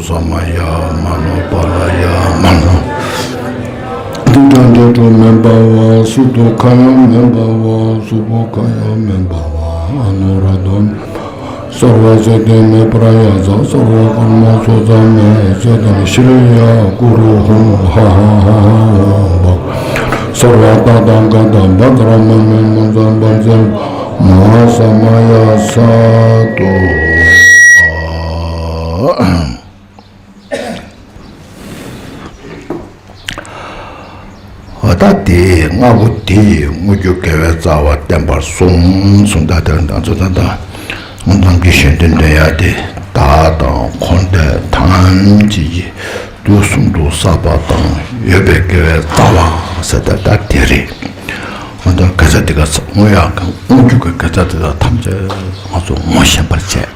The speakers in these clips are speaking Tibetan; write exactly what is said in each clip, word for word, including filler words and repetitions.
ས་མ་ཡ་མ་ནོ་པ་ལ་ཡ་མ་ནོ། འདི་འདྲ་འདྲེ་གྲོགས་མེད་པ་བ། སུ་དུ་ཁ་ཡང་མེད་པ་བ། སུ་པོ་ཁ་ཡང་མེད་པ་བ། ཨ་ནོ་ར་དོ་མེད་པ་བ། སརྦ་ཚེ་ཏེ་མེ་པྲ་ཡ་ཛ། སརྦ་ཀརྨ་སོ་ཛ་མེ། ཙེ་ཏན་ཤྲི་ཡ་ཀུ་རུ་ཧུམ། ཧ་ཧ་ཧ་ཧ་ཧ་བ། སརྦ་ཏ་ཏ་ག་ཏ་བཛྲ་མ་མེ་མ་ཛ་བཛྲ་མ་ཧ་ས་མ་ཡ་ས་ཏོ། ད་དེ་ལྔ་པོ་དེ་དངོས་རྒྱུ་དགེ་བའི་རྩ་བ་བརྟན་པར་གསུངས་གསུངས། ད་དེ་ང་ཚོ་ད་ལྟ་ནམ་མཁའི་གཞན་དོན་སྟོན་ཡ་དེ་བདག་དང་འཁོར་འདས་ཐམས་ཅད་ཀྱི་དུས་གསུམ་དུ་བསགས་པ་དང་ཡོད་པའི་དགེ་བའི་རྩ་བ་ཟེར་ད་ད་དེ་རེད། ད་དགེ་རྩ་དེ་ག་བསྔོ་ཡག་གི་དངོས་རྒྱུ་གི་དགེ་རྩ་དེ་དག་ཐམས་ཅད་ང་ཚོ་ངོ་ཤེས་པར་བྱས།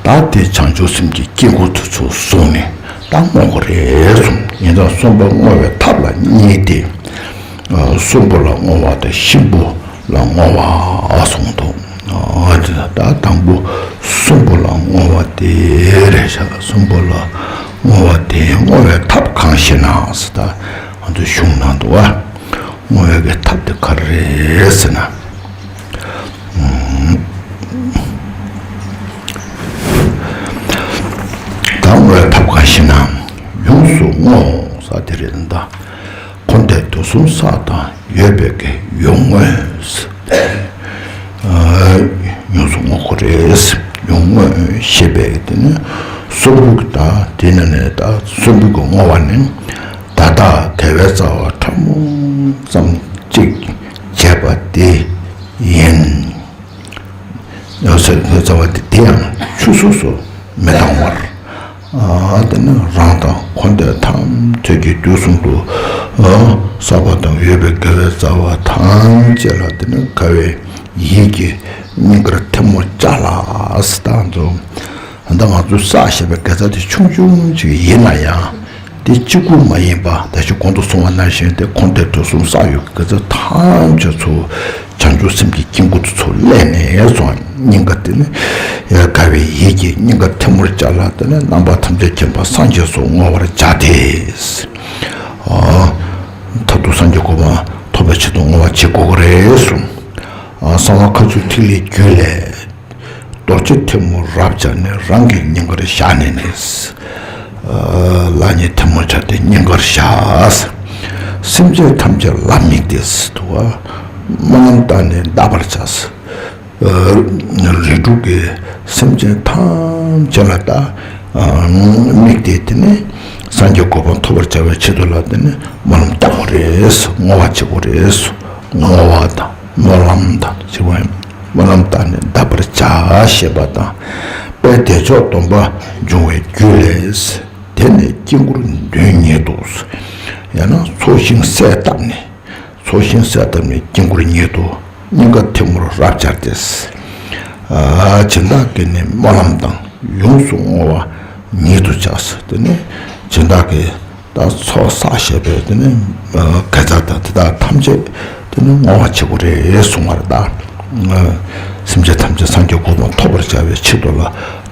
ད་དེ་བྱང་ཆུབ་སེམས་ཀྱི་དཀྱིལ་འཁོར་དུ་ཚུར་བཟུང་ནས་ད་བསྔོ་དགོས་རེད་གསུངས། ཡིན་ཙང་གསུམ་པ་བསྔོ་བའི་ཐབས་ལ་གཉིས་ཏེ། གསུམ་པོ་ལ་བསྔོ་བ་དང་གཤིན་པོ་ལ་བསྔོ་བ་གསུངས་འདུག། ད་དང་པོ་གསུམ་པོ་ལ་བསྔོ་བ་དེ་རེད་ཤག། གསུམ་པོ་ལ་བསྔོ་བ་དེ་བསྔོ་བའི་ཐབས་གང་ཞེ་ན་ཟེར། ད་ང་ཚོ་གཞུང་ནང་འདུག་བ། བསྔོ་བའི་གི་ཐབས་དེ་ག་རེ་རེད་ཟེར་ན། ད་བསྔོ་བའི་ཐབས་གང་ཞེ་ན། ཡོངས་སུ་བསྔོ་ས་དེ་རེད་ད། འཁོར་འདས་དུས་གསུམ་བསགས་དང་ཡོད་པའི་གི་ཡོངས་བསྔོས། ཡོངས་སུ་བསྔོ་དགོས་རེད། ཡོངས་བསྔོས་ཞེས་པའི་དེ་ནི་གསུམ་པོ་གི་ད་དེ་ནི་ནི་ད་གསུམ་པོ་གི་བསྔོ་བ་ནི། ད་ལྟ་དགེ་བའི་རྩ་བ་ཕྲ་མོ་ཙམ་ཅིག་བྱས་པ་དེ་ཡིན། ཡང་ཟེར་བའི་རྩ་བ་དེ་དེ་ཡང་ཆུད་ཟོས་སུ་མི་བཏང་བར། དེ་ནི་རང་དང་འཁོར་འདས་ཐམས་ཅད་ཀྱི་དུས་གསུམ་དུ་བསགས་པ་དང་ཡོད་པའི་དགེ་བའི་རྩ་བ་ཐམས་ཅད་ལ་དེ་ནི་དགའ་བའི་ཡིད་ཀྱིས་སྙིང་གར་ཐལ་མོ་སྦྱར་ལ་ཟེར་ད་ཚོ། ད་ང་ཚོས་བསགས་བཞག་པའི་དགེ་རྩ་དེ་ཆུང་ཆུང་ཅིག་ཡིན་ན་ཡང་། དེ་གཅིག་པུ་མ་ཡིན་པ་ད་ཅི་གོང་དུ་གསུངས་པ་ནང་བཞིན་དེ་འཁོར་འདས་དུས་གསུམ་བསགས་ཡོད་ཀྱི་དགེ་རྩ་ཐམས་ཅད་ཚུར་བྱང་ཆུབ་སེམས་ཀྱི་དཀྱིལ་འཁོར་དུ་ཚུར་སླེབས་ནས་སོང་། སྙིང་ག་དེ་ནི་དགའ་བའི་ཡིད་ཀྱིས་སྙིང་ག་ཐལ་མོ་སྦྱར་ལ་དེ་ནི་རྣམ་པ་ཐམས་ཅད་མཁྱེན་པ་སངས་རྒྱས་སུ་བསྔོ་བར་བྱ་སྟེ། མཐར་ཐུག་སངས་རྒྱས་གོ་འཕང་ཐོབ་པའི་ཆེད་དུ་བསྔོ་བ་བྱེད་དགོས་ཀྱི་རེད་གསུངས། གསང་བ་མཁའ་སྤྱོད་ཐིག་ལེའི་རྒྱུད་ལས། རྡོ་རྗེ་ཐལ་མོ་རབ་སྦྱར་ནས་རང་གི་སྙིང་གར་བཞག་ནས་ནི། ལག་གཉིས་ཐལ་མོ་སྦྱར་ཏེ་སྙིང་གར་བཞག། སེམས་ཅན་ཐམས་ཅད་ལ་དམིགས་ཏེ་ཟེར་འདུག་བ། སྨོན་ལམ་བཏབ་ནས་བཟླས་པར་བྱ། རིགས་དྲུག་གི་སེམས་ཅན་ཐམས་ཅད་ལ་ད་དམིགས་ཏེ་དེ་ནས་སངས་རྒྱས་གོ་འཕང་ཐོབ་པར་བྱ་བའི་ཆེད་དུ་ལ་དེ་ནས་སྨོན་ལམ་བཏབ་དགོས་རེད། བསྔོ་བ་བྱེད་དགོས་རེད། བསྔོ་བ་དང་། སྨོན་ལམ་དང་ཞེས་པ་ཡིན། སྨོན་ལམ་བཏབ་ནས་བཟླས་པར་བྱ་ཞེས་པ་དང་། དཔལ་བདེ་མཆོག་སྡོམ་པ་འབྱུང་བའི་རྒྱུ་ལས། དེ་ནས་དཀྱིལ་འཁོར་མདུན་ཉིད་དུ། ཡང་ན་ཚོགས་ཞིང་གསལ་བཏབ་ནས། ཚོགས་ཞིང་གསལ་བཏབ་ནས་དཀྱིལ་འཁོར་ཉིད་དུ། སྙིང་ག་ཐལ་མོ་རབ་སྦྱར་ཏེ། སྦྱིན་བདག་གིས་ནི་སྨོན་ལམ་དང་། ཡོངས་སུ་བསྔོ་བ་ཉིད་དུ་བྱ། དེ་ནས་སྦྱིན་བདག་གིས། ད་ཚོགས་བསགས་བཞག་པའི་དེ་ནི་དགེ་རྩ་དང་དེ་དག་ཐམས་ཅད་དེ་ནི་བསྔོ་བ་བྱེད་དགོས་རེད་གསུངས་པ་རེད་ད། སེམས་ཅན་ཐམས་ཅད་སངས་རྒྱས་གོ་འཕང་ཐོབ་པར་བྱ་བའི་ཆེད་དུ་ལ་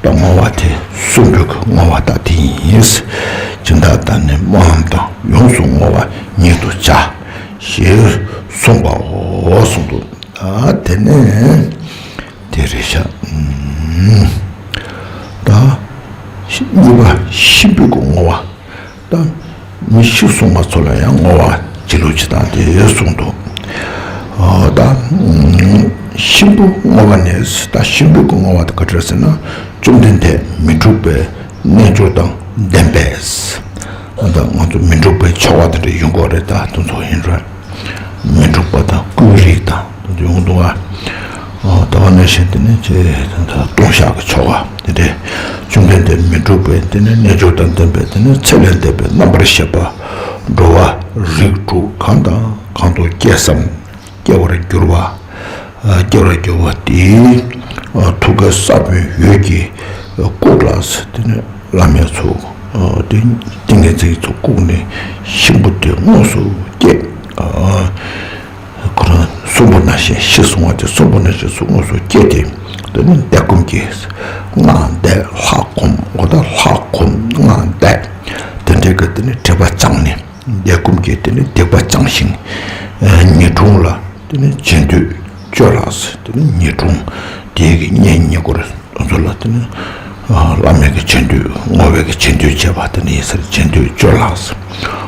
ད་བསྔོ་བ་དེ་གསུང་རྒྱུ་གི་བསྔོ་བ་ད་དེ་ཡིན། སྦྱིན་བདག་དང་ནི་སྨོན་ལམ་དང་ཡོངས་སུ་བསྔོ་བ་ཉིད་དུ་བྱ། ཞེས་གསུངས་པའོ་གསུངས་འདུག། ཨ་དེ་ནས་དེ་རེད་ཤག། ཨུམ། ད་གཉིས་པ་གཤིན་པོའི་གི་བསྔོ་བ། ད་མི་ཤི་སོང་བ་ཚོ་ལ་ཡང་བསྔོ་བ་བྱེད་ལུགས་ཅིག་དང་དེ་གསུངས་འདུག། ཨ་ད་ཨུམ། གཤིན་པོའི་བསྔོ་བ་ནི། ད་གཤིན་པོའི་གི་བསྔོ་བ་དེ་ག་འདྲ་ཟེར་ན། བཅོམ་ལྡན་འདས་མི་འཁྲུགས་པའི་རྣལ་འབྱོར་དང་ལྡན་པས། ཨ་ད་ང་ཚོ་མི་འཁྲུགས་པའི་ཆོ་ག་དེ་འདྲ་ཡོང་གི་རེད། ད་དེ་ཚོ་ཡིན་ར། མི་འཁྲུགས་པ་དང་ཀུན་རིག་དང་དེ་ཡོང་འདུག་བ། ད་ག་ནང་བཞིན་དེ་ནི་ཅེས་ལྟུང་བཤགས་ཀྱི་ཆོ་ག་དེ་འདྲས། བཅོམ་ལྡན་འདས་མི་འཁྲུགས་པའི་དེ་ནི་རྣལ་འབྱོར་དང་ལྡན་པའི་དེ་ནི་ཚེ་ལས་འདས་པའི་རྣམ་པར་ཤེས་པ། འགྲོ་བ་རིགས་དྲུག་གང་དང་གང་དུ་སྐྱེས་སམ། སྐྱེ་བར་འགྱུར་བ། སྐྱེ་བར་འགྱུར་བ་དེའི་ཐུགས་ཀའི་ས་བོན་འོད་ཀྱིས་བཀུག་ལ། དེ་ནི་བླ་མའི་ཚོགས། ཏིང་ངེ་འཛིན་གྱི་ཚོགས་བཀུག་ནས་གཤིན་པོ་དེ་དངོས་སུ་སྐྱེས། ཁོ་རང་གསོན་པོ་ནང་བཞིན་ཤི་སོང་བ་དེ་གསོན་པོ་ནང་བཞིན་སུ་དངོས་སུ་སྐྱེས་ཏེ། དེ་ནི་བཟླས་སྒོམ་གྱིས་སྔགས་བཟླས་ལྷ་སྒོམ། འོ་ད་ལྷ་སྒོམ་སྔགས་བཟླས། དེ་འདྲའི་གི་དེ་ནི་སྒྲིབ་པ་སྦྱངས་ནས། བཟླས་སྒོམ་གྱིས་དེ་ནི་སྡིག་པ་སྦྱངས་ཤིང་། ཉེ་དྲུང་ལ་དེ་ནི་རྗེས་ཟློས་བཅོས་ལགས། དེ་ནི་ཉེ་དྲུང་དེའི་གི་གཉེན་ཉེ་འཁོར་དེ་ཚོ་ལ་དེ་ནི་བླ་མའི་གི་རྗེས་ཟློས། བསྔོ་བའི་གི་རྗེས་ཟློས་བྱས་པ་དེ་ནི་ཡིན་ཟེར། རྗེས་ཟློས་བཅོས་ལགས།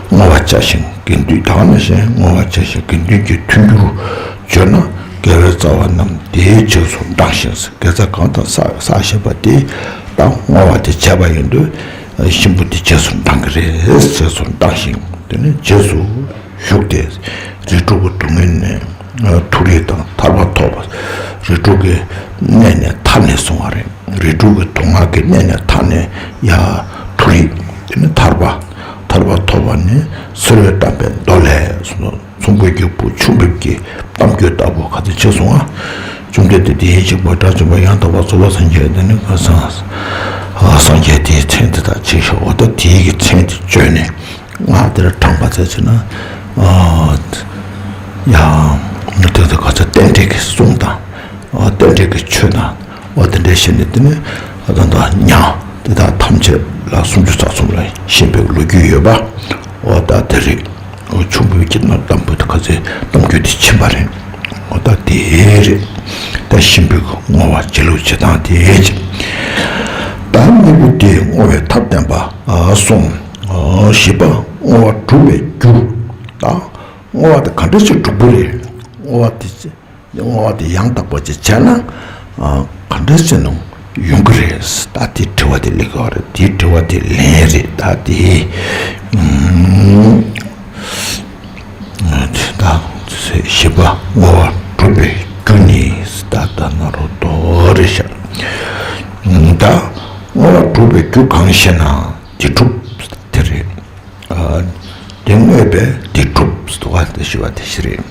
བསྔོ་བ་བྱས་ཤིང་དགེ་འདུན་ད་ག་ནང་བཞིན་བསྔོ་བ་བྱས་ཤིང་དགེ་འདུན་གྱི་མཐུན་འགྱུར་བརྗོད་ན། དགེ་བའི་རྩ་བ་རྣམས་དེའི་རྗེས་སུ་འབྲང་ཞིང་། དགེ་རྩ་གང་དག་བསགས་བསགས་བཞག་པ་དེ་དང་བསྔོ་བ་དེ་བྱས་པ་ཡིན་དུས་གཤིན་པོ་དེ་རྗེས་སུ་འབྲང་གི་རེད། རྗེས་སུ་འབྲང་ཞིང་དེ་ནི་རྗེས་སུ་ཞུགས་ཏེ། རིགས་དྲུག་གི་སྡུག་བསྔལ་ནས་མཐོ་རིས་དང་ཐར་པ་ཐོབ་པ། རིགས་དྲུག་གི་གནས་ནས་ཐར་ནས་སོང་བ་རེད། རིགས་དྲུག་གི་སྡུག་བསྔལ་གྱི་གནས་ནས་ཐར་ནས་ཡར་མཐོ་རིས་དེ་ནི་ཐར་པ། ཐར་པ་ཐོབ་པ་ནི་ཕྱི་རོལ་དམ་པའི་མདོ་ལས་གསུངས། ཚོམ་བུའི་རྒྱལ་པོ་ཆུ་འབེབས་ཀྱི་གཏམ་རྒྱུད་ལྟ་བུ་ག་ཚོད་ཆེ་སོང་ང་། བཅོམ་ལྡན་འདས་དེ་ཡན་ཆད་མ་དགྲ་བཅོམ་པ་ཡང་དག་པར་རྫོགས་པ་སངས་རྒྱས་དེ་ནི་སངས་རྒྱས་དེའི་མཚན་དེ་དག་ཅིག་ཤོག་འོ་ད་དེའི་གི་མཚན་དེ་བརྗོད་ནས་སྔགས་དེར་དྲངས་པ་ཚད་ཆེ་ན། ཡང་དེ་དག་ག་ཚོད་རྟེན་འབྲེལ་གྱི་གསུང་དང་། རྟེན་འབྲེལ་གྱི་ཆོས་དང་། འོ་དེ་འདྲའི་བཤད་ནས་དེ་ནི་ད་ལྟ་ཉ་དེ་དག་ཐམས་ཅད་ལ་སུམ་ཅུ་རྩ་གསུམ་ལ་གཤིན་པོའི་ལོ་རྒྱུས་ཡོད་པ། འོ་ད་དེ་རེད། འོ་ཆུ་འབེབས་ཀྱི་གཏམ་རྒྱུད་དེ་ག་ཚོད་གཏམ་རྒྱུད་དེ་ཕྱིན་པ་རེད། འོ་ད་དེ་རེད། ད་གཤིན་པོའི་བསྔོ་བ་བྱེད་ལུགས་བྱེད་སྟངས་དེ་བྱས། ད་དངོས་པོ་དེ་བསྔོ་བའི་ཐབས་བསྟན་པ་གསུམ། བཞི་པ་བསྔོ་བ་སྒྲུབ་པའི་རྒྱུ། ད་བསྔོ་བ་དེ་ག་འདྲ་ཞིག་སྒྲུབ་དགོས་རེད། བསྔོ་བ་དེ་བསྔོ་བ་དེ་ཡང་དག་པ་ཅིག་བྱས་ན་ག་འདྲ་ཞིག་ནང་ཡོང་གི་རེད། ད་དེ་དྲི་བ་དེ་སླེབས་ཀྱི་ཡོད་རེད། དེ་དྲི་བ་དེ་ལན་རེད། ད་དེ་ད་བཞི་པ་བསྔོ་བ་སྒྲུབ་པའི་རྒྱུ་ནི་ད་ད་ན་རོ་དོ་རེད་ཤག་ད་བསྔོ་བ་སྒྲུབ་པའི་རྒྱུ་གང་ཞེ་ན་དེ་སྒྲུབ་དེ་རེད། དེ་བསྔོས་པས་དེ་གྲུབ་སྟོ་བ་དེ་ཞི་བ་དེ་ཞི་རེད།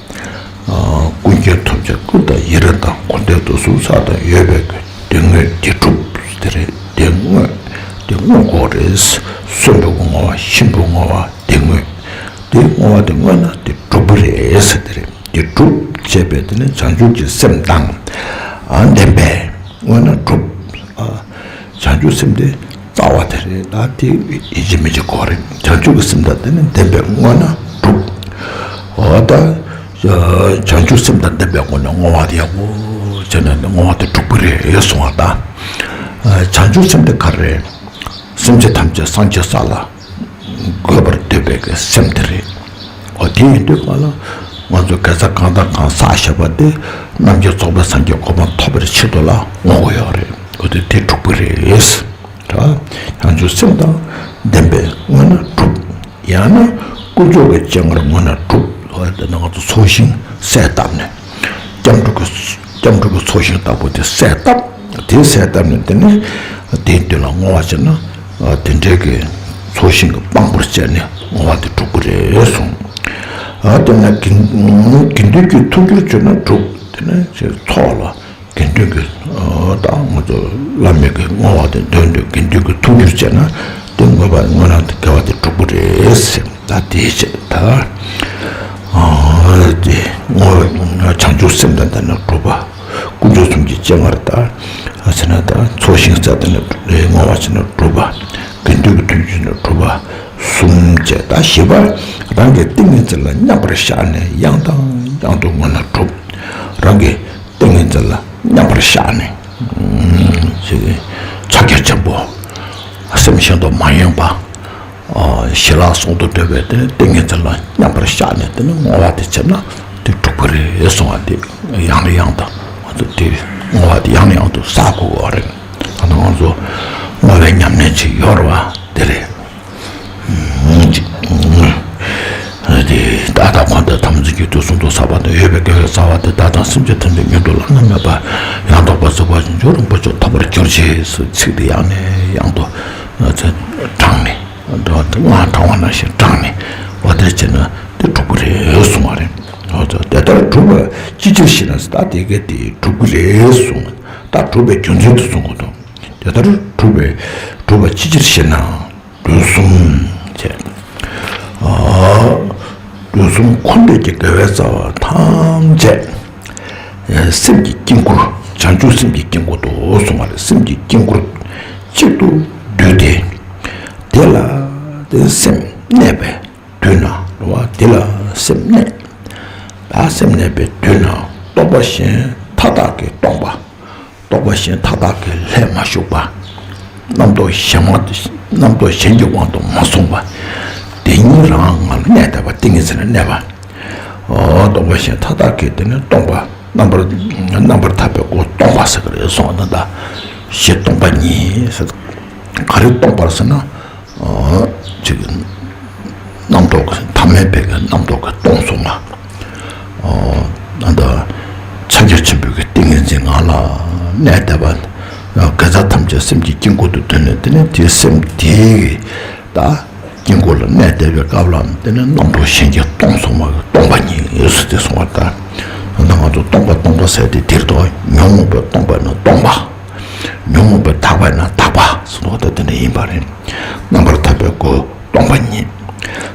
ཀུན་མཁྱེན་ཐམས་ཅད་ཀུན་དང་ཡི་རང་དང་། འཁོར་འདས་དུས་གསུམ་ས་དང་ཡོད་པའི་ཀུན། དེ་བསྔོས་དེ་གྲུབ་དེ་རེད། དེ་བསྔོས་དེ་བསྔོ་དགོས་རེད། གསོན་པོའི་བསྔོ་བ། གཤིན་པོའི་བསྔོ་བ། དེ་བསྔོས་དེ་བསྔོ་བ་དེ་བསྔོས་ན་དེ་གྲུབ་པ་རེད་ཟེར་དེ་རེད། དེ་གྲུབ་བྱས་པས་དེ་ནི་བྱང་ཆུབ་ཀྱི་སེམས་དང་ལྡན་པས་བསྔོས་ན་གྲུབ། བྱང་ཆུབ་སེམས་དེ་རྩ་བ་དེ་རེད། ད་དེ་ཡིན་གཅིག་མིན་གཅིག་དགོས་རེད། བྱང་ཆུབ་ཀྱི་སེམས་དང་དེ་ནི་ལྡན་པས་བསྔོས་ན་གྲུབ། འོ་ད་བྱང་ཆུབ་སེམས་དང་ལྡན་པའི་སྒོ་ནས་བསྔོ་བ་དེ་ཡག་པོ་བྱས་ན་བསྔོ་བ་དེ་གྲུབ་ཀྱི་རེད་གསུང་བ་དང་། བྱང་ཆུབ་སེམས་དེ་ག་རེ་རེད། སེམས་ཅན་ཐམས་ཅད་སངས་རྒྱས་ས་ལ་འགོད་པར་འདོད་པའི་གི་སེམས་དེ་རེད། འོ་དེ་ཡིན་དུས་གང་ལ་ང་ཚོ་དགེ་རྩ་གང་དང་གང་བསགས་བཞག་པ་དེ་རྣམ་མཁྱེན་རྫོགས་པའི་སངས་རྒྱས་གོ་འཕང་ཐོབ་པའི་ཆེད་དུ་ལ་བསྔོ་དགོས་ཡོད་རེད། འོ་དེ་དེ་གྲུབ་ཀྱི་རེད། ད་བྱང་ཆུབ་སེམས་དང་ལྡན་པས་བསྔོས་ན་གྲུབ། ཡང་ན་དཀོན་མཆོག་གི་སྤྱན་སྔར་བསྔོས་ན་གྲུབ། འོ་དེ་ནི་ང་ཚོ་ཚོགས་ཞིང་གསལ་བཏབ་ནས་སྐྱབས་འགྲོ་གི་སྐྱབས་འགྲོ་གི་ཚོགས་ཞིང་ལྟ་བུ་དེ་གསལ་བཏབ། དེ་གསལ་བཏབ་ནས་དེ་ནི་དེའི་མདུན་ལ་བསྔོ་བ་བྱས་ན་དེ་འདྲའི་གི་ཚོགས་ཞིང་གི་དཔང་པོར་བྱས་ནས་བསྔོ་བ་དེ་གྲུབ་ཀྱི་རེད་གསུངས། དེ་ན་དགེ་དགེ་འདུན་གྱི་མཐུན་འགྱུར་བྱས་ན་གྲུབ། དེ་ནི་ཚོགས་ལ་དགེ་འདུན་གྱི་དང་ང་ཚོ་བླ་མའི་གི་བསྔོ་བ་དེ་འདོན་དུས་དགེ་འདུན་གྱི་མཐུན་འགྱུར་བྱས་ན་དེ་བསྔོ་བ་བསྔོས་ན་དགེ་བ་དེ་གྲུབ་ཀྱི་རེད་ཟེར། ད་དེའི་ཆེད་ད་དེ་བསྔོ་བ་བྱང་ཆུབ་སེམས་དང་ལྡན་ན་གྲུབ་པ། དཀོན་མཆོག་གསུམ་གྱི་སྤྱན་སྔར་དང་ཟེར་ན་ད་ཚོགས་ཞིང་གསལ་དང་བསྔོ་བ་བྱས་ན་གྲུབ་པ། དགེ་འདུན་གྱི་མཐུན་འགྱུར་ན་གྲུབ་པ་གསུམ་བཅས། ད་བཞི་པ་རང་གི་ཏིང་ངེ་འཛིན་ལ་མཉམ་པར་བཞག་ནས་ཡང་དང་ཡང་དུ་བསྔོས་ན་གྲུབ། རང་གི་ཏིང་ངེ་འཛིན་ལ་མཉམ་པར་བཞག་ནས་ཕྱག་རྒྱ་ཆེན་པོ་སེམས་གཞན་དུ་མ་ཡེངས་པ། ཞི་ལྷག་ཟུང་དུ་འབྲེལ་བའི་དེ་ནི་ཏིང་ངེ་འཛིན་ལ་མཉམ་པར་བཞག་ནས་དེ་ནི་བསྔོ་བ་དེ་བྱས་ན་དེ་གྲུབ་ཀྱི་རེད་གསུང་བ་དེ་ཡང་ནས་ཡང་དུ་ང་ཚོ་དེ་བསྔོ་བ་དེ་ཡང་ནས་ཡང་དུ་བསགས་དགོས་པ་རེད། ད་ནི་ང་ཚོ་བསྔོ་བའི་ཉམས་ལེན་ཅིག་ཡོད་རེད་བ་དེ་རེད། ཅིག་དེ་ད་ལྟ་འཁོར་འདས་ཐམས་ཅད་ཀྱི་དུས་གསུམ་དུ་བསགས་པ་དང་ཡོད་པའི་དགེ་བའི་རྩ་བ་དེ་བདག་དང་སེམས་ཅན་ཐམས་ཅད་མྱུར་དུ་བླ་ན་མེད་པ་ཡང་དག་པར་རྫོགས་པར་འབྱོར་རིན་པོ་ཆེ་ཐོབ་པར་གྱུར་ཅིག་ཚིག་དེ་ཡང་ནས་ཡང་དུ་བགྲངས་ནས། སྔགས་བགྲང་བ་ནང་བཞིན་བགྲངས་ནས་འོ་དེ་བྱས་ན་དེ་གྲུབ་ཀྱི་རེད་གསུང་བ་རེད། འོ་ཙང་དེ་ལྟར་གྲུབ་པ་ཅི་ཕྱིར་ཞེ་ན་ཟེར། ད་དེ་ག་དེ་གྲུབ་ཀྱི་རེད་གསུང་། ད་གྲུབ་པའི་རྒྱུ་མཚན་དེ་གསུང་གི་འདུག་དེ་ལྟར་གྲུབ་པའི་གྲུབ་པ་ཅི་ཕྱིར་ཞེ་ན་དུས་གསུམ་བྱས། དུས་གསུམ་འཁོར་འདས་ཀྱི་དགེ་བའི་རྩ་བ་ཐམས་ཅད་སེམས་ཀྱི་དཀྱིལ་འཁོར། བྱང་ཆུབ་སེམས་ཀྱི་དཀྱིལ་འཁོར་དུ་གསུངས་པ་རེད། སེམས་ཀྱི་དཀྱིལ་འཁོར་གཅིག་ཏུ་བསྡུས་ཏེ། དེ་ལ་དེ་སེམས་གནས་པའི་དུས་ན་རེད་བ། དེ་ལ་སེམས་གནས། ད་སེམས་གནས་པའི་དུས་ན་རྟོག་པ་གཞན་མཐའ་དག་གིས་སྟོང་པ། རྟོག་པ་གཞན་མཐའ་དག་གིས་ལྷད་མ་ཞུགས་པ། རྣམ་རྟོག་གཞན་མ། རྣམ་རྟོག་གཞན་གྱི་དབང་དུ་མ་སོང་བ། དེ་ཉིད་རང་ངམ་གནས་བསྡད་པ། ཏིང་ངེ་འཛིན་ལ་གནས་པ། འོ། རྟོག་པ་གཞན་མཐའ་དག་གིས་དེ་ནི་སྟོང་པ། རྣམ་པར་རྣམ་པར་ཐར་པའི་སྒོ་སྟོང་པ་ཟེར་གི་རེད་གསུངས་པ་ད། གཞི་སྟོང་པ་ཉིད་ཟེར། ག་རེ་སྟོང་པར་ཟེར་ན། ཨ། ཅིག་རྣམ་རྟོག་གི་ཐ་མལ་པའི་གི་རྣམ་རྟོག་གིས་སྟོང་སོང་བ། ཨ། ད་ཕྱག་རྒྱ་ཆེན་པོའི་གི་ཏིང་ངེ་འཛིན་ངང་ལ་གནས་བསྡད་པ། དགེ་རྩ་ཐམས་ཅད་སེམས་ཀྱི་དཀྱིལ་འཁོར་དུ་གདོད་ནས། དེ་ནས་དེའི་སེམས་དེའི་གི་ད་དཀྱིལ་འཁོར་ལ་གནས་བསྡད་པའི་སྐབས་ལ། དེ་ནས་རྣམ་རྟོག་གཞན་གྱིས་སྟོང་སོང་བ། སྟོང་པ་ཉིད་ཟེར་ཏེ་གསུངས་པ་ལྟར། ད་ང་ཚོ་སྟོང་པ་སྟོང་པ་ཟེར་དེ་དེར་དོ། ཉོན་མོངས་པས་སྟོང་པ་ན་སྟོང་པ། ཉོན་མོངས་པས་དག་པ་ན་དག་པ་ཟེར་བ་ད་དེ་འདྲ་ཡིན་པ་རེད། རྣམ་པར་ཐར་པའི་སྒོ་སྟོང་པ་ཉིད།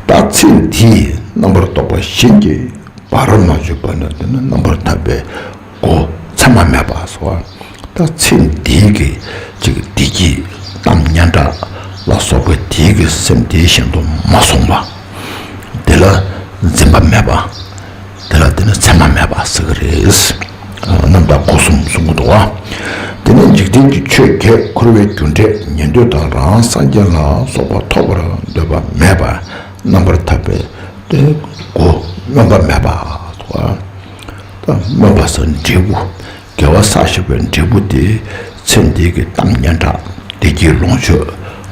ད་ཚེ་འདིའི་རྣམ་པར་རྟོག་པ་གཞན་གྱིས་བར་མ་ཆོད་པ་ན་དེ་ནི་རྣམ་པར་ཐར་པའི་སྒོ་མཚན་མ་མེད་པ་ཟེར་བ། ད་ཚེ་འདིའི་གི་ཅིག་བདེ་སྐྱིད་གཏམ་སྙན་གྲགས་ལ་སོགས་པའི་དེའི་གི་སེམས་དེ་གཞན་དུ་མ་སོང་བ། དེ་ལ་འཛིན་པ་མེད་པ། དེ་ལ་དེ་ནི་མཚན་མ་མེད་པ་ཟེར་གི་རེད། རྣམ་དག་སྒོ་གསུམ་གསུང་གི་འདུག་བ། དེ་ནས་འཇིག་རྟེན་གྱི་ཆོས་བརྒྱད་འཁོར་བའི་རྒྱུ་འབྲས་ཉན་ཐོས་དང་རང་སངས་རྒྱས་ལ་སོགས་པ་ཐོབ་པར་འདོད་པ་མེད་པ། རྣམ་པར་ཐར་པའི་དེ་སྒོ་སྨོན་པ་མེད་པ་འདུག་བ། ད་སྨོན་པ་ཟེར་འབྲས་བུ། དགེ་བ་བསགས་བཞག་པའི་འབྲས་བུ་དེ་ཚེ་འདི་གི་གཏམ་སྙན་གྲགས། བདེ་སྐྱིད་ལོངས་སྤྱོད་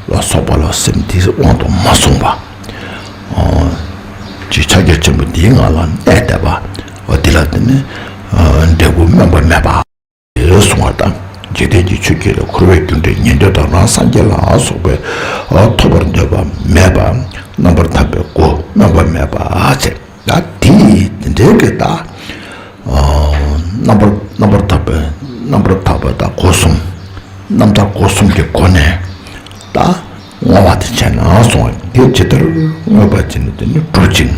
ལ་སོགས་པ་ལ་སེམས་དེའི་དབང་དུ་མ་སོང་བ། ཨོ། ཅིག་ཕྱག་རྒྱ་ཆེན་པོ་འདིའི་ངང་ལ་གནས་བསྡད་པ། འོ། འདི་ལ་དེ་ནི་འབྲས་བུ་སྨོན་པ་མེད་པ་ཞེས་གསུང་བ་དང་། འཇིག་རྟེན་གྱི་ཆོས་བརྒྱད་ལས་འཁོར་བའི་རྒྱུ་འབྲས་ཉན་ཐོས་དང་རང་སངས་རྒྱས་ལ་སོགས་པའི་ཐོབ་པར་འདོད་པ་མེད་པ། རྣམ་པར་ཐར་པའི་སྒོ་སྨོན་པ་མེད་པ་བྱས། ད་དེ་དེ་འདྲའི་གི་ད། རྣམ་པར་རྣམ་པར་ཐར་པའི་རྣམ་པར་ཐར་པ་དང་སྒོ་གསུམ། རྣམ་དག་སྒོ་གསུམ་གྱི་སྒོ་ནས་ད་བསྔོ་བ་དེ་བྱས་ན་གསུངས། དེ་ཇི་ལྟར་བསྔོས་པ་བྱས་ནས་དེ་ནི་སྒྲུབ་ཅིང་།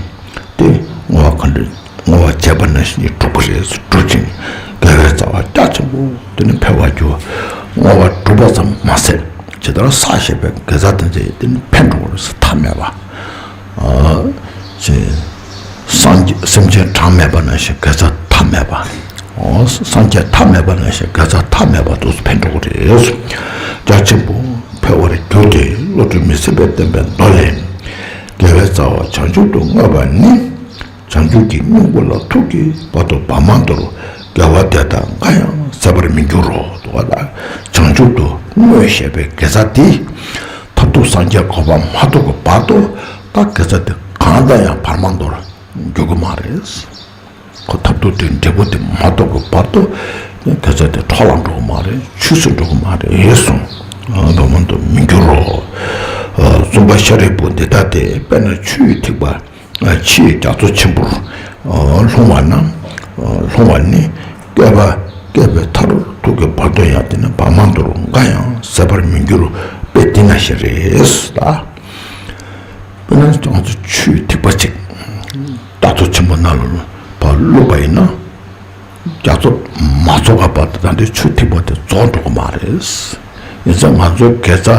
དེ་བསྔོ་བ་ག་འདྲ་བསྔོ་བ་བྱས་པ་ནང་བཞིན་གྱི་སྒྲུབ་པ་རེད། སྒྲུབ་ཅིང་དགེ་བའི་རྩ་བ་རྒྱ་ཆེན་པོ་དེ་ནི་འཕེལ་བར་འགྱུར། བསྔོ་བ་སྒྲུབ་པ་ཙམ་མ་ཟད་ཇི་ལྟར་བསགས་བཞག་པའི་དགེ་རྩ་དེ་ཚོ་དེ་ནི་འཕེལ་འགྲོ་བར་མཐའ་མེད་པ། ཅེས། སངས་རྒྱས་སེམས་ཅན་གྲངས་མེད་པ་ནང་བཞིན་དགེ་རྩ་མཐའ་མེད་པ། འོ། སངས་རྒྱས་མཐའ་མེད་པ་ནང་བཞིན་དགེ་རྩ་མཐའ་མེད་པ་དུ་འཕེལ་འགྲོ་གི་རེད། རྒྱ་ཆེན་པོ་འཕེལ་བར་འགྱུར་ཏེ། བློ་གྲོས་མི་ཟད་པའི་བསྟན་པའི་མདོ་ལས། དགེ་བའི་རྩ་བ་བྱང་ཆུབ་ཏུ་བསྔོས་པ་ནི། བྱང་ཆུབ་ཀྱི་སྙིང་པོ་ལ་ཐུག་གི་བར་དུ་བར་མ་དོར། དགེ་བ་དེ་དག་འགའ་ཡང་ཟད་པར་མི་འགྱུར་རོ། དུ་བ་ལ་བྱང་ཆུབ་ཏུ་བསྔོས་བཞག་པའི་དགེ་རྩ་དེ། མཐར་ཐུག་སངས་རྒྱས་གོ་འཕང་མ་ཐོབ་ཀྱི་བར་དུ་ད་དགེ་རྩ་དེ་གང་ལྟར་ཡང་བར་མ་དོར་འགྱུར་གྱི་མ་རེད། ཁོ་མཐར་ཐུག་དེ་འབྲས་བུ་དེ་མ་ཐོབ་ཀྱི་བར་དུ་དགེ་རྩ་དེ་འཕྲོ་བརླག་འགྲོ་གི་མ་རེད། ཆུད་ཟོས་འགྲོ་གི་མ་རེད་གསུངས། བར་མ་དོར་མི་འགྱུར་རོ། གསུམ་པ་ཤཱ་རིའི་བུ་འདི་ལྟ་སྟེ། དཔེར་ན་ཆུ་ཡི་ཐིགས་པ། ཕྱིའི་རྒྱ་མཚོ་ཆེན་པོར་ལྷུང་བ་ན། ལྷུང་བ་ནི་བསྐལ་པ་བསྐལ་པའི་མཐར་ཐུག་གི་བར་དུ་ཡང་དེ་ནི་བར་མ་དོར་འགའ་ཡང་ཟད་པར་མི་འགྱུར་བས། དེ་ནང་བཞིན་རེད་ལ། དཔེར་ན་ང་ཚོ་ཆུའི་ཐིགས་པ་གཅིག་རྒྱ་མཚོ་ཆེན་པོ་ནང་ལ་བླུགས་པ་ཡིན་ན། རྒྱ་མཚོ་མ་རྫོགས་པ་བར་དུ་ད་ལྟའི་ཆུ་ཐིགས་པ་དེ་རྫོགས་འགྲོ་གི་མ་རེད། ཡིན་ཙང་ང་ཚོའི་དགེ་རྩ་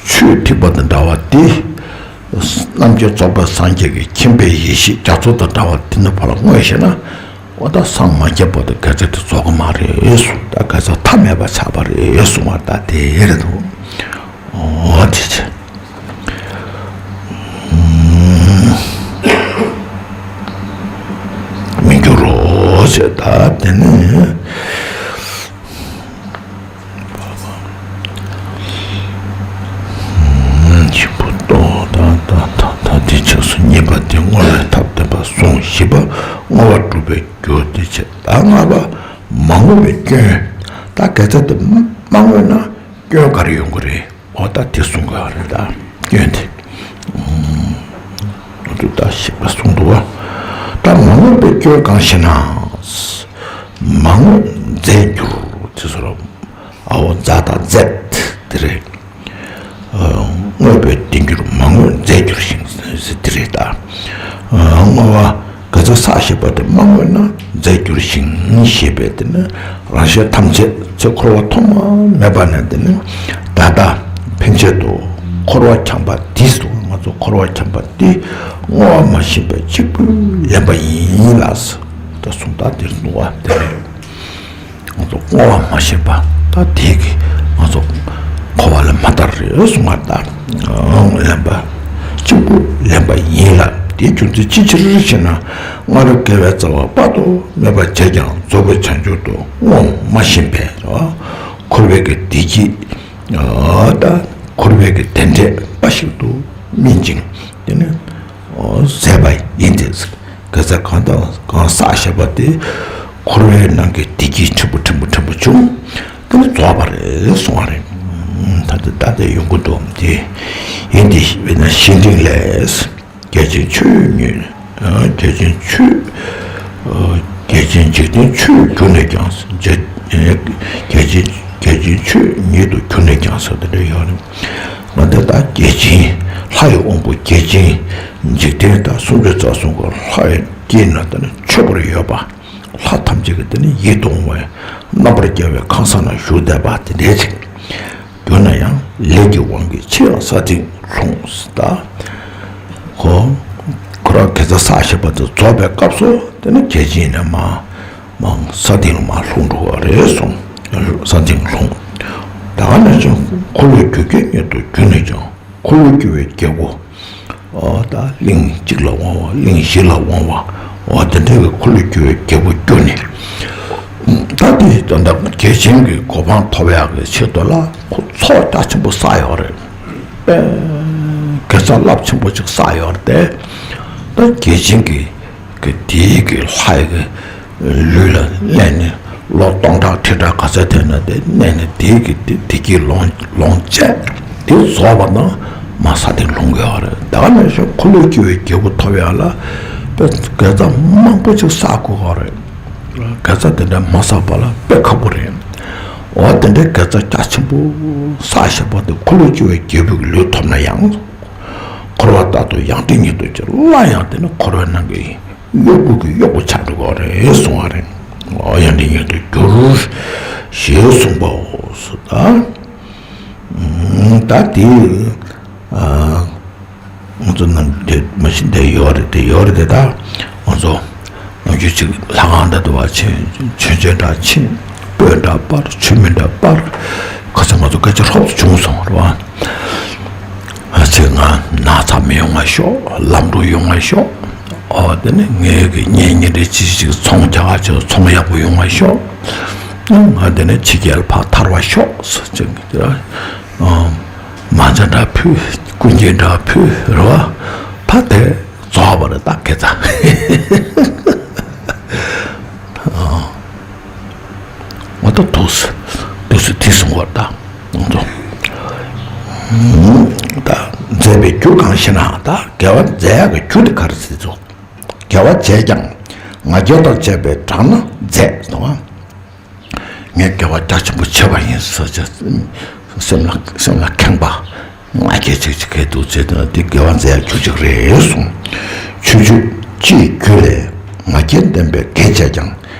ཆུའི་ཐིགས་པ་དང་འདྲ་བ་དེ། རྣམ་མཁྱེན་རྫོགས་པའི་སངས་རྒྱས་ཀྱི་མཁྱེན་པའི་ཡེ་ཤེས་རྒྱ་མཚོ་དང་འདྲ་བ་དེ་ནི་ཕར་ལ་བསྔོས་ཤེ་ན། འོ་ད་སངས་མ་རྒྱས་བར་དུ་དགེ་རྩ་དེ་རྫོགས་གི་མ་རེད་གསུངས། ད་དགེ་རྩ་མཐའ་མེད་པ་ཆགས་པ་རེད་གསུངས་པ་ད་དེ་རེད་དོ། འོ་དེ་ཆེ། མི་འགྱུར་རོ་ཞེས་ད་དེ་ནས། ཆེན་པོ་ཏོ་ད་ད་ད་ད་དེ་ཆགས་སོ། གཉིས་པ་དེ་བསྔོ་བའི་ཐབས་བསྟན་པ་གསུངས། བཞི་པ་བསྔོ་བ་སྒྲུབ་པའི་རྒྱུ་དེ་བྱས། ད་ལྔ་པ་མ་བསྔོས་པའི་སྐྱོན། ད་དགེ་རྩ་དེ་མ་བསྔོས་ན་སྐྱོན་ག་རེ་ཡོང་གི་རེད། འོ་ད་དེ་གསུང་དགོས་རེད། ད་སྐྱོན་དེ། ཨུམ། འོ་དེ་ད་ཞིབ་པ་གསུང་འདུག་བ། ད་མ་བསྔོས་པའི་སྐྱོན་གང་ཞེ་ན། མ་བསྔོས་རྫས་འགྱུར་དེ་ཚོ་ར། ཨའོ་རྫ་དང་རྫས་དེ་རེད། བསྔོས་པས་བདེ་འགྱུར་མ་བསྔོས་རྫས་འགྱུར་ཞིང་ཟེར་དེ་རེད་ད། བསྔོ་བ་དགེ་རྩ་ ཚོ་བསགས་ཞེས་པ་དེ་མ་བསྔོས་ན་རྫས་འགྱུར་ཞིང་ཞེས་པས། དེ་ནི་རང་གཞན་ཐམས་ཅད་ཚེ་འཁོར་བ་ཐོག་མ་མེད་པ་ནས་དེ་ནི་ད་ལྟ་ཕན་ཆད་དུ་འཁོར་བ་འཁྱམས་པ་འདི་སོ། ང་ཚོ་འཁོར་བ་འཁྱམས་པ་འདི་བསྔོ་བ་མ་བཞེས་པས་གཅིག་པུ་ལན་པ་ཡིན་ལགས། ད་གསུངས་དག་དེ་བསྔོ་བ་དེ་རེད། ང་ཚོ་བསྔོ་བ་མ་བཞེས་པ་ད་དེ་གི་ང་ཚོ་འཁོར་བ་ལས་མ་ཐར་རེད་གསུང་བ་ལྟར་ལན་པ་གཅིག་པུ་ལན་པ་ཡིན་ལ། དེའི་རྒྱུ་མཚན་ཅི་ཕྱིར་ཞེ་ན། སྔར་དགེ་བའི་རྩ་བ་དཔག་ཏུ་མེད་པ་བྱས་ཀྱང་རྫོགས་པའི་བྱང་ཆུབ་ཏུ་བསྔོ་མ་བཞེས་པས་འཁོར་བའི་གི་བདེ་སྐྱིད་ད་འཁོར་བའི་གི་བདེ་འབྲས་འབའ་ཞིག་ཏུ་སྨིན་ཅིང་དེ་ནི་ཟད་པ་ཡིན་ཏེ། དགེ་རྩ་གང་དང་གང་བསགས་བཞག་པ་དེ་འཁོར་བའི་ནང་གི་བདེ་སྐྱིད་ཕྲན་བུ་ཕྲན་བུ་ཕྲན་བུ་བྱུང་། དེ་ནི་རྫོགས་པ་རེད་གསུང་བ་རེད། ད་ལྟ་ད་ལྟ་ཡོང་གི་འདུག་དེ་ཡིན་ཏེ་བས་ན་བཤེས་སྤྲིང་ལས། རྒྱལ་ཆེན་ཆོས་ཉིད། རྒྱལ་ཆེན་ཆོས། རྒྱལ་ཆེན་འཇིག་རྟེན་ཆོས་གྱུར་ནས་ཀྱང་། རྒྱལ་རྒྱལ་ཆེན་རྒྱལ་ཆེན་ཆོས་ཉིད་དུ་གྱུར་ནས་ཀྱང་ཟེར་དེ་འདྲ་ཡོད་རེད། ང་འདི་ལྟར་རྒྱལ་ཆེན་ལྷ་ཡི་དབང་པོ་རྒྱལ་ཆེན་འཇིག་རྟེན་དང་སུམ་ཅུ་རྩ་གསུམ་གྱི་ལྷ་ཡི་སྐྱེས་ན་དེ་ནི་མཆོད་པར་ཡོད་པ། ལྷ་ཐམས་ཅད་ཀྱི་དེ་ནི་ཡིད་དུ་འོང་བའི་རྣམ་པར་རྒྱལ་བའི་ཁང་བཟང་ན་བཞུགས་བསྡད་པ་དེ་འདྲའི་ཅིག་གྱུར་ན་ཡང་ལས་ཀྱི་དབང་གིས་ཕྱིར་ཡང་ས་སྟེང་ལྷུང་། ད་ཁོ་ཁོ་རང་དགེ་རྩ་བསགས་བཞག་པ་དེ་རྫོགས་པའི་སྐབས་སུ་དེ་ནི་རྒྱལ་ཆེན་ནས་མར་མར་ས་སྟེང་ལ་མར་ལྷུང་འགྲོ་བ་རེད་གསུངས། ས་སྟེང་ལྷུང་། ད་ག་ནང་བཞིན་འཁོར་ལོས་སྒྱུར་རྒྱལ་ཉིད་དུ་གྱུར་ནས་ཀྱང་འཁོར་ལོས་སྒྱུར་བའི་རྒྱལ་པོ། ཨོ་ད་གླིང་གཅིག་ལ་དབང་བ་གླིང་བཞི་ལ་དབང་བ་ཨོ་དེ་འདྲ་བའི་འཁོར་ལོས་སྒྱུར་བའི་རྒྱལ་པོ་གྱུར་ནས། ད་དེ་ད་ལྟ་རྒྱལ་ཆེན་གྱི་གོ་འཕང་ཐོབ་ཡག་གི་ཆེད་དུ་ལ་ཁོ་ཚོགས་རྒྱ་ཆེན་པོ་བསགས་ཡོད་རེད། དཔེ་དགེ་རྩ་རླབས་ཆེན་པོ་ཅིག་བསགས་ཡོད་རེད་དེ། ད་རྒྱལ་ཆེན་གྱི་གི་དེའི་གི་ལྷ་ཡི་གི་ལུས་ལ་གནས་ནས་ལོ་སྟོང་ཕྲག་ཁྲི་ཕྲག་ག་ཚད་ཐོན་ན་དེ་གནས་ནས་དེའི་གི་དེ་དེ་གི་ལོངས་ལོངས་སྤྱད་དེ་རྫོགས་པ་དང་མ་ས་སྟེང་ལྷུང་གི་ཡོད་རེད། ད་ག་ནང་བཞིན་འཁོར་ལོས་སྒྱུར་བའི་རྒྱལ་པོ་ཐོབ་ཡག་ལ་དཔེ་དགེ་རྩ་མང་པོ་ཅིག་བསགས་དགོས་ཡོད་རེད། དགེ་རྩ་དེ་འདྲ་མ་བསགས་པ་ལ་དཔེ་ཁག་པོ་རེད། འོ་དེ་འདྲའི་དགེ་རྩ་རྒྱ་ཆེན་པོ་བསགས་བཞག་པ་དེ་འཁོར་ལོས་སྒྱུར་བའི་རྒྱལ་པོའི་གི་ལུས་ཐོབ་ན་ཡང་། འཁོར་བ་ལྟར་དུ་ཡང་སྟེང་ཉིད་དུ་གྱུར། སླར་ཡང་དེ་ནི་འཁོར་བའི་ནང་གི་གཡོག་པོ་གི་གཡོག་པོ་ཆགས་འགྲོ་གི་རེད་གསུང་བ་རེད། ཡང་སྟེང་ཉིད་དུ་གྱུར་ཞེས་གསུངས་པའོ། ད་ད་དེ་ང་ཚོ་ནང་དེ་མ་གཞི་དེ་ཡོད་རེད། དེ་ཡོད་རེད་དེ། ད་ང་ཚོ་ནམ་རྒྱུན་ཅིག་ལྷ་ཁང་འདྲ་འདུག་བ་ཕྱིན། མཆོད་མཇལ་འདྲ་ཕྱིན། སྤོས་འདྲ་སྤར། མཆོད་མེ་འདྲ་སྤར། ཁ་སང་ང་ཚོ་སྐད་ཆ་ཧྲོབ་ཏུ་བྱུང་སོང་རེད་བ། ཨ་ཙི་ང་ན་ཚ་མི་ཡོང་བ་ཤོག་ལམ་འགྲོ་ཡོང་བ་ཤོག་ཨོ་དེ་ནི་ངའི་གི་གཉེན་ཉེ་འདྲ་ཅི་ཞིག་ཚོང་རྒྱག་ག་ཅིག་ཚོང་ཡག་པོ་ཡོང་བ་ཤོག་ང་དེ་ནི་ཕྱི་རྒྱལ་ཕར་ཐར་བ་ཤོག་ཟེར་ཅིག་དེ་ར། མ་ཇ་འདྲ་ཕུལ། ཀུན་མཁྱེན་འདྲ་ཕུལ་རེད་བ། ད་དེ་རྫོགས་པ་རེད། ད་དགེ་རྩ། ང་ད་འདུག་སེ་འདུག་སེ་དེ་གསུང་བར་ད་ང་ཚོ་ད་མཛད་པའི་རྒྱུ་གང་ཞེ་ན། ད་དགེ་བ་མཛད་ཡག་གི་རྒྱུ་དེ་ག་རེ་ཟེར་ཚོ། དགེ་བ་བྱས་ཀྱང་ང་རྒྱལ་དང་བཅས་པའི་དྲག་ན་མཛད་དང་། ངས་དགེ་བ་རྒྱ་ཆེན་པོ་བྱས་པ་ཡིན་ཟེར་བྱས་སེམས་ལ་སེམས་ལ་ཁེངས་པ་ང་རྒྱལ་ཅིག་ཅིག་གས་འདུག་ཅེས་དེ་དགེ་བ་མཛད་རྒྱུ་ཅིག་རེད་གསུངས། ཆོས་སྤྱོད་སྤྱིའི་རྒྱུད་ལས་ང་རྒྱལ་ལྡན་པའི་དགེ་བྱས་ཀྱང་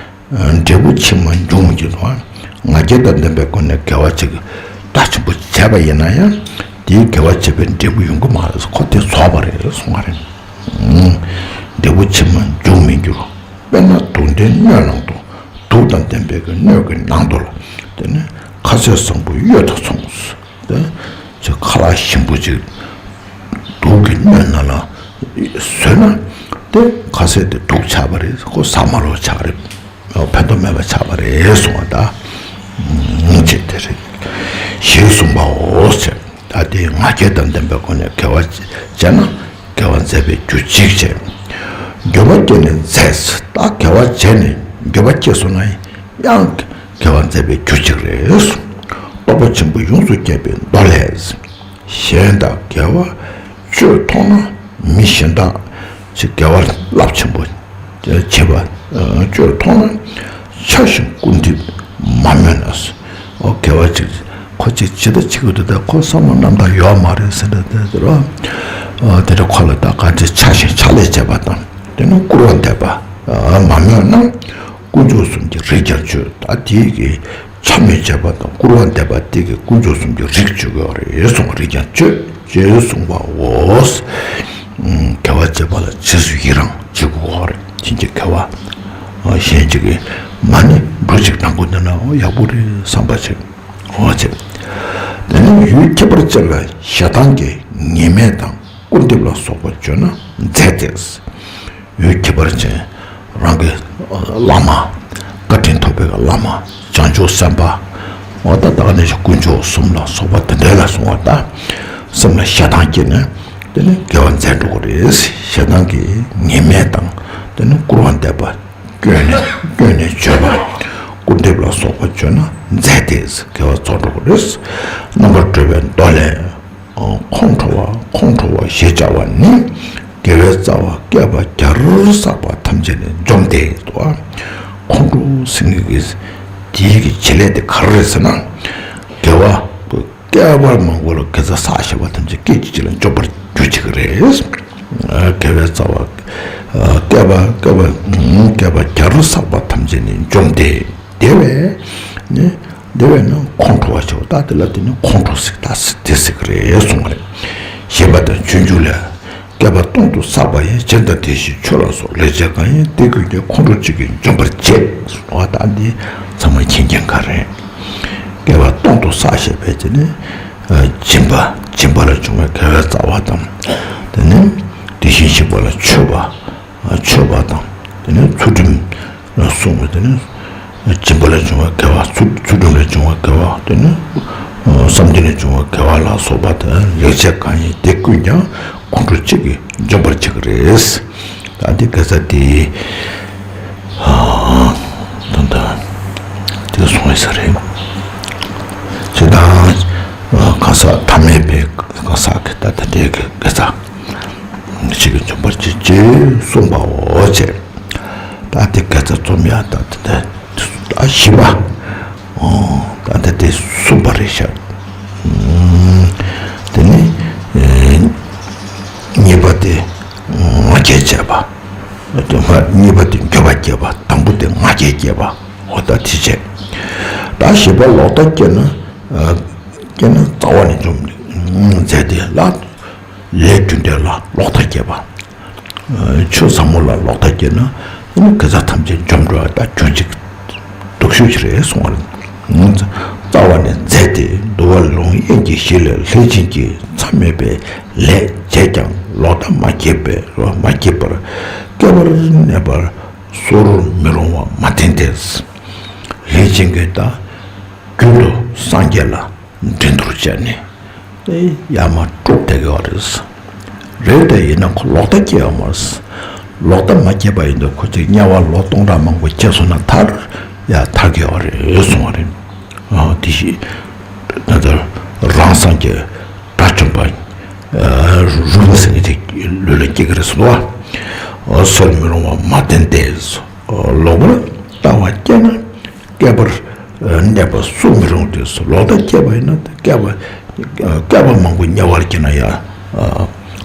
འབྲས་བུ་ཕྱི་མ་འབྱུང་མི་འགྱུར་བ། ང་རྒྱལ་དང་ལྡན་པའི་སྒོ་ནས་དགེ་བ་ཅིག་རྒྱ་ཆེན་པོ་བྱས་པ་ཡིན་ན་ཡང་དེའི་དགེ་བ་བྱས་པའི་འབྲས་བུ་ཡོང་གི་མ་རེད། ཁོ་དེ་རྫོགས་པ་རེད་གསུངས་པ་རེད། འབྲས་བུ་ཕྱི་མ་འབྱུང་མི་འགྱུར། དཔེར་ན་དུག་ལྡན་སྣོད་ནང་དུ། དུག་དང་ལྡན་པའི་གི་སྣོད་ཀྱི་ནང་དུ་ལ་དེ་ནི་ཁ་ཟས་བཟང་པོ་གཡོས་དང་མཚུངས། དེ་ཅིག་ཁ་ལག་ཞིམ་པོ་ཅིག་དུག་གི་སྣོད་ནང་ལ་ཟོས་ན་དེ་ཁ་ཟས་དེ་དུག་ཆགས་པ་རེད། ཁོ་ཟ་མ་རུང་ཆགས་རེད། ཕན་ཐོགས་མེད་པ་ཆགས་པ་རེད་གསུང་བ་ད། ཅེས་དེ་རེད། ཞེས་གསུངས་པའོ་ཟེར། ད་དེ་ང་རྒྱལ་དང་ལྡན་པའི་སྒོ་ནས་དགེ་བ་བྱས་ན་དགེ་བ་མཛད་པའི་རྒྱུ་གཅིག་བྱས། འགྱོད་པ་སྐྱེས་ནས་མཛད། ད་དགེ་བ་བྱས་ནས་འགྱོད་པ་སྐྱེས་སོང་ན་ཡང་དགེ་བ་མཛད་པའི་རྒྱུ་གཅིག་རེད། རྟོགས་པ་ཆེན་པོ་ཡོངས་སུ་རྒྱས་པའི་མདོ་ལས། གཞན་དག་དགེ་བ་སྤྱོད་མཐོང་ན། མི་གཞན་དག་ཅིག་དགེ་བ་རླབས་ཆེན་པོ་བྱེད་པ་སྤྱོད་མཐོང་ན། ཆགས་ཤིང་ཀུན་འདུས་མ་སྨོས་ན། འོ་དགེ་བ་ཅིག་ཁོ་ཅིག་ཇི་ལྟར་བྱེད་དགོས་འདུག་ད་ཁོ་བསམ་བློ་རྣམ་དག་ཡོད་མ་རེད་ཟེར་ན་དེ་རེད་བ། དེ་འདྲ་ཁོ་ལ་ད་གང་ཅི་ཆགས་ཤིང་ཕྱག་ལས་བྱེད་པ་དང་ དེ་ནས་སྐུར་བ་འདེབས་པ་མ་སྨོས་ན། དཀོན་མཆོག་གསུམ་གྱི་རིགས་ཀྱང་གཅོད། ད་དེ་གི་ཕྱག་མོས་བྱས་པ་དང་སྐུར་བ་འདེབས་པ་དེ་གི་དཀོན་མཆོག་གསུམ་གྱི་རིགས་གཅོད་དགོས་རེད་གསུངས། རིགས་ཀྱང་གཅོད་ཅེས་གསུངས་པའོ། དགེ་བ་བྱེད་པ་ལ་རྗེས་སུ་ཡི་རང་བྱེད་དགོས་རེད། ཕྱིན་ཆད་དགེ་བ་གཞན་གཅིག་གིས་མ་ཎི་འབྲུ་གཅིག་བགྲང་དགོས་འདུག་ན་ཡག་པོ་རེད་བསམ་པ་བྱེད། འོ་བྱེད། དེ་ནས་ཡུལ་ཁྱད་པར་ཅན་ལ་ཞེ་སྡང་གིས་ཉེས་མེད་དང་སྐུར་འདེབས་ལ་སོགས་པ་བརྗོད་ན་མཛེས་ཏེ། ཡུལ་ཁྱད་པར་ཅན། རང་གི་བླ་མ། བཀའ་དྲིན་ཐོབ་པའི་བླ་མ། བྱང་ཆུབ་སེམས་དཔའ། འོ་ད་ད་ག་ནས་ཀྱང་དཀོན་མཆོག་གསུམ་ལ་སོགས་པ་དེ་འདྲ་ལ་སོང་བ་ད། སེམས་ལ་ཞེ་སྡང་སྐྱེས་ནས། དེ་ནི་དགེ་བ་མཛད་འགྲོ་གི་རེད། ཞེ་སྡང་གིས་ཉེས་མེད་དང་། དེ་ནི་སྐུར་བ་འདེབས་པ། སྐྱོན་ནས་སྐྱོན་ནས་བརྗོད་པ། སྐུར་འདེབས་ལ་སོགས་པ་བརྗོད་ན་མཛེས་ཏེ་དགེ་བ་རྫོགས་འགྲོ་གི་རེད། རྣམ་པར་གྲོལ་བའི་མདོ་ལས། ཁོང་ཁྲོ་བ་ཁོང་ཁྲོ་བ་ཞེས་བྱ་བ་ནི། དགེ་བའི་རྩ་བ་བསྐལ་པ་བརྒྱར་བསགས་པ་ཐམས་ཅད་ནི་འཇོམས་ཏེ་དོ། ཁོང་ཁྲོ་ཟེར་མཁན་གྱི་དེའི་གི་བྱེད་ལས་དེ་ག་རེ་རེད་ཟེར་ན། དགེ་བ་བསྐལ་པ་མང་པོ་ལ་དགེ་རྩ་བསགས་བཞག་པ་ཐམས་ཅད་སྐད་ཅིག་གཅིག་ལ་འཇོམས་པར་གྱུར་ཅིག་རེད། དགེ་བའི་རྩ་བ་བསྐལ་པ་བསྐལ་པ་བསྐལ་པ་བརྒྱར་བསགས་པ་ཐམས་ཅད་ནི་འཇོམས་ཏེ། དེ་བས་ནི། དེ་བས་ན་ཁོང་ཁྲོ་བ་ཞེས་པ་ད་དེ་ལ་དེ་ནི་ཁོང་ཁྲོ་ཟེར་ད་ཟེར་དེ་ཟེར་གི་རེད་གསུངས་པ་རེད། ཞེས་པ་དང་སྤྱོད་འཇུག་ལས། བསྐལ་པ་སྟོང་དུ་བསགས་པ་ཡི། སྦྱིན་དང་བདེ་གཤེགས་མཆོད་ལ་སོགས། ལེགས་སྤྱད་གང་ཡིན་དེ་ཀུན་ཀྱང་། ཁོང་ཁྲོ་གཅིག་གིས་འཇོམས་པར་བྱེད། འོ་ད་འདི་ཚང་མ་མཁྱེན་མཁྱེན་ག་རེད། བསྐལ་པ་སྟོང་དུ་བསགས་ཞེས་པས་དེ་ནི། སྦྱིན་པ་སྦྱིན་པ་ལ་བྱུང་བའི་དགེ་བའི་རྩ་བ་དང་། དེ་ནི་དེ་བཞིན་གཤེགས་པ་ལ་མཆོད་པ། མཆོད་པ་དང་། དེ་ནས་ཚུལ་ཁྲིམས་ལ་སྲུང་བ། དེ་ནས་སྦྱིན་པ་ལས་བྱུང་བའི་དགེ་བ། ཚུལ་ཚུལ་ཁྲིམས་ལས་བྱུང་བའི་དགེ་བ། དེ་ནས་བསམ་གཏན་ལས་བྱུང་བའི་དགེ་བ་ལ་སོགས་པ་དང་། ལེགས་སྤྱད་གང་ཡིན་དེ་ཀུན་ཀྱང་། ཁོང་ཁྲོ་གཅིག་གིས་འཇོམས་པར་བྱེད་ཀྱི་རེད། ད་འདི་དགེ་རྩ་དེ། ད་ལྟ་དེ་གསུངས་ཡོད་ས་རེད། ཇི་ལྟར་གང་ཟག་ཐ་མལ་པའི་གང་ཟག་གི་ད་ལྟ་དེ་གི་དགེ་རྩ། ཞིག་གིས་འཇོམས་པར་བྱེད་ཅེས་གསུངས་པའོ་ཞེས། ད་དེ་དགེ་རྩ་རྩོམ་ཡག་ད་དེ་ད་བཞི་པ། ཨོ་ད་དེ་དེ་གསུམ་པ་རེད་ཤག་དེ་ནི་གཉིས་པ་དེ་ང་རྒྱལ་བཅས་པ། དེ་མ་གཉིས་པ་དེ་འགྱོད་པ་སྐྱེས་པ། དང་པོ་དེ་ང་རྒྱལ་སྐྱེས་པ། ཨོ་ད་དེ་བྱས། ད་བཞི་པ་ལོག་ལྟ་སྐྱེས་ན། སྐྱེས་ན་རྩ་བ་ནས་འཇོམས་མཛད་དེ་ལ། ལས་རྒྱུ་འབྲས་ལ་ལོག་ལྟ་སྐྱེས་པ། ཆོས་ཟབ་མོ་ལ་ལོག་ལྟ་སྐྱེས་ན་དེ་ནི་དགེ་རྩ་ཐམས་ཅད་འཇོམས་འགྲོ་བ་ད་རྒྱུ་གཅིག་སྡུག་ཤོས་ཅིག་རེད་གསུངས་པ་རེད། རྩ་བ་ནས་མཛད་དེ་འདུལ་བ་ལུང་དབྱིངས་ཀྱི་གཞི་ལས་ལྷས་བྱིན་གྱིས་མཚམས་མེད་པའི་ལས་བྱས་ཀྱང་ལོག་ལྟ་མ་སྐྱེས་པའི་མ་སྐྱེས་པར་བསྐལ་པར་གནས་པར་སོར་མི་རུང་བ་མ་བསྟན་ཏེ། ལྷས་བྱིན་གྱིས་ད་རྒྱུན་དུ་སངས་རྒྱས་ལ། འགྲན་བསྡུར་བྱས་ནས། ཨེ་ཡར་མར་དཀྲུགས་བསྡད་ཀྱི་ཡོད་རེད། རེད་དེ་ཡིན་ན་ཁོ་ལོག་ལྟ་སྐྱེ་ཡོད་མ་རེད། ལོག་ལྟ་མ་སྐྱེས་པ་ཡིན་དུས་ཁོ་ཅིག་དམྱལ་བ་ལོ་སྟོང་ཕྲག་མང་པོ་སྐྱེས་སོང་ན་ཐར་ཡ་ཐར་གྱི་ཡོད་རེད་གསུངས་པ་རེད། ཨ་དེ་བཞིན་ད་ལྟ་རང་སངས་རྒྱས་དགྲ་བཅོམ་པ་རུ་མི་སེང་གེ་དེ་ལུས་ལ་སྐྱེ་གི་རེད་ཟེར་བ། སོར་མི་རུང་བ་མ་བསྟན་ཏེ། ལོག་པར་ལྟ་བ་སྐྱེས་ན། བསྐལ་པར་གནས་པ་སུ་མི་རུང་སྟེ། ལོག་ལྟ་སྐྱེས་པ་ཡིན་ན་བསྐལ་པ་བསྐལ་པ་མང་པོ་དམྱལ་བར་སྐྱེས་ན་ཡང་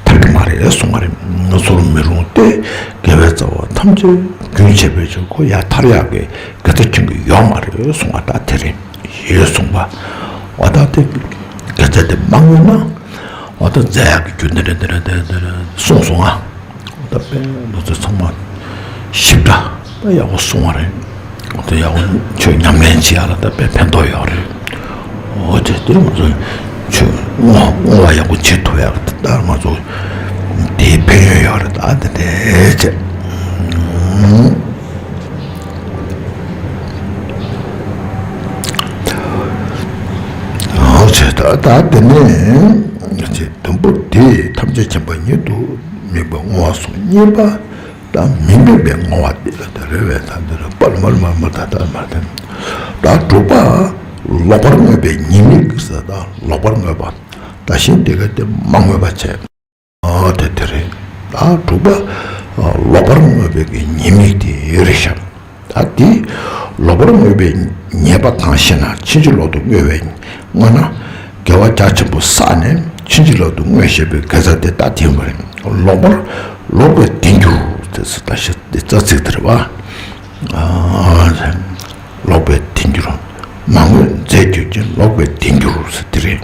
ཐར་གྱི་མ་རེད་གསུངས་པ་རེད། སོར་མི་རུང་སྟེ། དགེ་བའི་རྩ་བ་ཐམས་ཅད་རྒྱུན་ཆད་པའི་ཕྱིར་ཁོ་ཡང་ཐར་ཡག་གི་དགེ་རྩ་ཁྱོན་གྱི་ཡོད་མ་རེད་གསུངས་པ་ད་དེ་རེད་ཞེས་གསུངས་པ། འོ་ད་དེ་དགེ་རྩ་དེ་མ་བསྔོས་ན་འོ་ད་མཛད་ཡག་གི་རྒྱུ་འདི་རེད་འདི་རེད་འདི་རེད་འདི་རེད་གསུངས་སོང་ང་། ད་དཔེ་ང་ཚོ་ཚང་མ་ཞིབ་ཕྲ་ད་ཡག་པོ་གསུང་བ་རེད། ད་ཡག་པོ་ཆོས་ཉམས་ལེན་བྱེད་ཡག་ལ་ད་དཔེ་ཕན་ཐོགས་ཡོད་རེད། འོ་དེ་དེ་ང་ཚོ་ཆོས་བསྔོ་བསྔོ་བ་ཡག་པོ་བྱེད་ཐུབ་ཡག་ད་ང་ཚོ་དེའི་ཕན་ཡོན་ཡོད་རེད། ད་དེ་དེ་བྱས། འོ་བྱས་ད་ད་དེ་ནས་ང་ཚོས་དུམ་བུ་དེ་ཐམས་ཅད་མཁྱེན་པ་ཉིད་དུ་དམིགས་པ་བསྔོ་བ་སོགས་གཉིས་པ། ད་མི་དམིགས་པའི་བསྔོ་བ་འདི་ལ་ད་རེ་བས་ད་འདི་ལ་པར་མར་མར་མར་ད་ད་མར་ད། ད་དྲུག་པ། ལོག་པར་བསྔོས་པའི་ཉེས་དམིགས་ཟེར། ད་ལོག་པར་བསྔོས་པ། ད་གཞན་དེ་ག་དེ་མ་བསྔོས་པ་བྱས། ཨ་དེ་དེ་རེད། ད་དྲུག་པ། ལོག་པར་བསྔོས་པའི་གི་ཉེས་དམིགས་དེ་རེད་ཤག་ད་དེ་ལོག་པར་བསྔོས་པའི་ཉེས་པ་གང་ཞེ་ན། ཕྱིན་ཅི་ལོག་ཏུ་བསྔོས་པའི་བསྔོས་ན། དགེ་བ་རྒྱ་ཆེན་པོ་བསགས་ནས་ཕྱིན་ཅི་ལོག་ཏུ་བསྔོས་ཞེས་པའི་དགེ་རྩ་དེ་ལྟ་དེ་མ་རེད། ལོག་པར་ལོག་པའི་དེ་འགྱུར་ དེ་ཚོ་ད་ཤི་དེ་རྩ་ཚིག་དེ་རེད་བ། ཨ། ལོག་པའི་དལ་འགྱུར། མ་བསྔོས་མཛད་གྱུར་ཅིང་ལོག་པའི་དལ་འགྱུར་ཟེར་དེ་རེད།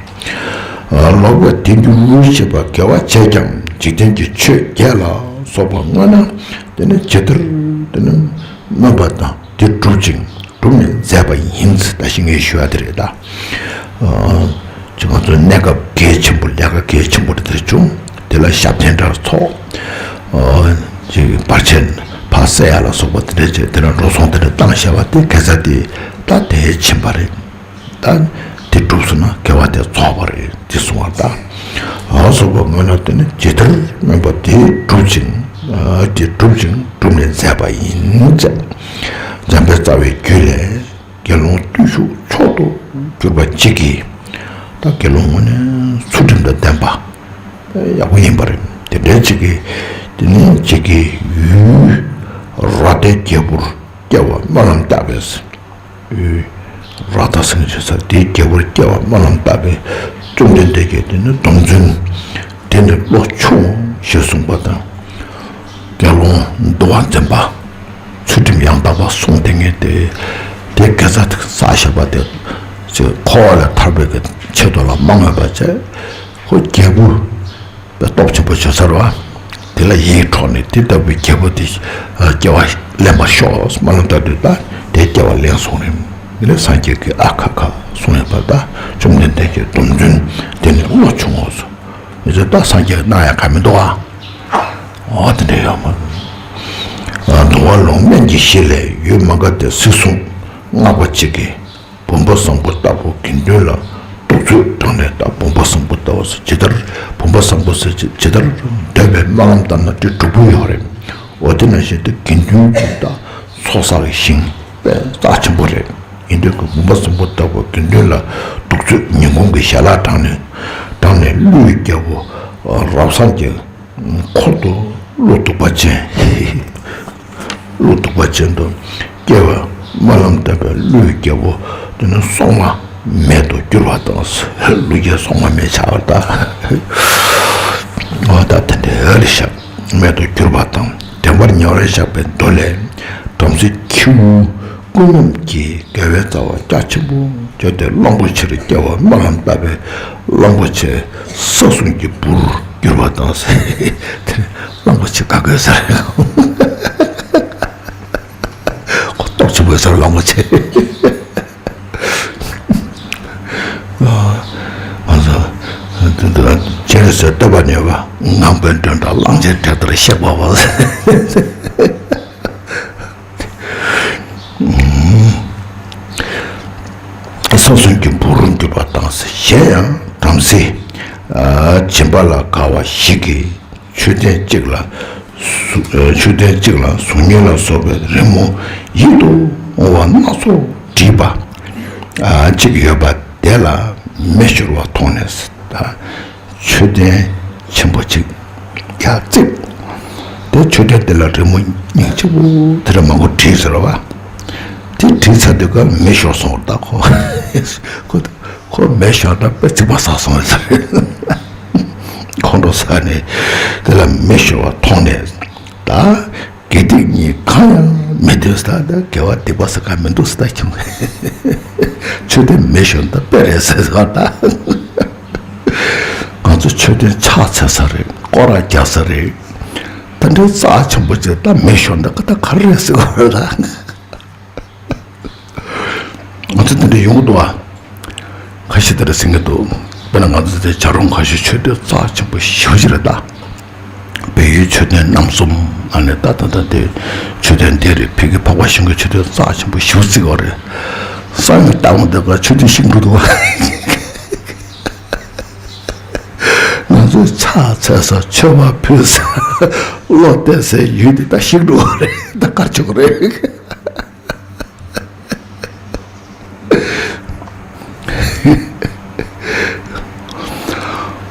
ཨ། ལོག་པའི་དལ་འགྱུར་ཞེས་པ་དགེ་བ་བྱས་ཀྱང་འཇིག་རྟེན་གྱི་ཆོས་བརྒྱད་ལ་སོགས་པ་བསྔོས་ན། དེ་ནི་ཇི་ལྟར་དེ་ནི་སྨོན་པ་དང་དེ་བསྒྲུབ་ཅིང་བསྒྲུབས་ནས་མཛད་པ་ཡིན། ད་ཤི་ངས་ཞུ་བ་དེ་རེད་ད། ཨ། ཅིག་ང་ཚོ་གནས་སྐབས་གལ་ཆེན་པོ་ལས་ཀ་གལ་ཆེན་པོ་དེ་འདྲ་བྱུང་། དེ་ལ་ཞབས་བརྟན་འདྲ་ཚོགས། ཨ། ཅིག་བར་ཆད་ཕར་སེལ་ཡ་ལ་སོགས་པ་དེ་འདྲ་བྱས་དེ་ལ་འགྲོ་སོང་དེ་འདྲ་བཏང་བཞག་པ་དེ་དགེ་རྩ་དེ་ད་དེ་ཕྱིན་པ་རེད། ད་དེ་གྲུབ་སོང་ན་དགེ་བ་དེ་རྫོགས་པ་རེད་དེ་གསུང་བ་ད། ཨ། སོགས་པ་བསྔོས་ན་དེ་ནི་ཇི་ལྟར་སྨོན་པ་དེ་བསྒྲུབ་ཅིང་། ཨ། དེ་བསྒྲུབ་ཅིང་བསྒྲུབས་ནས་མཛད་པ་ཡིན་ཟེར། འཇམ་དཔལ་རྩ་བའི་རྒྱུད་ལས། དགེ་སློང་བརྟུལ་ཞུགས་མཆོག་ཏུ་གྱུར་པ་གཅིག་གིས། ད་དགེ་སློང་ངོ་ནས་ཚུལ་ཁྲིམས་དང་ལྡན་པ་ཡག་པོ་ཡིན་པ་རེད། དེ་འདྲའི་གཅིག་གིས་དེ་ནས་གཅིག་གིས་ཡུལ་ར་ཏའི་རྒྱལ་པོར་སྐྱེ་བར་སྨོན་ལམ་བཏབ་པས། ཡུལ་ར་ཏ་ཟེར་མཁན་ཆེ་ས་དེའི་རྒྱལ་པོར་སྐྱེ་བར་སྨོན་ལམ་བཏབ་པས། བཅོམ་ལྡན་འདས་ཀྱིས་དེ་ནི་སྡོམ་བརྩོན་དེ་ནི་བློ་ཆུང་ཞེས་གསུངས་པ་དང་། དགེ་སློང་འདུལ་བ་འཛིན་པ། ཚུལ་ཁྲིམས་ཡང་དག་པ་སྲུང་བསྡད་མཁན་དེ། དེ་དགེ་རྩ་བསགས་བཞག་པ་དེ། ཅིག་འཁོར་བ་ལས་ཐར་བའི་གི་ཆེད་དུ་ལ་མ་བསྔོས་པ་བྱས། ཁོ་རྒྱལ་པོ་དཔེ་སྟོབས་ཆེན་པོ་བྱོན་ས་རེད་བ། དེ་ལ་ཡིད་འཕྲོག་ནས་དེ་ལྟ་བུའི་རྒྱལ་པོ་དེ་སྐྱེ་བ་ལེན་པར་ཤོག་སྨོན་ལམ་བཏབ་དུས་ད་དེ་སྐྱེ་བ་ལེན་སོང་རེད། དེ་ནས་སངས་རྒྱས་ཀྱིས་ཨ་ཁ་ཁ་གསུངས་ཡོད་པ། ད་བཅོམ་ལྡན་འདས་ཀྱི་སྡོམ་བརྩོན་དེ་ནི་བློ་ཆུང་ངོ་སོ། མི་ཚོས་ད་སངས་རྒྱས་གནང་ཡ་ག་མི་འདུག་ཨ། འོ་དེ་འདྲ་ཡོད་མ་རེད། ཨ། འདུལ་བ་ལུང་སྨན་གྱི་གཞི་ལས་ཡུལ་མ་འགགས་ཏེ་གཟིགས་གསུངས་སྔགས་པ་གཅིག་གིས། བུམ་པ་བཟང་པོ་ལྟ་བུ་དགེ་འདུན་ལ་གདུགས་ཚོད་དྲངས་ནས། ད་བུམ་པ་བཟང་པོ་ལྟ་བུ་ཟེར་ཇི་ལྟར་བུམ་པ་བཟང་པོ་ཟེར་ཇི་ལྟར་འདོད་པའི་སྨོན་ལམ་བཏབ་ན་དེ་འགྲུབ་ཀྱི་ཡོད་རེད། འོ་དེ་ནང་བཞིན་དུ་དགེ་འདུན་གྱི་ད་ཚོགས་བསགས་ཀྱི་ཞིང་དཔེ་རྩ་ཆེན་པོ་རེད། ཡིན་དུས་ཀྱི་བུམ་པ་བཟང་པོ་ལྟ་བུ་དགེ་འདུན་ལ་གདུགས་ཚོད་ཉིན་གུང་གི་ཞལ་ལག་དྲངས་ནས། དྲངས་ནས་ཀླུའི་རྒྱལ་པོ་རབ་བཟང་གི་འཁོར་དུ་ཀླུ་གདུག་པ་ཅན། ཀླུ་གདུག་པ་ཅན་དུ་སྐྱེ་བའི་སྨོན་ལམ་བཏབ་པས་ཀླུའི་རྒྱལ་པོ་དེ་ནི་སྲོག་མ་མེད་དུ་གྱུར་པ་དང་། ཀླུ་རྒྱལ་སྲོག་མ་མེད་ཆགས་པ་ད། འོ་ད་དེ་འདྲའི་ཨ་རི་ཤ་མེད་དུ་གྱུར་པ་དང་། འདྲེན་པར་ཉེ་བར་བཞག་པའི་མདོ་ལས། བྲམ་ཟེ་ཁྱེའུ་ཀུན་སྙོམས་ཀྱིས་དགེ་བའི་རྩ་བ་རྒྱ་ཆེན་པོ་བརྗོད་དེ་གླང་པོ་ཆེར་སྐྱེ་བའི་སྨོན་ལམ་བཏབ་པས་གླང་པོ་ཆེ་ས་སྲུང་གི་བུར་གྱུར་པ་དང་། དེ་གླང་པོ་ཆེ་ག་གེ་ཟེར། ཁོ་ལྟོགས་ཆེན་པོའི་སར་གླང་པོ་ཆེ། ང་ཚོ་དེ་འདྲ་ཅེ་རེ་ཟེར་བསྟོད་པ་ཉོས་པ། ངང་པའི་མགྲོན་བདག་གླང་ཆེན་དྲེགས་ལྟར་གཤེགས་པ་བ། ས་སྲུང་གི་བུ་རུ་གྱུར་པ་དང་། གཞན་ཡང་བྲམ་ཟེ་སྦྱིན་པ་ལ་དགའ་བ་ཞིག་གིས་མཆོད་རྟེན་གཅིག་ལ་གཟུགས་མཆོད་རྟེན་གཅིག་ལ་གཟུགས་བརྙན་ལ་སོགས་པའི་རི་མོ་ཡིད་དུ་འོང་བ་སྣ་ཚོགས་བྲིས་པ་གཅིག་ཡོད་པ་དེ་ལ་མེ་ཤོར་བ་མཐོང་ནས། མཆོད་རྟེན་ཆེན་པོ་གཅིག་ཀྱང་བརྩིགས། དེ་མཆོད་རྟེན་དེ་ལ་རི་མོ་སྙིང་རྗེ་པོ་དེ་འདྲ་མང་པོ་བྲིས་ཟེར་བ། དེ་བྲིས་ཚར་དུས་ཀ་མེ་ཤོར་སོང་བ་ད་ཁོ། ཁོ་ཁོ་མེ་ཤོར་ན་དཔེ་རྩིག་པ་ཟག་སོང་ཟེར། ཁོང་ཁྲོ་ཟ་ནས་དེ་ལ་མེ་ཤོར་བ་མཐོང་ནས། ད་དགེ་སྡིག་གཉིས་གང་ཡང་མི་འདོད་ས། ད་དགེ་བ་སྡིག་པ་ཟེར་ག་མི་འདུག་ས། ད་ཁྱོད་མཆོད་རྟེན་མེ་ཤོར་ན་དཔེ་རེད་ཟེར་ཟེར་བ་ད། ང་ཚོ་མཆོད་རྟེན་ཕྱག་འཚལ་ས་རེད། སྐོར་ར་རྒྱག་ས་རེད། ད་འདྲའི་རྩ་ཆེན་པོ་ཅིག་ད་མེ་ཤོར་ན་ད་ག་རེ་རེད་ཟེར་བ་རེད་ད། ང་ཚོ་འདི་འདྲ་ཡོང་གི་འདུག་ཨ། ཁ་ཤས་དེ་འདྲ་ཟེར་གྱི་འདུག་དཔེར་ན་ང་ཚོ་དེ་བྱ་རུང་ཁ་ཤས་མཆོད་རྟེན་རྩ་ཆེན་པོ་ཞེ་པོ་ཅིག་རེད་ད། བལ་ཡུལ་མཆོད་རྟེན་རྣམ་གསུམ། ཨ་ནི་ད་ད་ད་དེ་མཆོད་རྟེན་དེ་རེད། ཕ་གི་འཕགས་པ་ཤིང་གི་མཆོད་རྟེན་རྩ་ཆེན་པོ་ཞེ་པོ་ཅིག་ཡོད་རེད། ས་ཡི་ལྟ་བ་འདི་ག་མཆོད་རྟེན་ཤིང་འགྲོ་འདུག་ཨ། ང་ཚོས་ཕྱག་འཚལ་ས། མཆོད་པ་ཕུལ་ས། བློ་གཏད་སའི་ཡུལ་འདི་ད་ཤིང་འགྲོ་བ་རེད། ད་དཀར་ཆག་རེད།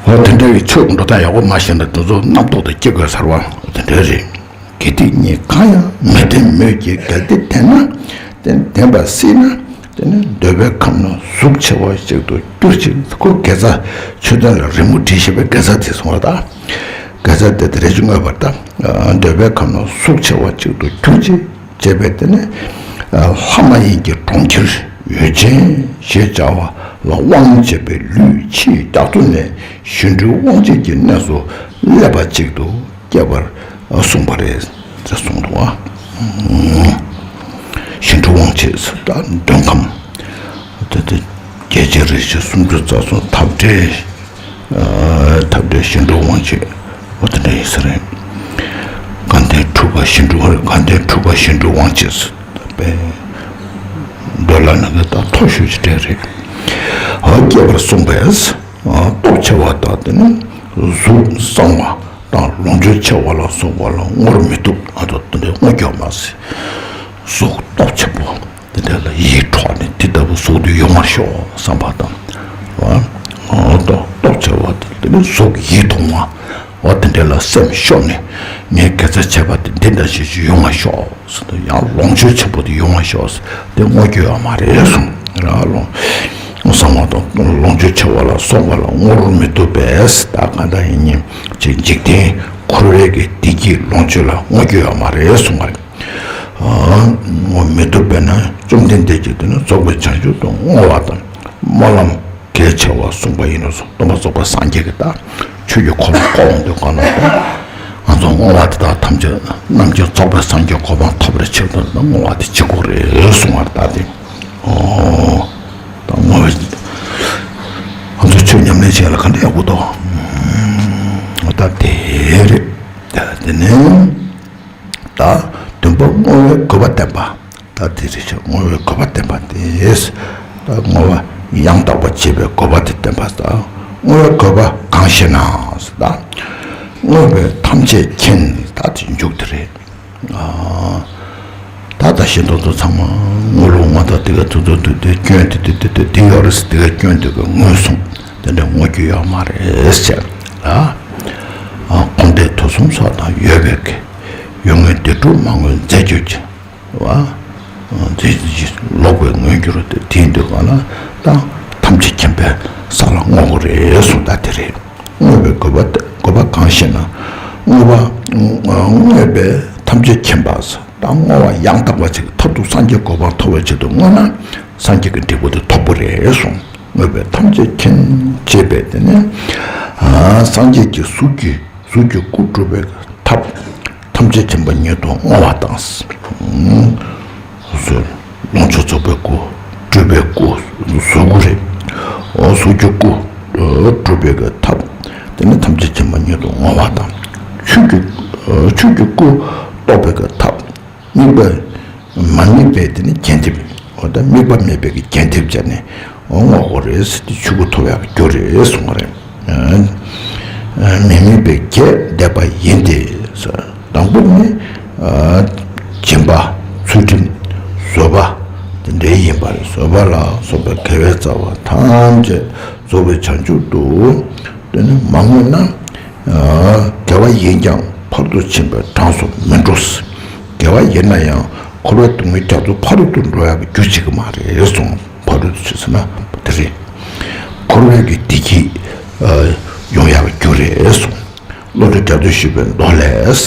འོ་དེ་འདྲ་བའི་ཆོས་འགྲོ་སྟངས་ཡག་པོ་མ་ཤེས་ན་དེ་ཚོ་རྣམ་རྟོག་དང་སྐྱེ་དགོས་ཟེར་བ་དེ་འདྲ་རེད། དགེ་སྡིག་གཉིས་གང་ཡང་མི་ལྡན་མོད་ཀྱི། གལ་ཏེ་ལྡན་ན་དེ་ལྡན་པ་སྲིད་ན་དེ་ནི་འདོད་པའི་ཁམས་ན་གཟུགས་ཆེ་བ་ཞིག་ཏུ་གྱུར་ཅིག་ཁོ་དགེ་རྩ་མཆོད་རྟེན་ལ་རི་མོ་བྲིས་བཞག་པའི་དགེ་རྩ་དེ་སོང་བ་ད། དགེ་རྩ་དེ་དེ་རེ་ཅིག་བསྔོས་པར་ད། འདོད་པའི་ཁམས་ན་གཟུགས་ཆེ་བ་གཅིག་ཏུ་གྱུར་ཅིག་ཅེས་པས་དེ་ནི། ལྷ་མ་ཡིན་གྱི་གྲོང་ཁྱེར་ཡུལ་ཅན་ཞེས་བྱ་བ་ལ་དབང་བྱེད་པའི་ལུས་ཕྱིའི་རྒྱ་མཚོ་ནས་གཞན་འཕྲུལ་དབང་བྱེད་ཀྱི་གནས་སུ་སླེབས་པ་གཅིག་ཏུ་སྐྱེས་པར་གསུངས་པ་རེད་ཅེས་གསུངས་འདུག་བ། གཞན་འཕྲུལ་དབང་བྱེད་ཟེར་ད་འདོད་ཁམས། དེ་དེ་རྒྱལ་ཆེན་རིན་ཆེན་སུམ་ཅུ་རྩ་གསུམ་ཐབས་འདྲེན། ཐབས་འདྲེན་གཞན་འཕྲུལ་དབང་བྱེད། འོ་དེ་འདྲ་ཡིན་ས་རེད། དགའ་ལྡན་འཁྲུགས་པ་གཞན་འཕྲུལ་དབང་དགའ་ལྡན་འཁྲུགས་པ་གཞན་འཕྲུལ་དབང་བྱེད་ཟེར་པས། འདོད་ལ་ནི་གི་ད་མཐོ་ཤོས་ཀྱི་གྲས་རེད། འོ་སྐྱེས་པར་གསུངས་པས། སྟོབས་ཆེ་བ་དང་དེ་ནི་གཟུགས་བཟང་བ་དང་ལོངས་སྤྱོད་ཆེ་བ་ལ་སོགས་པ་ལ་བསྔོར་མི་བཏུབ། ཨ་ད་དེ་འདྲའི་བསྔོ་རྒྱུ་མ་ཟད། གཟུགས་སྟོབས་ཆེན་པོ། དེ་འདྲ་ལ་ཡིད་འཕྲོག་ནས་དེ་ལྟ་བུ་གཟུགས་དེ་ཡོང་བར་ཤོག་བསམ་པ་དང་། ཨ་ཏོག་ཏོག་ཆེ་བ་དེ་ནི་གཟུགས་ཡིད་དུ་འོང་བ། འོ་དེ་འདྲ་ལ་སེམས་ཤོར་ནས་ངས་དགེ་རྩ་བྱས་པ་དེ་འདི་འདྲ་ཞིག་ཅིག་ཡོང་བར་ཤོག་ཟེར་ཏེ་ཡང་ལོངས་སྤྱོད་ཆེན་པོ་དེ་ཡོང་བར་ཤོག་ཟེར་ཏེ་བསྔོ་རྒྱུ་ཡོད་མ་རེད་གསུངས་ར། ལོངས་བཟང་བ་དང་ལོངས་སྤྱོད་ཆེ་བ་ལ་སོགས་པ་ལ་བསྔོར་མི་བཏུབ་པས། ད་གང་ལྟར་ཡིན་ཉིན་ཅིག་འཇིག་རྟེན་འཁོར་བའི་གི་བདེ་སྐྱིད་ལོངས་སྤྱོད་ལ་བསྔོ་རྒྱུ་ཡོད་མ་རེད་གསུངས་པ་རེད། བསྔོ་མི་བཏུབ་པས་ན་བཅོམ་ལྡན་འདས་ཀྱིས་དེ་ནི་རྫོགས་པའི་བྱང་ཆུབ་ཏུ་བསྔོ་བ་དང་སྨོན་ལམ་གལ་ཆེ་བ་གསུངས་པ་ཡིན་ནོ། སྟོན་པ་རྫོགས་པའི་སངས་རྒྱས་ཀྱིས་ད་ཆོས་ཀྱི་འཁོར་ལོ་བསྐོར་འོང་དུས་གང་ལ་ད་ང་ཚོ་བསྔོ་བ་དེ་དག་ཐམས་ཅད་རྣམ་མཁྱེན་རྫོགས་པའི་སངས་རྒྱས་གོ་འཕང་ཐོབ་པའི་ཆེད་དུ་ད་བསྔོ་བ་དེ་བྱེད་དགོས་རེད་གསུངས་པ་རེད། ད་དེ་ཨོ་ད་བསྔོ་བའི་ང་ཚོ་ཆོས་ཉམས་ལེན་བྱེད་ལ་ག་འདྲ་ཡག་པོ་འདུག་ད་དེ་རེད། ད་དེ་ནས། ད་བདུན་པ་བསྔོ་བའི་དགོས་པ་བསྟན་པ། ད་དེ་རེད་ཤག་བསྔོ་བའི་དགོས་པ་བསྟན་པ་དེ། ད་བསྔོ་བ་ཡང་དག་པར་བྱེད་པའི་དགོས་པ་དེ་བསྟན་པ་ད། བསྔོ་བའི་དགོས་པ་གང་ཞེ་ན། ད་བསྔོ་བས་ཐམས་ཅད་མཁྱེན། ད་དེ་མཇུག་དེ་རེད། ཨ། ད་ད་ཤེས་མདོག་ཚོ་ཚང་མ་བསྔོ་ལུགས་ང་ད་དེ་ག་ཐུག་ཐུག་ཐུག་དེ་སྐྱོན་དེ་དེ་དེ་དེ་དེ་ཡོད་རེད་ཟེར་དེ་ག་སྐྱོན་དེ་ག་ངོས་བཟུང་དེ་འདྲ་བསྔོ་རྒྱུ་ཡོད་མ་རེད་ཟེར། ཨ། ཨ། འཁོར་འདས་དུས་གསུམ་སོགས་དང་ཡོད་པའི་གི། ཡོད་ངེས་བདེ་སྒྲུབ་མ་བསྔོས་མཛད་གྱུར་ཅིག །བ། མཛད་ཅིག་ལོག་པའི་མངོན་གྱུར་ཏེ་དེའི་འདོད་པ་ལ་ད་ཐམས་ཅད་མཁྱེན་པའི་ས་ལ་བསྔོ་དགོས་རེད་གསུངས། ད་དེ་རེད། བསྔོ་བའི་དགོས་པ་དགོས་པ་གང་ཞེ་ན། བསྔོ་བ་བསྔོ་བས་ཐམས་ཅད་མཁྱེན་པ། ད་བསྔོ་བ་ཡང་དག་པ་ཅིག་མཐར་ཐུག་སངས་རྒྱས་གོ་འཕང་ཐོབ་པའི་ཆེད་དུ་བསྔོ་ན་སངས་རྒྱས་ཀྱི་འབྲས་བུ་དེ་ཐོབ་པ་རེད་གསུངས། བསྔོ་བས་ཐམས་ཅད་མཁྱེན་ཅེས་པས་དེ་ནི། སངས་རྒྱས་ཀྱི་གཟུགས་ཀྱི་གཟུགས་ཀྱི་སྐུ་སྒྲུབ་པའི་ཐབས། ཐམས་ཅད་མཁྱེན་པ་ཉིད་དུ་བསྔོ་བ་དང་། གཟུགས་ལོངས་སྤྱོད་རྫོགས་པའི་སྐུ། སྒྲུབ་པའི་སྐུ། གཟུགས་སྐུ་རེད། འོ་གཟུགས་ཀྱི་སྐུ་སྒྲུབ་པའི་ཐབས། དེ་ནི་ཐམས་ཅད་མཁྱེན་པ་ཉིད་དུ་བསྔོ་བ་དང་། ཆོས་ཀྱི་ཆོས་ཀྱི་སྐུ་རྟོགས་པའི་ཐབས། དམིགས་པ་མ་དམིགས་པའི་དེ་ནི་རྒྱས་འདེབས། འོ་ད་དམིགས་པ་མེད་པའི་གི་རྒྱས་འདེབས་བྱས་ནས་འོ་བསྔོ་དགོས་རེད་ཟེར་ཏེ་ཆོས་སྐུ་ཐོབ་ཡག་གི་རྒྱུ་རེད་གསུངས་པ་རེད། མི་དམིགས་པའི་རྒྱས་འདེབས་པ་ཡིན་ཏེ། དང་པོ་ནི་སྦྱིན་པ་ཚུལ་ཁྲིམས་བཟོད་པ་དེ་འདྲའི་ཡིན་པ་རེད། བཟོད་པ་ལ་སོགས་པའི་དགེ་བའི་རྩ་བ་ཐམས་ཅད་རྫོགས་པའི་བྱང་ཆུབ་ཏུ་དེ་ནི་མ་བསྔོས་ན། དགེ་བ་ཡིན་ཀྱང་ཕ་རོལ་ཏུ་ཕྱིན་པའི་གྲངས་སུ་མི་འགྲོ། དགེ་བ་ཡིན་ན་ཡང་འཁོར་བའི་སྡུག་བསྔལ་རྒྱ་མཚོ་ཕ་རོལ་ཏུ་འགྲོ་ཡག་གི་རྒྱུ་བྱེད་ཀྱི་མ་རེད་གསུངས། ཕ་རོལ་ཏུ་ཕྱིན་ཟེར་ན་དེ་རེད། འཁོར་བའི་གི་བདེ་སྐྱིད་ཡོང་ཡག་གི་རྒྱུ་རེད་གསུངས། བློ་གྲོས་རྒྱ་མཚོས་ཞུས་པའི་མདོ་ལས།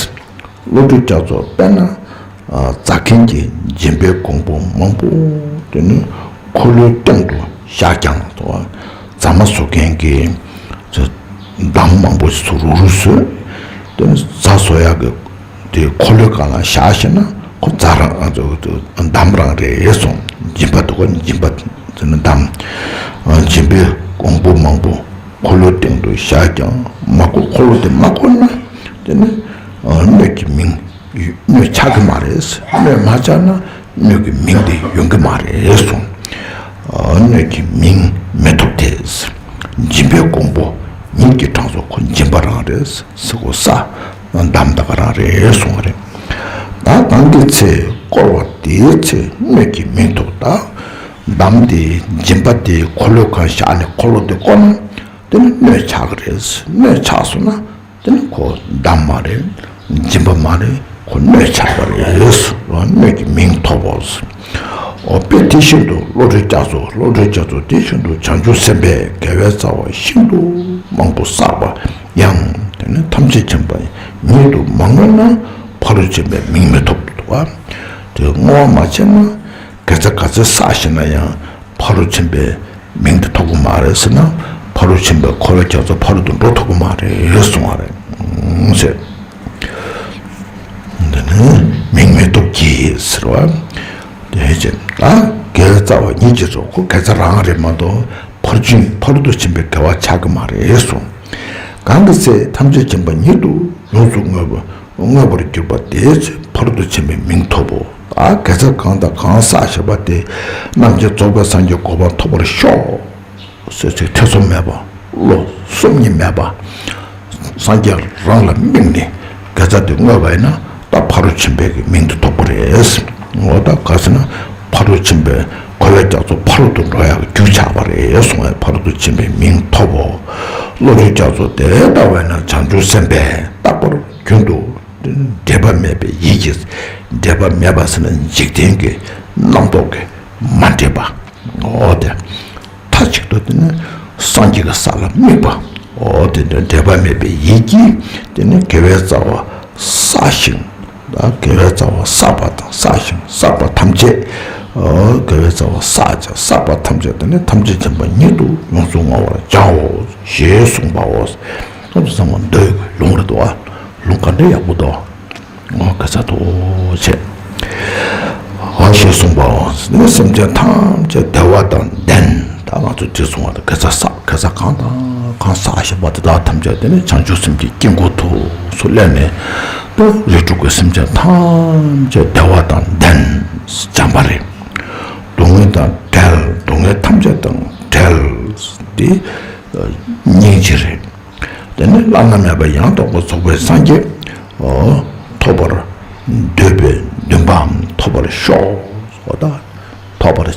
བློ་གྲོས་རྒྱ་མཚོ་དཔེར་ན། རྫ་མཁན་གྱིས་སྦྱིན་པའི་གོང་བུ་མང་པོ་དེ་ནི་འཁོར་ལོའི་སྟེང་དུ་བཞག་ཀྱང་། རྫ་མ་བཟོ་མཁན་གྱིས་འདམ་མང་པོ་ཞིག་རུག་རུག་བཟོས། དེ་ནི་རྫ་བཟོ་ཡག་གི་དེ་འཁོར་ལོའི་སྒང་ལ་བཞག་ཤེ་ན་ཁོ་རྫ་རང་འདམ་རང་རེད་གསུངས། སྦྱིན་པ་འདུག་ག་སྦྱིན་པ་དེ་ནི་འདམ། སྦྱིན་པའི་གོང་བུ་མང་པོ་འཁོར་ལོའི་སྟེང་དུ་བཞག་ཀྱང་མ་བསྐོར། འཁོར་ལོ་དེ་མ་བསྐོར་ན་དེ་ནི་སྣོད་ཀྱི་མིང་སྣོད་ཆགས་ཀྱི་མ་རེད། སྣོད་མ་ཆགས་ན་སྣོད་ཀྱི་མིང་དེ་ཡོང་གི་མ་རེད་གསུངས། སྣོད་ཀྱི་མིང་མི་ཐོབ་སྟེ། སྦྱིན་པའི་གོང་བུ་ཉིད་ཀྱི་གྲངས་སུ་ཁོ་སྦྱིན་པ་རང་རེད། ས་ཁོ་ས་འདམ་ད་ག་རང་རེད་གསུངས་པ་རེད། ད་གང་གི་ཚེ་བསྐོར་བ་དེའི་ཚེ་སྣོད་ཀྱི་མིང་ཐོབ། ད་འདམ་དེ་སྦྱིན་པ་དེ་འཁོར་ལོའི་སྒང་བཞག་ནས་འཁོར་ལོ་དེ་བསྐོར་ན་དེ་ནི་སྣོད་ཆགས་ཀྱི་རེད། སྣོད་ཆགས་སོང་ན། དེ་ནི་ཁོ་འདམ་མ་རེད། སྦྱིན་པ་མ་རེད། ཁོ་སྣོད་ཆགས་པ་རེད། སྣོད་ཀྱི་མིང་ཐོབ་བོ། འོ་དཔེ་དེ་བཞིན་དུ་བློ་གྲོས་རྒྱ་མཚོ། བློ་གྲོས་རྒྱ་མཚོ་དེ་བཞིན་དུ་བྱང་ཆུབ་སེམས་དཔའི་དགེ་བའི་རྩ་བ་ཤིན་ཏུ་མང་པོ་བསགས་པ་ཡང་ ནི་ཐམས་ཅད་མཁྱེན་པ་ཉིད་དུ་མ་བསྔོས་ན་ཕ་རོལ་ཕྱིན་པའི་མིང་མི་ཐོབ་འདུག་པ། དེ་བསྔོ་བ་མ་བྱས་ན་དགེ་རྩ་ག་ཚོད་བསགས་ཤེས་ན་ཡང་ཕ་རོལ་ཕྱིན་པའི་མིང་དེ་ཐོབ་ཀྱི་མ་རེད་ཟེར་ན། ཕ་རོལ་ཕྱིན་པའི་འཁོར་བའི་རྒྱ་མཚོ་ཕ་རོལ་ཏུ་འགྲོ་ཐུབ་ཀྱི་མ་རེད་གསུང་བ་རེད་ཟེར། འདི་ནི་མིང་མི་ཐོབ་ཀྱི་ཟེར་བ། དེ་བཞིན་ད་དགེ་བའི་རྩ་བ་ཉིད་ཀྱི་ཚོགས་ཁོ་དགེ་རྩ་རང་རེད་མ་གཏོགས་ཕར་ཕྱིན་ཕ་རོལ་ཏུ་ཕྱིན་པའི་དགེ་བ་ཆགས་ཀྱི་མ་རེད་གསུངས། གང་གི་ཚེ་ཐམས་ཅད་མཁྱེན་པ་ཉིད་དུ་ཡོངས་སུ་བསྔོས་པ་བསྔོས་པར་གྱུར་པ་དེའི་ཚེ་ཕ་རོལ་ཏུ་ཕྱིན་པའི་མིང་ཐོབ་བོ། ད་དགེ་རྩ་གང་དང་གང་བསགས་བཞག་པ་དེ་རྣམས་ཀྱང་རྫོགས་པའི་སངས་རྒྱས་གོ་འཕང་ཐོབ་པར་ཤོག་ཟེར་ཚེ་ཐེ་ཚོམ་མེད་པ། བློ་གསུམ་གཉིས་མེད་པ། སངས་རྒྱས་རང་ལ་དམིགས་ནས་དགེ་རྩ་དེ་བསྔོས་པ་ཡིན་ན་ད་ཕ་རོལ་ཕྱིན་པའི་གི་མིང་དུ་ཐོབ་པ་རེད། འོ་ད་ག་ཟེར་ན་ཕ་རོལ་ཕྱིན་པའི་འཁོར་བའི་རྒྱ་མཚོ་ཕ་རོལ་ཏུ་འགྲོ་ཡག་གི་རྒྱུ་ཆགས་པ་རེད་གསུངས་པས་ཕ་རོལ་ཏུ་ཕྱིན་པའི་མིང་ཐོབ་བོ། བློ་གྲོས་རྒྱ་མཚོ་དེ་ལྟ་བས་ན་བྱང་ཆུབ་སེམས་དཔའི་རྟག་པར་རྒྱུན་དུ་འབྲེལ་པ་མེད་པའི་ཡིད་ཀྱིས། འབྲེལ་པ་མེད་པ་ཟེར་ན་འཇིག་རྟེན་གྱི་རྣམ་རྟོག་གིས་མ་འདྲེས་པ། འོ་དེ། མཐའ་གཅིག་ཏུ་དེ་ནི་སངས་རྒྱས་ཀྱི་ས་ལ་དམིགས་པ། འོ་དེ་འདྲ་འབྲེལ་པ་མེད་པའི་ཡིད་ཀྱིས་དེ་ནི་དགེ་བའི་རྩ་བ་བསགས་ཤིང་། ད་དགེ་བའི་རྩ་བ་བསགས་པ་དང་བསགས་ཤིང་བསགས་པ་ཐམས་ཅད། འོ་དགེ་བའི་རྩ་བ་བསགས་ཀྱང་བསགས་པ་ཐམས་ཅད་དེ་ནི་ཐམས་ཅད་མཁྱེན་པ་ཉིད་དུ་ཡོངས་སུ་བསྔོ་བར་བྱའོ་ཞེས་གསུངས་པའོ། ཐམས་ཅད་ཚང་མ་མདོའི་ལུང་རེད་དོ། ལུང་ག་འདྲ་ཡག་པོ་འདུག་འོ་དགེ་རྩ་ཐོག་བྱས། འོ་ཞེས་གསུངས་པའོ། ནི་སེམས་ཅན་ཐམས་ཅད་བདེ་བ་དང་ལྡན། ད་ང་ཚོ་དེ་གསུངས་པ་དང་དགེ་རྩ་བསགས་དགེ་རྩ་གང་དང་གང་བསགས་བཞག་པ་དེ་དག་ཐམས་ཅད་དེ་ནི་བྱང་ཆུབ་སེམས་ཀྱི་དཀྱིལ་འཁོར་དུ་སུ་སླེབས་ནས་ད་རིགས་དྲུག་གི་སེམས་ཅན་ཐམས་ཅད་བདེ་བ་དང་ལྡན། བྱམས་པ་རེད། སྡུག་བསྔལ་དང་བྲལ། སྡུག་བསྔལ་ཐམས་ཅད་དང་བྲལ། དེ་སྙིང་རྗེ་རེད། དེ་ནི་བླ་ན་མེད་པ་ཡང་དག་པར་རྫོགས་པའི་སངས་རྒྱས། འོ། ཐོབ་པར་འདོད་པའི་འདུན་པའམ་ཐོབ་པར་ཤོག་འོ་ད། ཐོབ་པར་བྱ།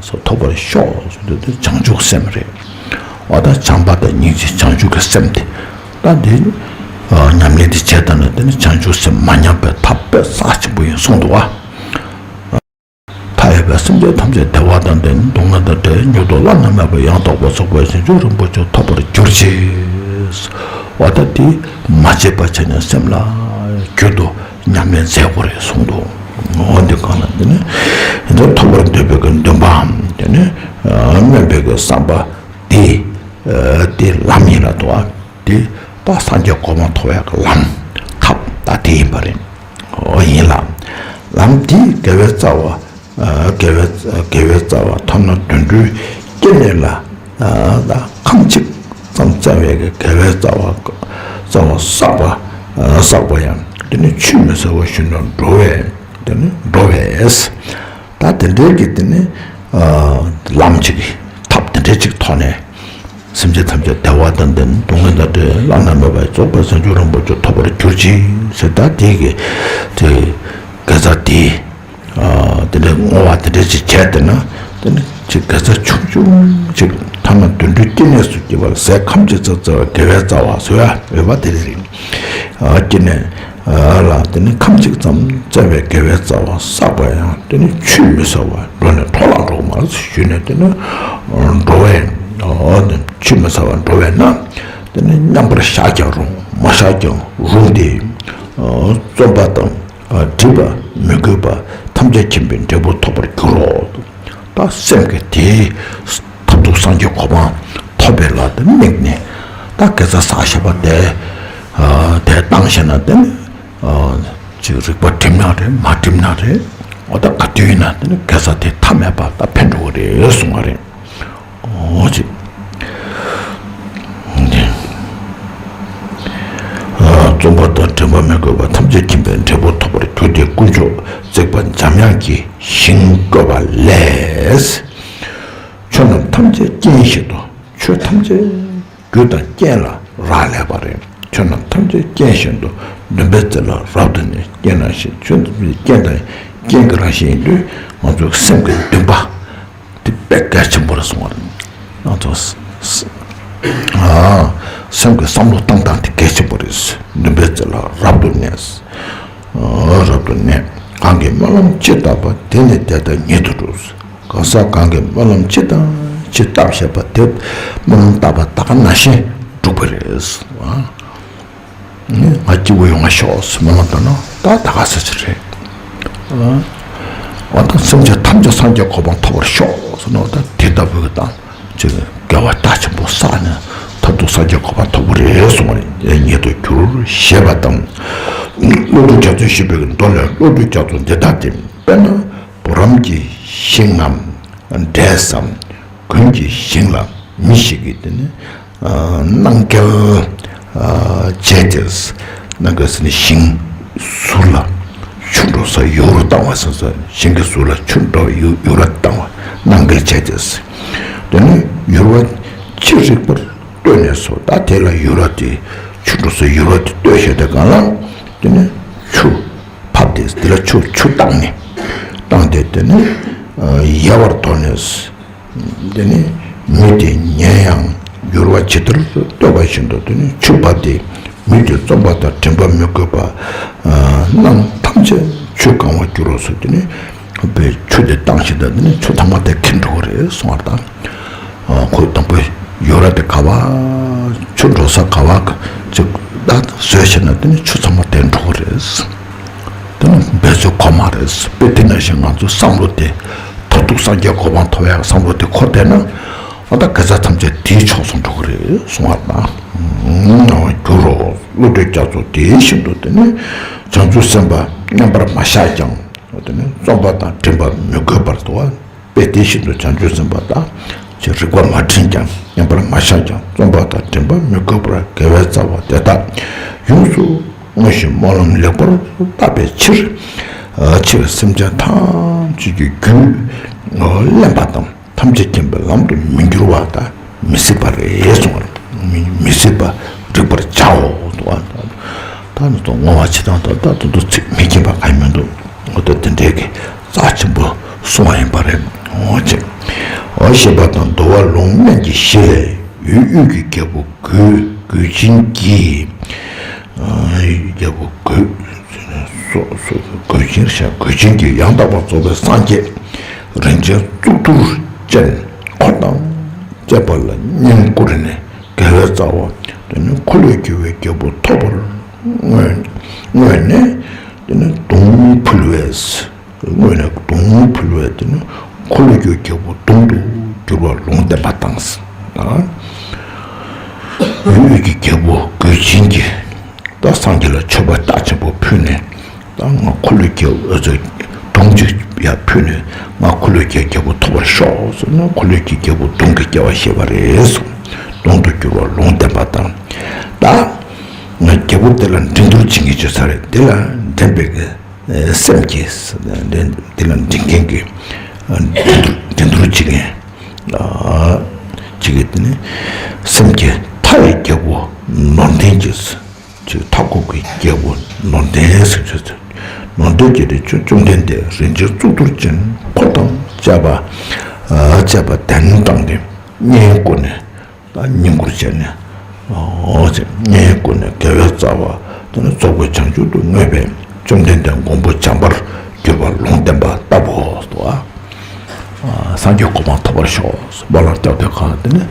སོ་ཐོབ་པར་ཤོག་སོ་འདོད་དེ་བྱང་ཆུབ་སེམས་རེད། འོ་ད་བྱམས་པ་དང་སྙིང་རྗེ་བྱང་ཆུབ་ཀྱི་སེམས་དེ། ད་འདི། ཉམས་ལེན་དེ་བྱས་ད་ན་དེ་ནི་བྱང་ཆུབ་སེམས་མ་ཉམས་པའི་ཐབས་དཔེ་རྩ་ཆེན་པོ་ཡིན་གསུངས་འདུག་བ། མཐའ་ཡས་པའི་སེམས་ཅན་ཐམས་ཅད་བདེ་བ་དང་ལྡན། སྡུག་བསྔལ་དང་བྲལ། མྱུར་དུ་བླ་ན་མེད་པ་ཡང་དག་པར་རྫོགས་པའི་བྱང་ཆུབ་རིན་པོ་ཆེར་ཐོབ་པར་གྱུར་ཅིག་འོ་ད་དེ་མ་བརྗེད་པ་བྱས་ནས་སེམས་ལ་རྒྱུན་དུ་ཉམས་ལེན་མཛད་དགོས་རེད་གསུངས་འདུག་འོ་འདི་གང་ལ་འདི་ནི་འདི་ཐོབ་པར་འདོད་པའི་གི་འདུན་པའམ་དེ་ནི་སྨོན་པའི་གི་བསམ་པ་དེ་དེ་ལམ་ཡིན་ལ་དོ། དེ་ད་སངས་རྒྱས་གོ་འཕང་ཐོབ་ཡག་གི་ལམ་ཐབས་ད་དེ་ཡིན་པ་རེད། འོ་ཡིན་ལ། ལམ་དེའི་དགེ་བའི་རྩ་བ། དགེ་བའི་དགེ་བའི་རྩ་བ་ཐ་ན་དུད་འགྲོའི་སྐྱེ་གནས་ལ་ཁམ་གཅིག་ཙམ་བཙལ་བའི་དགེ་བའི་རྩ་བ་རྩ་བ་བསགས་པ་བསགས་པ་ཡང་དེ་ནི་ཆུད་མི་ཟ་བར་ཞིང་དུ་འགྲོ་བས་དེ་ནི་འགྲོ་བས། ད་དེ་འདྲའི་གི་དེ་ནི་ལམ་གཅིག་གི་ཐབས་དེ་འདྲའི་གཅིག་ཐོག་ནས། སེམས་ཅན་ཐམས་ཅད་བདེ་བ་དང་ལྡན། སྡུག་བསྔལ་དང་བྲལ། བླ་ན་མེད་པ་རྫོགས་པའི་བྱང་ཆུབ་རིན་པོ་ཆེ་ཐོབ་པར་གྱུར་ཅིག་ཟེར་ད་དེ་གི་དེ་དགེ་རྩ་དེ་དེ་འདྲའི་བསྔོ་བ་དེ་འདྲ་ཅིག་བྱས་ཏེ་ན་དེ་ནི་ཅིག་དགེ་རྩ་ཆུང་ཆུང་ཅིག་ཐ་ན་དུད་འགྲོའི་སྐྱེ་གནས་སུ་སྐྱེ་བར་ཟས་ཁམ་གཅིག་ཙམ་བཙལ་བའི་དགེ་བའི་རྩ་བ་ཟེར་ཡ་འོས་པ་དེ་རེད། སྐྱེ་གནས། ལ་དེ་ནི་ཁམ་གཅིག་ཙམ་བཙལ་བའི་དགེ་བའི་རྩ་བ་བསགས་པ་ཡང་དེ་ནི་ཆུད་མི་ཟ་བར་འགྲོ་ནས་འགྲོ་ལ་འགྲོ་མར་ཞུས་ནས་དེ་ནི་འགྲོ་བས་ཆུད་མི་ཟ་བར་འགྲོ་བས་ན་དེ་ནི་མཉམ་པར་བཞག་ཀྱང་རུང་མ་བཞག་ཀྱང་རུང་སྟེ། རྩོམ་པ་དང་བྲིས་པ་མི་དགོས་པ་ཐམས་ཅད་མཁྱེན་པའི་འབྲས་བུ་ཐོབ་པར་འགྱུར་རོ། ད་སེམས་ཀྱི་དེའི་མཐར་ཐུག་སངས་རྒྱས་གོ་འཕང་ཐོབ་པའི་ལ་དེ་དམིགས་ནས་ད་དགེ་རྩ་བསགས་བཞག་པ་དེ་དེ་བཏང་བཞག་ན་དེ་ནི་ཅིག་རིག་པ་སྒྲིམ་ན་རེད་མ་སྒྲིམ་ན་རེད། འོ་ད་ག་དུས་ཡིན་ན་དེ་ནི་དགེ་རྩ་དེ་མཐའ་མེད་པ་ད་ཕན་འགྲོ་གི་རེད་གསུང་བ་རེད། འོ་ཅིག་རྩོམ་པ་དང་འདྲེན་པ་མི་དགོས་པ་ཐམས་ཅད་མཁྱེན་པའི་འབྲས་བུ་ཐོབ་པར་གྱུར་ཏེ་དཀོན་མཆོག་བརྩེགས་པ་འཇམ་དབྱངས་ཀྱི་ཞིང་བཀོད་པ་ལས། ཆོས་རྣམས་ཐམས་ཅད་རྐྱེན་བཞིན་དུ། ཆོས་ཐམས་ཅད་རྒྱུ་དང་རྐྱེན་ལ་རག་ལས་པ་རེད། ཆོས་རྣམས་ཐམས་ཅད་རྐྱེན་བཞིན་དུ། འདུན་པའི་རྩེ་ལ་རབ་ཏུ་གནས། རྐྱེན་རང་བཞིན་ཆོས་ཐམས་ཅད་རྐྱེན་དང་རྐྱེན་གྱི་རང་བཞིན་ཡིན་དུས་ང་ཚོའི་སེམས་ཀྱི་འདུན་པ་དེ་དཔེ་གལ་ཆེན་པོ་རེད་གསུང་བ་རེད། ང་ཚོ་སེམས་ཀྱི་བསམ་བློ་བཏང་སྟངས་དེ་གལ་ཆེན་པོ་རེད། འདུན་པའི་རྩེ་ལ་རབ་ཏུ་གནས། རབ་ཏུ་གནས། གང་གིས་སྨོན་ལམ་ཇི་བཏབ་པ་དེ་ནི་དེ་ལྟར་ཉིད་དུ་འགྲུབ། གང་ཟག་གང་གིས་སྨོན་ལམ་ཇི་བཏབ་ཇི་བཏབ་བྱས་པ་དེ་སྨོན་ལམ་བཏབ་པ་ད་ག་ནང་བཞིན་འགྲུབ་པ་རེད། ང་སྐྱིད་པོ་ཡོང་བ་ཤོག་ཟེར་མི་ལ་ལྟ་ན་ད་ད་ག་ཟེར་གྱི་རེད། འོ་ད་སེམས་ཅན་ཐམས་ཅད་སངས་རྒྱས་གོ་འཕང་ཐོབ་པར་ཤོག་ཟེར་ན་འོ་ད་དེ་ལྟ་བུའི་གི་དང་ཅིག་དགེ་བ་རྒྱ་ཆེན་པོ་བསགས་ནས་མཐར་ཐུག་སངས་རྒྱས་གོ་འཕང་ཐོབ་པ་རེད་གསུངས་པ་ཉིད་དུ་གྱུར་ཞེས་པ་དང་། བློ་གྲོས་རྒྱ་མཚོས་ཞུས་པའི་གི་མདོ་ལས་བློ་གྲོས་རྒྱ་མཚོ་འདི་ལྟ་སྟེ། དཔེར་ན་བུ་རམ་གྱི་ཤིང་ངམ་འབྲས་སམ་དགུན་གྱི་ཞིང་ལ་མི་ཞིག་གིས་དེ་ནི་ཨ་སྣང་བརྒྱལ་ཨ་བྱས་ཏེ། སྣང་བརྒྱལ་ཟེར་ནི་ཞིང་ཟུར་ལ་ཆུ་འགྲོ་ས་ཡུར་བཏང་བ་ཟེར་ས། ཞིང་གི་ཟུར་ལ་ཆུ་འགྲོ་ཡུ་ཡུར་བ་བཏང་བ་སྣང་བརྒྱལ་བྱས་ཏེ། དེ་ནི་ཡུར་བ་ཅི་རིགས་པར་ལྟོས་ནས་སོ། ད་དེ་ལ་ཡུར་བ་དེ་ཆུ་འགྲོ་ས་ཡུར་བ་དེ་ལྟོས་བྱས་ཏེ་གང་ལ་དེ་ནི་ཆུ་ཕབ་སྟེ་དེ་ལ་ཆུ་ཆུ་བཏང་ནས་བཏང་སྟེ་དེ་ནི་ཡལ་བར་དོར་ནས། དེ་ནི་མི་དེ་ཉལ་ཡང་ཡུར་བ་ཇི་ལྟར་ལྟོས་པ་བཞིན་དུ་དེ་ནི་ཆུ་བབས་ཏེ་མི་དེ་བཙོངས་པ་དང་བྲན་པ་མི་དགོས་པ་རྣམས་ཐམས་ཅད་ཆུས་གང་བར་འགྱུར་རོ་ཟེར། དེ་ནི་བའི་ཆུ་དེ་བཏང་ཞིང་དང་དེ་ནི་ཆུ་ཚང་མ་དེ་ཁེངས་འགྲོ་གི་རེད་གསུངས་པ་དང་། ཁོ་དང་པོའི་ཡུར་བ་དེ་ག་བ་ཆུ་འགྲོ་ས་ག་བ་ཅིག་ད་བཟོས་ཤེ་ན་དེ་ནི་ཆུ་ཚང་མ་དེ་འགྲོ་གི་རེད། དེ་ནི་འབད་རྩོལ་གོ་མ་རེད། དཔེ་དེ་ནང་བཞིན་ང་ཚོ་བསམ་བློ་དེ་མཐར་ཐུག་སངས་རྒྱས་གོ་འཕང་ཐོབ་ཡག་བསམ་བློ་དེ་འཁོར་བསྡད་ན་ཨ་ད་དགེ་རྩ་ཐམས་ཅད་དེའི་ཕྱོགས་སུ་འགྲོ་གི་རེད་གསུང་བ་དང་། འགྱུར་རོ། བློ་གྲོས་རྒྱ་མཚོ་དེ་བཞིན་དུ་དེ་ནི་བྱང་ཆུབ་སེམས་དཔའ་མཉམ་པར་མ་བཞག་ཀྱང་དེ་ནི་བཙོངས་པ་དང་བྲན་པ་མི་དགོས་པར་དུ་བ། དཔེ་དེ་བཞིན་དུ་བྱང་ཆུབ་སེམས་དཔའ་དག་ཅེས་རིག་པ་མ་བྲིན་ཀྱང་མཉམ་པར་མ་བཞག་ཀྱང་བཙོངས་པ་དང་བྲན་པ་མི་དགོས་པར་དགེ་བའི་རྩ་བ་དེ་དག་ཡོངས་སུ་བསྔོ་ཞིང་སྨོན་ལམ་ལེགས་པར་བཏབ་པའི་ཕྱིར། འཆི་བའི་སེམས་ཅན་ཐམས་ཅད་ཀྱི་རྒྱུད་བརླན་པ་དང་ཐམས་ཅད་མཁྱེན་པའི་ལམ་དུ་མི་འགྱུར་བ་དང་མི་སྲིད་པ་རེད་གསུངས། མི་མི་སྲིད་པ་རིག་པར་བྱའོ། ད་ནི་ད་བསྔོ་བ་བྱེད་སྟངས་ད་ད་དུང་ཚིག་མི་མཁྱེན་པ་གང་མི་འདུག་འོ་ད་དེ་འདྲའི་གི་རྩ་ཆེན་པོ་གསུང་བ་ཡིན་པ་རེད། འོ་ཅེ། འོ་ཞེས་པ་དང་། འདུལ་བ་ལུང་སྨན་གྱི་གཞི་ལས། ཡུལ་དབུས་ཀྱི་རྒྱལ་པོ་གོས་གོས་ཆེན་གྱིས། ཡུལ་གྱི་རྒྱལ་པོ་གོས། སོ་སོ་གོས་ཆེན་ཤ་གོས་ཆེན་གྱིས་ཡང་དག་པར་རྫོགས་པའི་སངས་རྒྱས་རིན་ཆེན་གཙུག་ཏོར་ཅན་འཁོར་དང་བཅས་པ་ལ་བསྙེན་བཀུར་ནས་དགེ་བའི་རྩ་བ་དེ་ནི་འཁོར་ལོས་སྒྱུར་བའི་རྒྱལ་པོ་ཐོབ་པར་བསྔོས་བསྔོས་ནས་དེ་ནི་དུང་ཕུལ་བས། དངོས་ནས་དུང་ཕུལ་བས་དེ་ནི་འཁོར་ལོས་སྒྱུར་རྒྱལ་པོ་དུང་དུ་གྱུར་པ་ལུང་བསྟན་པ་དང་། ཡུལ་དབུས་ཀྱི་རྒྱལ་པོ་གོས་ཆེན་གྱིས་ད་སངས་རྒྱས་ལ་མཆོད་པ་རྟགས་ཆེན་པོ་ཕུལ་ནས། ད་ང་འཁོར་ལོས་སྒྱུར་ཨ་ཙི་དུང་ཅིག་ཡར་ཕུལ་ནས་ང་འཁོར་ལོས་སྒྱུར་རྒྱལ་པོ་ཐོབ་པར་ཤོག་ཟེར་ན། འཁོར་ལོས་སྒྱུར་རྒྱལ་པོ་དུང་གི་སྐྱེ་བ་བཞེས་པ་རེད་གསུངས། དུང་དུ་གྱུར་པ་ལུང་བསྟན་པ་དང་། ད་ང་རྒྱལ་པོ་དེ་ལ་འགྲན་བསྡུར་བྱེད་མཁན་བྱེད་ས་རེད། དེ་ལ་འགྲན་པའི་གི་སེམས་ཀྱིས་འདི་ལ་འདྲི་མཁན་གྱི་འདི་འདྲ་བྱེད་མཁན་ཅིག་གིས་དེ་ནི་སེམས་ཀྱི་མཐའ་ཡི་རྒྱལ་པོ་ནོར་ལྡན་གྱི་ཅིག་མཐའ་འཁོབ་ཀྱི་རྒྱལ་པོ་ནོར་ལྡན་ཟེར་ཚུལ། ནོར་ལྡན་གྱི་དེ་བཅོམ་ལྡན་འདས་རིན་ཆེན་གཙུག་ཏོར་ཅན་འཁོར་དང་བཅས་པ་བཅས་པ་གདན་དྲངས་ཏེ་བསྙེན་བཀུར་ནས། ད་བསྙེན་བཀུར་བྱས་ནས། ཨོ་ཅེ་བསྙེན་བཀུར་ནས་དགེ་བའི་རྩ་བ་དེ་ནི་རྫོགས་པའི་བྱང་ཆུབ་ཏུ་བསྔོས་པས་བཅོམ་ལྡན་འདས་མགོན་པོ་བྱམས་པར་གྱུར་པ་ལུང་བསྟན་པ་ལྟ་བུའོ། ཨ་སངས་རྒྱས་གོ་འཕང་ཐོབ་པར་ཤོག་སྨོན་ལམ་བཏབ་དུས་གང་དེ་ནི་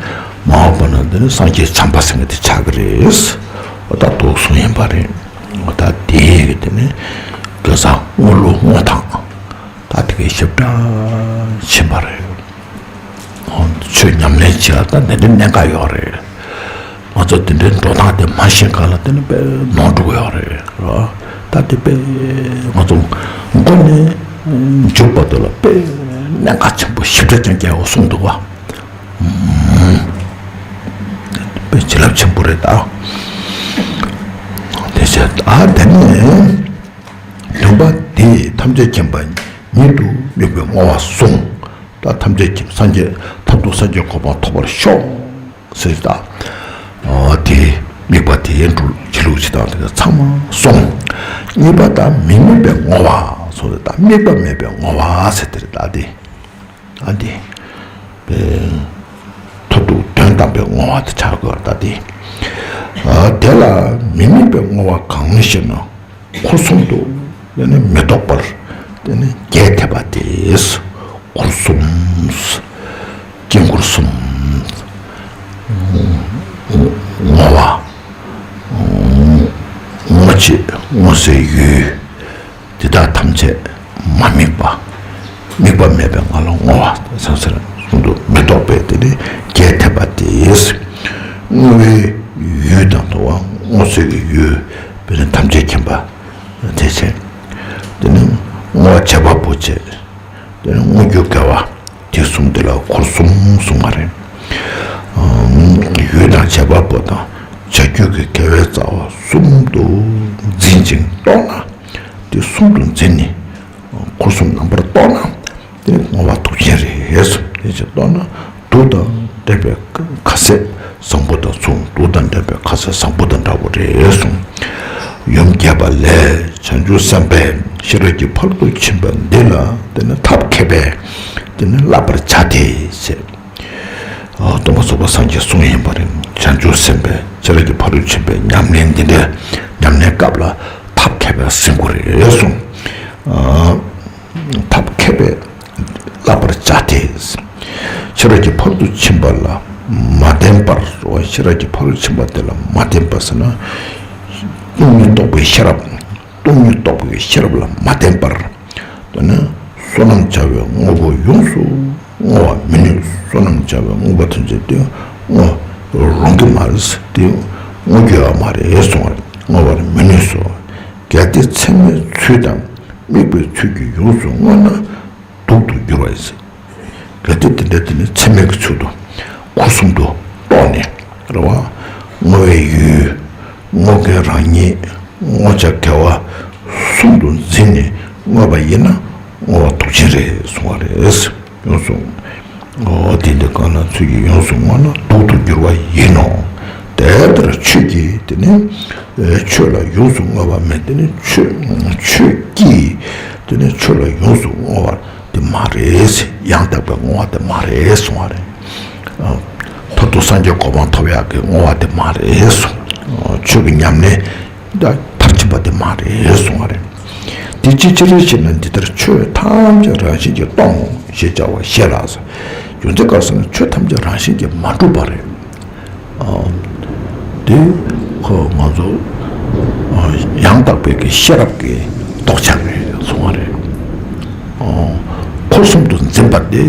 མ་འོངས་པ་ན་དེ་ནི་སངས་རྒྱས་བྱམས་པ་ཟེར་མཁན་དེ་ཆགས་ཀྱི་རེད། ད་དུ་གསུངས་ཡིན་པ་རེད། ད་དེ་གི་དེ་ནི་དགེ་རྩ་བསྔོ་ལུགས་བསྔོ་སྟངས་ད་དེ་གའི་ཞིབ་ཕྲ་ཕྱིན་པ་རེད། ཆོས་ཉམས་ལེན་བྱེད་ཡ་ད་འདི་འདྲའི་གནད་འགག་ཡོད་རེད། ང་ཚོ་འདི་འདྲའི་འགྲོ་སྟངས་དེ་མ་ཤེས་ག་ལ་དེ་ནི་དཔེ་ནོར་འགྲོ་གི་ཡོད་རེད། ད་དེ་དཔེ་ང་ཚོ་མགོ་ནས་མཇུག་བར་དུ་ལ་དཔེ་གནད་འགག་ཆེན་པོ་ཞིབ་ཕྲ་རྐྱང་རྐྱང་ཡོད་གསུངས་འདུག་བ། དཔེ་བྱིན་རླབས་ཆེན་པོ་རེད་ད། དེ་བྱས་ད་དེ་ནས་བདུན་པ་དེས་ཐམས་ཅད་མཁྱེན་པ་ཉིད་དུ་དམིགས་པའི་བསྔོ་བ་གསུངས། ད་ཐམས་ཅད་ཀྱིས་སངས་རྒྱས་མཐར་ཐུག་སངས་རྒྱས་གོ་འཕང་ཐོབ་པར་ཤོག་ཟེར་ད། ཨ་དེ་དམིགས་པ་དེ་འགྲུབ་བྱེད་ལུགས་ཅི་དང་དེ་ཚང་མ་གསུངས། གཉིས་པ་ད་མི་དམིགས་པའི་བསྔོ་བ་གསུངས་ཏེ་ད་དམིགས་པ་མེད་པའི་བསྔོ་བ་ཟེར་དེ་རེད་ད་དེ། ཨ་དེ་མཐར་ཐུག་དོན་དམ་པའི་བསྔོ་བ་དེ་ཆགས་དགོས་ད་དེ། ཨ་དེ་ལ་མི་དམིགས་པའི་བསྔོ་བ་གང་ཞེ་ན། འཁོར་གསུམ་དུ་དེ་ནི་མི་ལྡོག་པར་དེ་ནི་རྒྱས་ཐེབས་པ་སྟེ། འཁོར་གསུམ། དཀྱིལ་འཁོར་གསུམ། བསྔོ་བ། སྔོ་སའི་ཡུལ་འདི་དག་ཐམས་ཅད་མ་དམིགས་པ། དམིགས་པ་མེད་པའི་ངང་ལ་བསྔོ་བ་ཟེར་གསུངས་འདུག་མི་རྟོག་པའི་དེ་ནི་རྒྱས་ཐེབས་པ་སྟེ། བསྔོ་བའི་ཡུལ་དང་དུ་བ་སྔོ་སའི་ཡུལ་དཔེར་ན་ཐམས་ཅད་མཁྱེན་པ་དེ་བྱས། དེ་ནི་བསྔོ་བ་བྱེད་པ་པོ་བྱས། དེ་ནི་བསྔོ་རྒྱུ་དགེ་བ་དེ་གསུམ་དེ་ལ་འཁོར་གསུམ་གསུངས་པ་རེད། ཡུལ་དང་བྱེད་པ་པོ་དང་བྱ་རྒྱུད་ཀྱི་དགེ་བའི་རྩ་བ་གསུམ་དུ་འཛིན་ཅིང་རྟོགས་ན། དེ་གསུམ་དུ་འཛིན་ནས་འཁོར་གསུམ་རྣམ་པར་རྟོགས་ན། དེ་བསྔོ་བ་དུག་ཅན་རེད་གསུངས། དེ་ཅིག་རྟོགས་ན་དུག་དང་འདྲེས་པའི་ཁ་ཟས་བཟང་པོ་དང་མཚུངས། དུག་དང་འདྲེས་པའི་ཁ་ཟས་བཟང་པོ་དང་འདྲ་བོ་རེད་གསུངས། ཡུམ་རྒྱས་པ་ལས་བྱང་ཆུབ་སེམས་དཔའི་ཤེས་རབ་ཀྱི་ཕ་རོལ་ཏུ་ཕྱིན་པ་འདི་ལ་དེ་ནི་ཐབས་མཁས་པས་དེ་ནི་བསླབ་པར་བྱ་སྟེ་ཞེས། སྟོན་པ་ཚོགས་པ་སངས་རྒྱས་གསུངས་ཡིན་པ་རེད། བྱང་ཆུབ་སེམས་དཔའི་ཤེས་རབ་ཀྱི་ཕ་རོལ་ཕྱིན་པའི་ཉམས་ལེན་འདི་འདྲའི་ཉམས་ལེན་སྐབས་ལ་ཐབས་མཁས་པས་ཟིན་དགོས་རེད་གསུངས། ཐབས་མཁས་པས་བསླབ་པར་བྱ་སྟེ། ཤེས་རབ་ཀྱི་ཕ་རོལ་ཏུ་ཕྱིན་པ་ལ་མ་བརྟེན་པར། ཤེས་རབ་ཀྱི་ཕ་རོལ་ཕྱིན་པ་དེ་ལ་མ་བརྟེན་པར་ཟེར་ན། སྟོང་ཉིད་རྟོགས་པའི་ཤེས་རབ། སྟོང་ཉིད་རྟོགས་པའི་ཤེས་རབ་ལ་མ་བརྟེན་པར། དེ་ནི་བསོད་ནམས་བྱ་བའི་དངོས་པོ་ཡོངས་སུ་བསྔོ་བར་མི་ནུས། བསོད་ནམས་བྱ་བའི་དངོས་པོ་ཐམས་ཅད་དེ་བསྔོ་རུང་གི་མ་རེད། དེ་བསྔོ་རྒྱུ་ཡོད་མ་རེད་གསུངས་པ་རེད། བསྔོ་བར་མི་ནུས་སོ། གལ་ཏེ་མཚན་མའི་ཚུལ་དང་དམིགས་པའི་ཚུལ་གྱིས་ཡོངས་སུ་བསྔོས་ན་དུག་ཏུ་འགྱུར་བ་ཡིན། གལ་ཏེ་དེ་འདྲ་དེ་ནི་མཚན་མའི་གི་ཚུལ་དུ་འཁོར་གསུམ་དུ་རྟོགས་ནས་རེད་བ། བསྔོ་བའི་ཡུལ། བསྔོ་མཁན་རང་ཉིད། བསྔོ་བྱ་དགེ་བ་གསུམ་དུ་འཛིན་ནས་བསྔོས་པ་ཡིན་ན་བསྔོ་བ་དུག་ཅན་རེད་གསུངས་པ་རེད། ཡོངས་སུ། འོ་དེ་འདི་གང་ན་ཚུལ་གྱིས་ཡོངས་སུ་བསྔོས་ན་དུག་ཏུ་འགྱུར་བ་ཡིན་ནོ། དེ་ལྟར་ཆོས་ཀྱི་དེ་ནི་ཆོས་ལ་ཡོངས་སུ་བསྔོས་པ་མེད། དེ་ནི་ཆོས་ཆོས་ཀྱིས་དེ་ནི་ཆོས་ལ་ཡོངས་སུ་བསྔོ་བ་དེ་མ་རེད། ཡང་དག་པའི་བསྔོ་བ་དེ་མ་རེད་གསུངས་པ་རེད། མཐར་ཐུག་སངས་རྒྱས་གོ་འཕང་ཐོབ་ཡག་གི་བསྔོ་བ་དེ་མ་རེད་གསུངས། ཆོས་ཀྱི་ཉམས་ལེན་ད་མཐར་ཕྱིན་པ་དེ་མ་རེད་གསུངས་པ་རེད། དེ་ཅི་ཕྱིར་ཞེ་ན། འདི་ལྟར་ཆོས་ཐམས་ཅད་རང་བཞིན་གྱིས་སྟོང་ཞེས་བྱ་བ་བཤད་ལ། རྒྱུ་མཚན་ག་རེ་ཟེར་ན་ཆོས་ཐམས་ཅད་རང་བཞིན་གྱིས་མ་གྲུབ་པ་རེད། དེ་ཁོ་ང་ཚོ་ཡང་དག་པའི་གི་ཤེས་རབ་ཀྱི་རྟོགས་བྱ་རེད་གསུངས་པ་རེད། འཁོར་གསུམ་དུ་འཛིན་པ་དེ་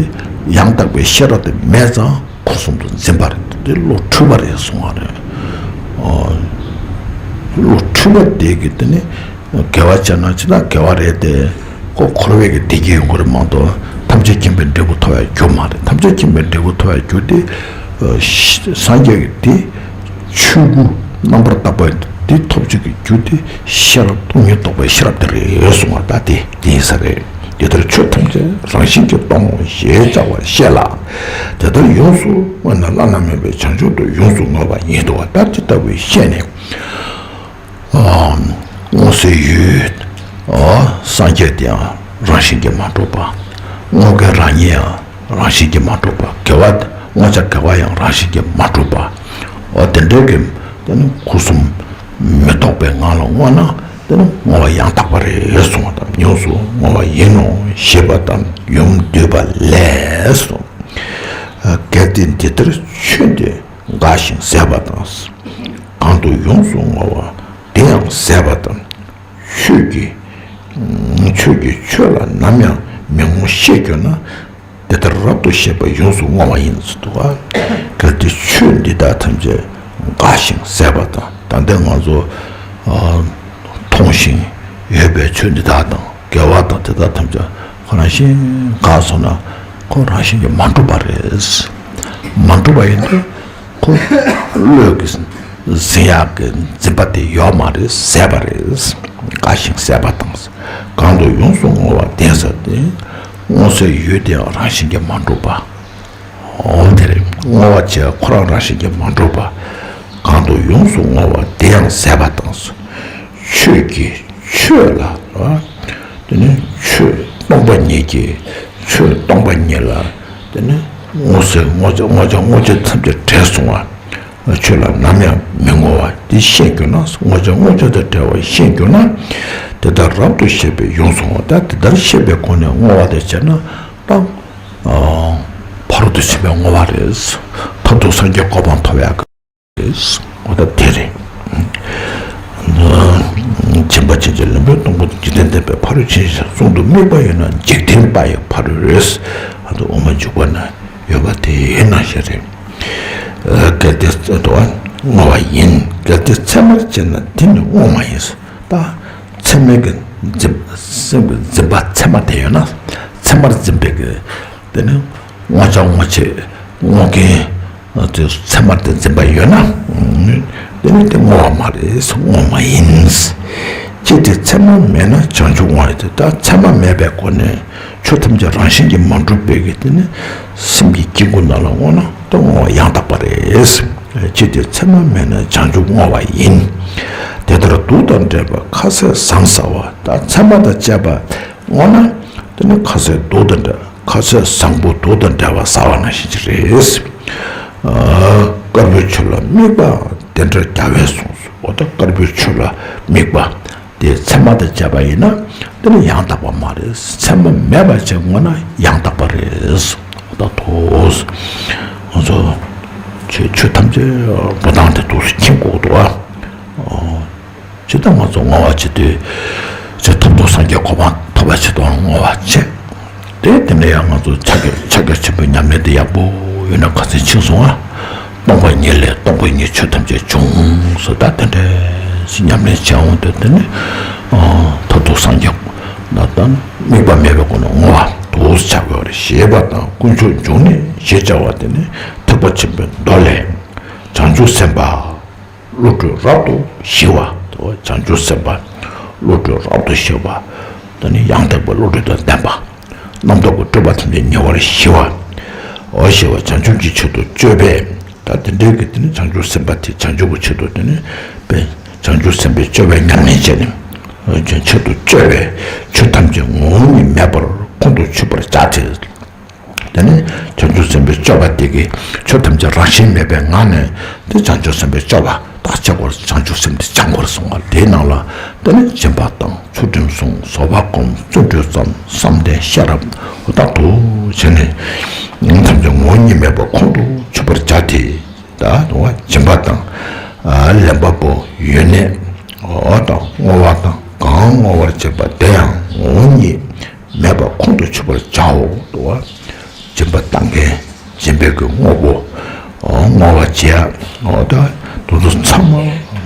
ཡང་དག་པའི་ཤེས་རབ་དེ་མེད་ཙང་འཁོར་གསུམ་དུ་འཛིན་པ་རེད། དེ་བློ་འཁྲུལ་པ་རེད་གསུངས་པ་རེད། བློ་འཁྲུལ་པ་དེ་གི་དེ་ནི་དགེ་བ་བྱས་ན་ཅི་ན་དགེ་བ་རེད་དེ། ཁོ་འཁོར་བའི་གི་བདེ་སྐྱིད་ཡོང་གི་རེད་མ་གཏོགས་ཐམས་ཅད་མཁྱེན་པའི་འབྲས་བུ་ཐོབ་ཡ་རྒྱུ་མ་རེད། ཐམས་ཅད་མཁྱེན་པའི་འབྲས་བུ་ཐོབ་ཡ་རྒྱུ་དེ་སངས་རྒྱས་ཀྱི་དེ་ཆོས་སྐུ་རྣམ་པར་དག་པ་དེ་ཐོབ་བྱེད་ཀྱི་རྒྱུ་དེ་ཤེས་རབ་སྟོང་ཉིད་རྟོགས་པའི་ཤེས་རབ་དེ་རེད་གསུངས་པ་ད་དེ་དེ་ཡིན་ས་རེད། དེ་ལྟར་ཆོས་ཐམས་ཅད་རང་བཞིན་གྱིས་སྟོང་ཞེས་བྱ་བ་བཤད་ལ། དེ་ལྟར་ཡོངས་སུ་བསྔོས་ན་བླ་ན་མེད་པའི་བྱང་ཆུབ་ཏུ་ཡོངས་སུ་བསྔོས་པ་ཡིན་དུ་བ། ད་ཅི་ལྟ་བུའི་ཤེས་ནས། བསྔོ་སའི་ཡུལ། སངས་རྒྱས་དེའང་རང་བཞིན་གྱིས་མ་གྲུབ་པ། བསྔོ་མཁན་རང་ཉིད་ཡང་རང་བཞིན་གྱིས་མ་གྲུབ་པ། དགེ་བ་བསྔོ་བྱ་དགེ་བ་ཡང་རང་བཞིན་གྱིས་མ་གྲུབ་པ། འོ་དེ་འདྲའི་གི་དེ་ནི་འཁོར་གསུམ་མི་རྟོག་པའི་ངང་ལ་བསྔོས་ན་དེ་ནི་བསྔོ་བ་ཡང་དག་པ་རེད་གསུངས་པ་དང་། ཡོངས་སུ་བསྔོ་བ་ཡིན་ནོ་ཞེས་པ་དང་། ཡུམ་བསྡུས་པ་ལས་སོ། གལ་ཏེ་འདི་ལྟར་ཆོས་འདི་དགའ་ཞིང་ཟད་པ་དང་། གང་དུ་ཡོངས་སུ་བསྔོ་བ་དེ་ཡང་ཟད་པ་དང་། ཆོས་ཀྱི་ཆོས་ཀྱི་ཆོས་ལ་ནམ་ཡང་མི་བསྔོ་ཤེས་གྱུར་ན། དེ་ལྟར་རབ་ཏུ་ཤེས་པས་ཡོངས་སུ་བསྔོ་བ་ཡིན་ཟེར་འདུག་ག་གལ་ཏེ་ཆོས་འདི་དག་ཐམས་ཅད་དགའ་ཞིང་ཟད་པ་དང་། ད་ལྟ་ང་ཚོ་མཐོང་ཞིང་ཡོད་པའི་ཆོས་འདི་དག་དང་དགེ་བ་དང་དེ་དག་ཐམས་ཅད་ཁོ་རང་བཞིན་འགག་སོང་ན་ཁོ་རང་བཞིན་གྱིས་མ་གྲུབ་པ་རེད། མ་གྲུབ་པ་ཡིན་དུས། ཁོ་བློས་ཀྱི་ཟིན་ཡག་གི་འཛིན་པ་དེ་ཡོད་མ་རེད། ཟད་པ་རེད། དགའ་ཞིང་ཟད་པ་དང་། གང་དུ་ཡོངས་སུ་བསྔོ་བ་ལྡན་ས་དེ། བསྔོ་སའི་ཡུལ་དེ་ཡང་རང་བཞིན་གྱིས་མ་གྲུབ་པ། འོ་དེ་རེད། བསྔོ་བ་བྱས་ཁོ་རང་རང་བཞིན་གྱིས་མ་གྲུབ་པ། གང་དུ་ཡོངས་སུ་བསྔོ་བ་དེ་ཡང་ཟད་པ་དང་། ཆོས་ཀྱི་ཆོས་ལ། དེ་ནི་ཆོས་སྟོང་པ་ཉིད་ཀྱི་ཆོས་སྟོང་པ་ཉིད་ལ། དེ་ནི་བསྔོ་སའི་བསྔོ་བྱ་བསྔོ་བྱ་བསྔོ་བྱ་ཐམས་ཅད་བྲལ་སོང་བ། ཆོས་ལ་ནམ་ཡང་མི་བསྔོ་བ་དེ་ཤེས་གྱུར་ན། བསྔོ་བྱ་བསྔོ་བྱ་དང་བྲལ་བ་ཤེས་གྱུར་ན། དེ་ལྟར་རབ་ཏུ་ཤེས་པས་ཡོངས་སུ་བསྔོ་བ། ད་དེ་ལྟར་ཤེས་པའི་སྒོ་ནས་བསྔོ་བ་དེ་བྱས་ན་ད་ཕ་རོལ་ཏུ་ཕྱིན་པའི་བསྔོ་བ་རེད། མཐར་ཐུག་སངས་རྒྱས་གོ་འཕང་ཐོབ་ཡག་གི་འོ་ད་དེ་རེད། སྦྱིན་པ་ཅན་གྱི་ལེན་པོའི་སྡོང་པོ་འཇིག་རྟེན་བསྟན་པའི་ཕ་རོལ་ཕྱིན་ཞེས་གསུང་དུ་དམིགས་པ་ཡོད་ན་འཇིག་རྟེན་པ་ཡི་ཕ་རོལ། ཨ་ཏོ་དབུ་མ་འཇུག་པ་ན་ཡོད་པ་དེ་ཡིན་ན་ཞེས་རེད། གལ་ཏེ་ཨ་ཏོ་བསྔོ་བ་ཡིན། གལ་ཏེ་མཚན་མར་བྱས་ན་དེ་ནི་བསྔོ་བ་ཡིན། ད་མཚན་མའི་གི་འཛིན་སེམས་ཀྱི་འཛིན་པ་མཚན་མ་དེ་ཡོད་ན། མཚན་མར་འཛིན་པའི་གི་དེ་ནི་བསྔོ་བྱ་བསྔོ་བྱེད་བསྔོ་མཁན་དེ་མཚན་མར་དེ་འཛིན་པ་ཡོད་ན། དེ་ནི་དེ་བསྔོ་བ་མ་རེད། བསྔོ་བ་མ་ཡིན། ཅི་སྟེ་མཚན་མ་མེད་ན་བྱང་ཆུབ་བསྔོ་བ་ཡིན་ཏེ། ད་མཚན་མ་མེད་པའི་སྒོ་ནས་ཆོས་ཐམས་ཅད་རང་བཞིན་གྱིས་མ་གྲུབ་པའི་གི་དེ་ནི་སེམས་ཀྱི་དཀྱིལ་འཁོར་ནང་ལ་བསྔོ་ན་དེ་བསྔོ་བ་ཡང་དག་པ་རེད། ཅི་སྟེ་མཚན་མ་མེད་ན་བྱང་ཆུབ་བསྔོ་བ་ཡིན། དེ་ལྟར་གདུགས་དང་འདྲེས་པ་ཁ་ཟས་ཟངས་ཟ་བ། ད་མཚན་མ་དང་བཅས་པ་བསྔོ་ན་དེ་ནི་ཁ་ཟས་གདུགས་དང་འདྲ། ཁ་ཟས་བཟང་པོ་གདུགས་དང་འདྲ་བ་ཟ་བ་ནང་བཞིན་གྱི་རེད། ཨ། དཀར་པོའི་ཆོས་ལ་དམིགས་པ་དེ་འདྲར་རྒྱལ་བས་གསུངས་སོ། འོ་ད་དཀར་པོའི་ཆོས་ལ་དམིགས་པ་དེ་མཚན་མ་དང་བཅས་པ་ཡིན་ན་དེ་ནི་ཡང་དག་པ་མ་རེད། མཚན་མ་མེད་པ་བྱས་བསྔོ་ན་ཡང་དག་པ་རེད། འོ་ད་དོ། ང་ཚོ་ཆོས་ཆོས་ཐམས་ཅད་འགྲོ་སྟངས་དེ་འདུག་སེ་མཁྱེན་དགོས་འདུག་ཨ། ཨོ། ཇི་ལྟར་ང་ཚོ་བསྔོ་བ་བྱེད་དུས་ཚེ་ཐོབ་ཐོབ་སངས་རྒྱས་གོ་འཕང་ཐོབ་པ་ཆེད་དུ་བསྔོ་བ་བྱེད། དེ་དེ་འདྲ་ཡང་ང་ཚོ་ཕྱག་རྒྱ་ཕྱག་རྒྱ་ཆེན་པོའི་ཉམས་ལེན་དེ་ཡག་པོ་ཡོད་ན་ཁ་ཚིག་ཕྱིན་སོང་ང་། སྟོང་པ་ཉིད་ལས་སྟོང་པ་ཉིད་ཆོས་ཐམས་ཅད་བྱུང་ཟེར། ད་དེ་འདྲ་ཞིག་ཉམས་ལེན་བྱས་འོང་དུས་དེ་ནི་ཐོབ་ཐོབ་སངས་རྒྱས་ད་ལྟ་དམིགས་པ་མེད་པའི་སྒོ་ནས་བསྔོ་བ་དུ་བྱ་དགོས་པ་རེད། ཞེས་པ་དང་དཀོན་མཆོག་འབྱུང་གནས་ཞེས་བྱ་བ་དེ་ནི་ཐེག་པ་ཆེན་པོའི་མདོ་ལས། བྱང་ཆུབ་སེམས་དཔའ་བློ་གྲོས་རབ་ཏུ་ཞི་བ། བྱང་ཆུབ་སེམས་དཔའ་བློ་གྲོས་རབ་ཏུ་ཞི་བ། དེ་ནི་ཡང་དག་པའི་བློ་གྲོས་དང་ལྡན་པ། རྣམ་རྟོག་གི་སྤྲོས་པ་ཐམས་ཅད་ཉེ་བར་ཞི་བ། འོ་ཞི་བ་བྱང་ཆུབ་ཀྱི་ཆེད་དུ་སྤྱོད་པས། ད་དེ་འདྲའི་གི་དེ་ནི་བྱང་ཆུབ་སེམས་དཔའ་དེ་བྱང་ཆུབ་ཀྱི་ཆེད་དུ་དེ་ནི་དཔེ་བྱང་ཆུབ་སེམས་དཔའི་སྤྱོད་པའི་ཉམས་ལེན་བྱས་ནས། ཆེད་དུ་སྤྱོད་པས་ཆོས་ཐམས་ཅད་ངོ་བོ་ཉིད་མེད་པར་ཁོང་དུ་ཆུད་པར་བྱ་སྟེ། དེ་ནས་བྱང་ཆུབ་སེམས་དཔའི་སྤྱོད་པ་དེ་གིས་ཆོས་ཐམས་ཅད་རང་བཞིན་མེད་པའི་ངང་ནས་དེ་བྱང་ཆུབ་སེམས་དཔའི་སྤྱོད་པ་དག་བྱེད་པར་བྱང་ཆུབ་སེམས་དེ་སྦྱང་དགོས་གསུང་བ། དེའི་ནང་ལ་དེ་ནས་སྦྱིན་པ་དང་ཚུལ་ཁྲིམས་སྲུང་། བཟོད་པ་སྒོམ། བརྩོན་འགྲུས་བརྩམ། བསམ་གཏན་ཤེས་རབ་འོ་དག་ཏུ་བྱས་ནས་ཐམས་ཅད་ངོ་བོ་ཉིད་མེད་པར་ཁོང་དུ་ཆུད་པར་བྱ་སྟེ། ད་དུང་སྦྱིན་པ་དང་ལེན་པ་པོ་ཡོན་གནས་འོ་དང་བསྔོ་བ་དང་གང་བསྔོ་བར་བྱེད་པ་དེ་ཡང་ངོ་བོ་ཉིད་མེད་པར་ཁོང་དུ་ཆུད་པར་བྱའོ། དུ་བ། སྦྱིན་པ་བཏང་མཁན་སྦྱིན་པའི་གི་དངོས་པོ། ཨོ་བསྔོ་བ་བྱེད་ཡ། ཨོ་ད་དུ་དུ་ཚང་མ་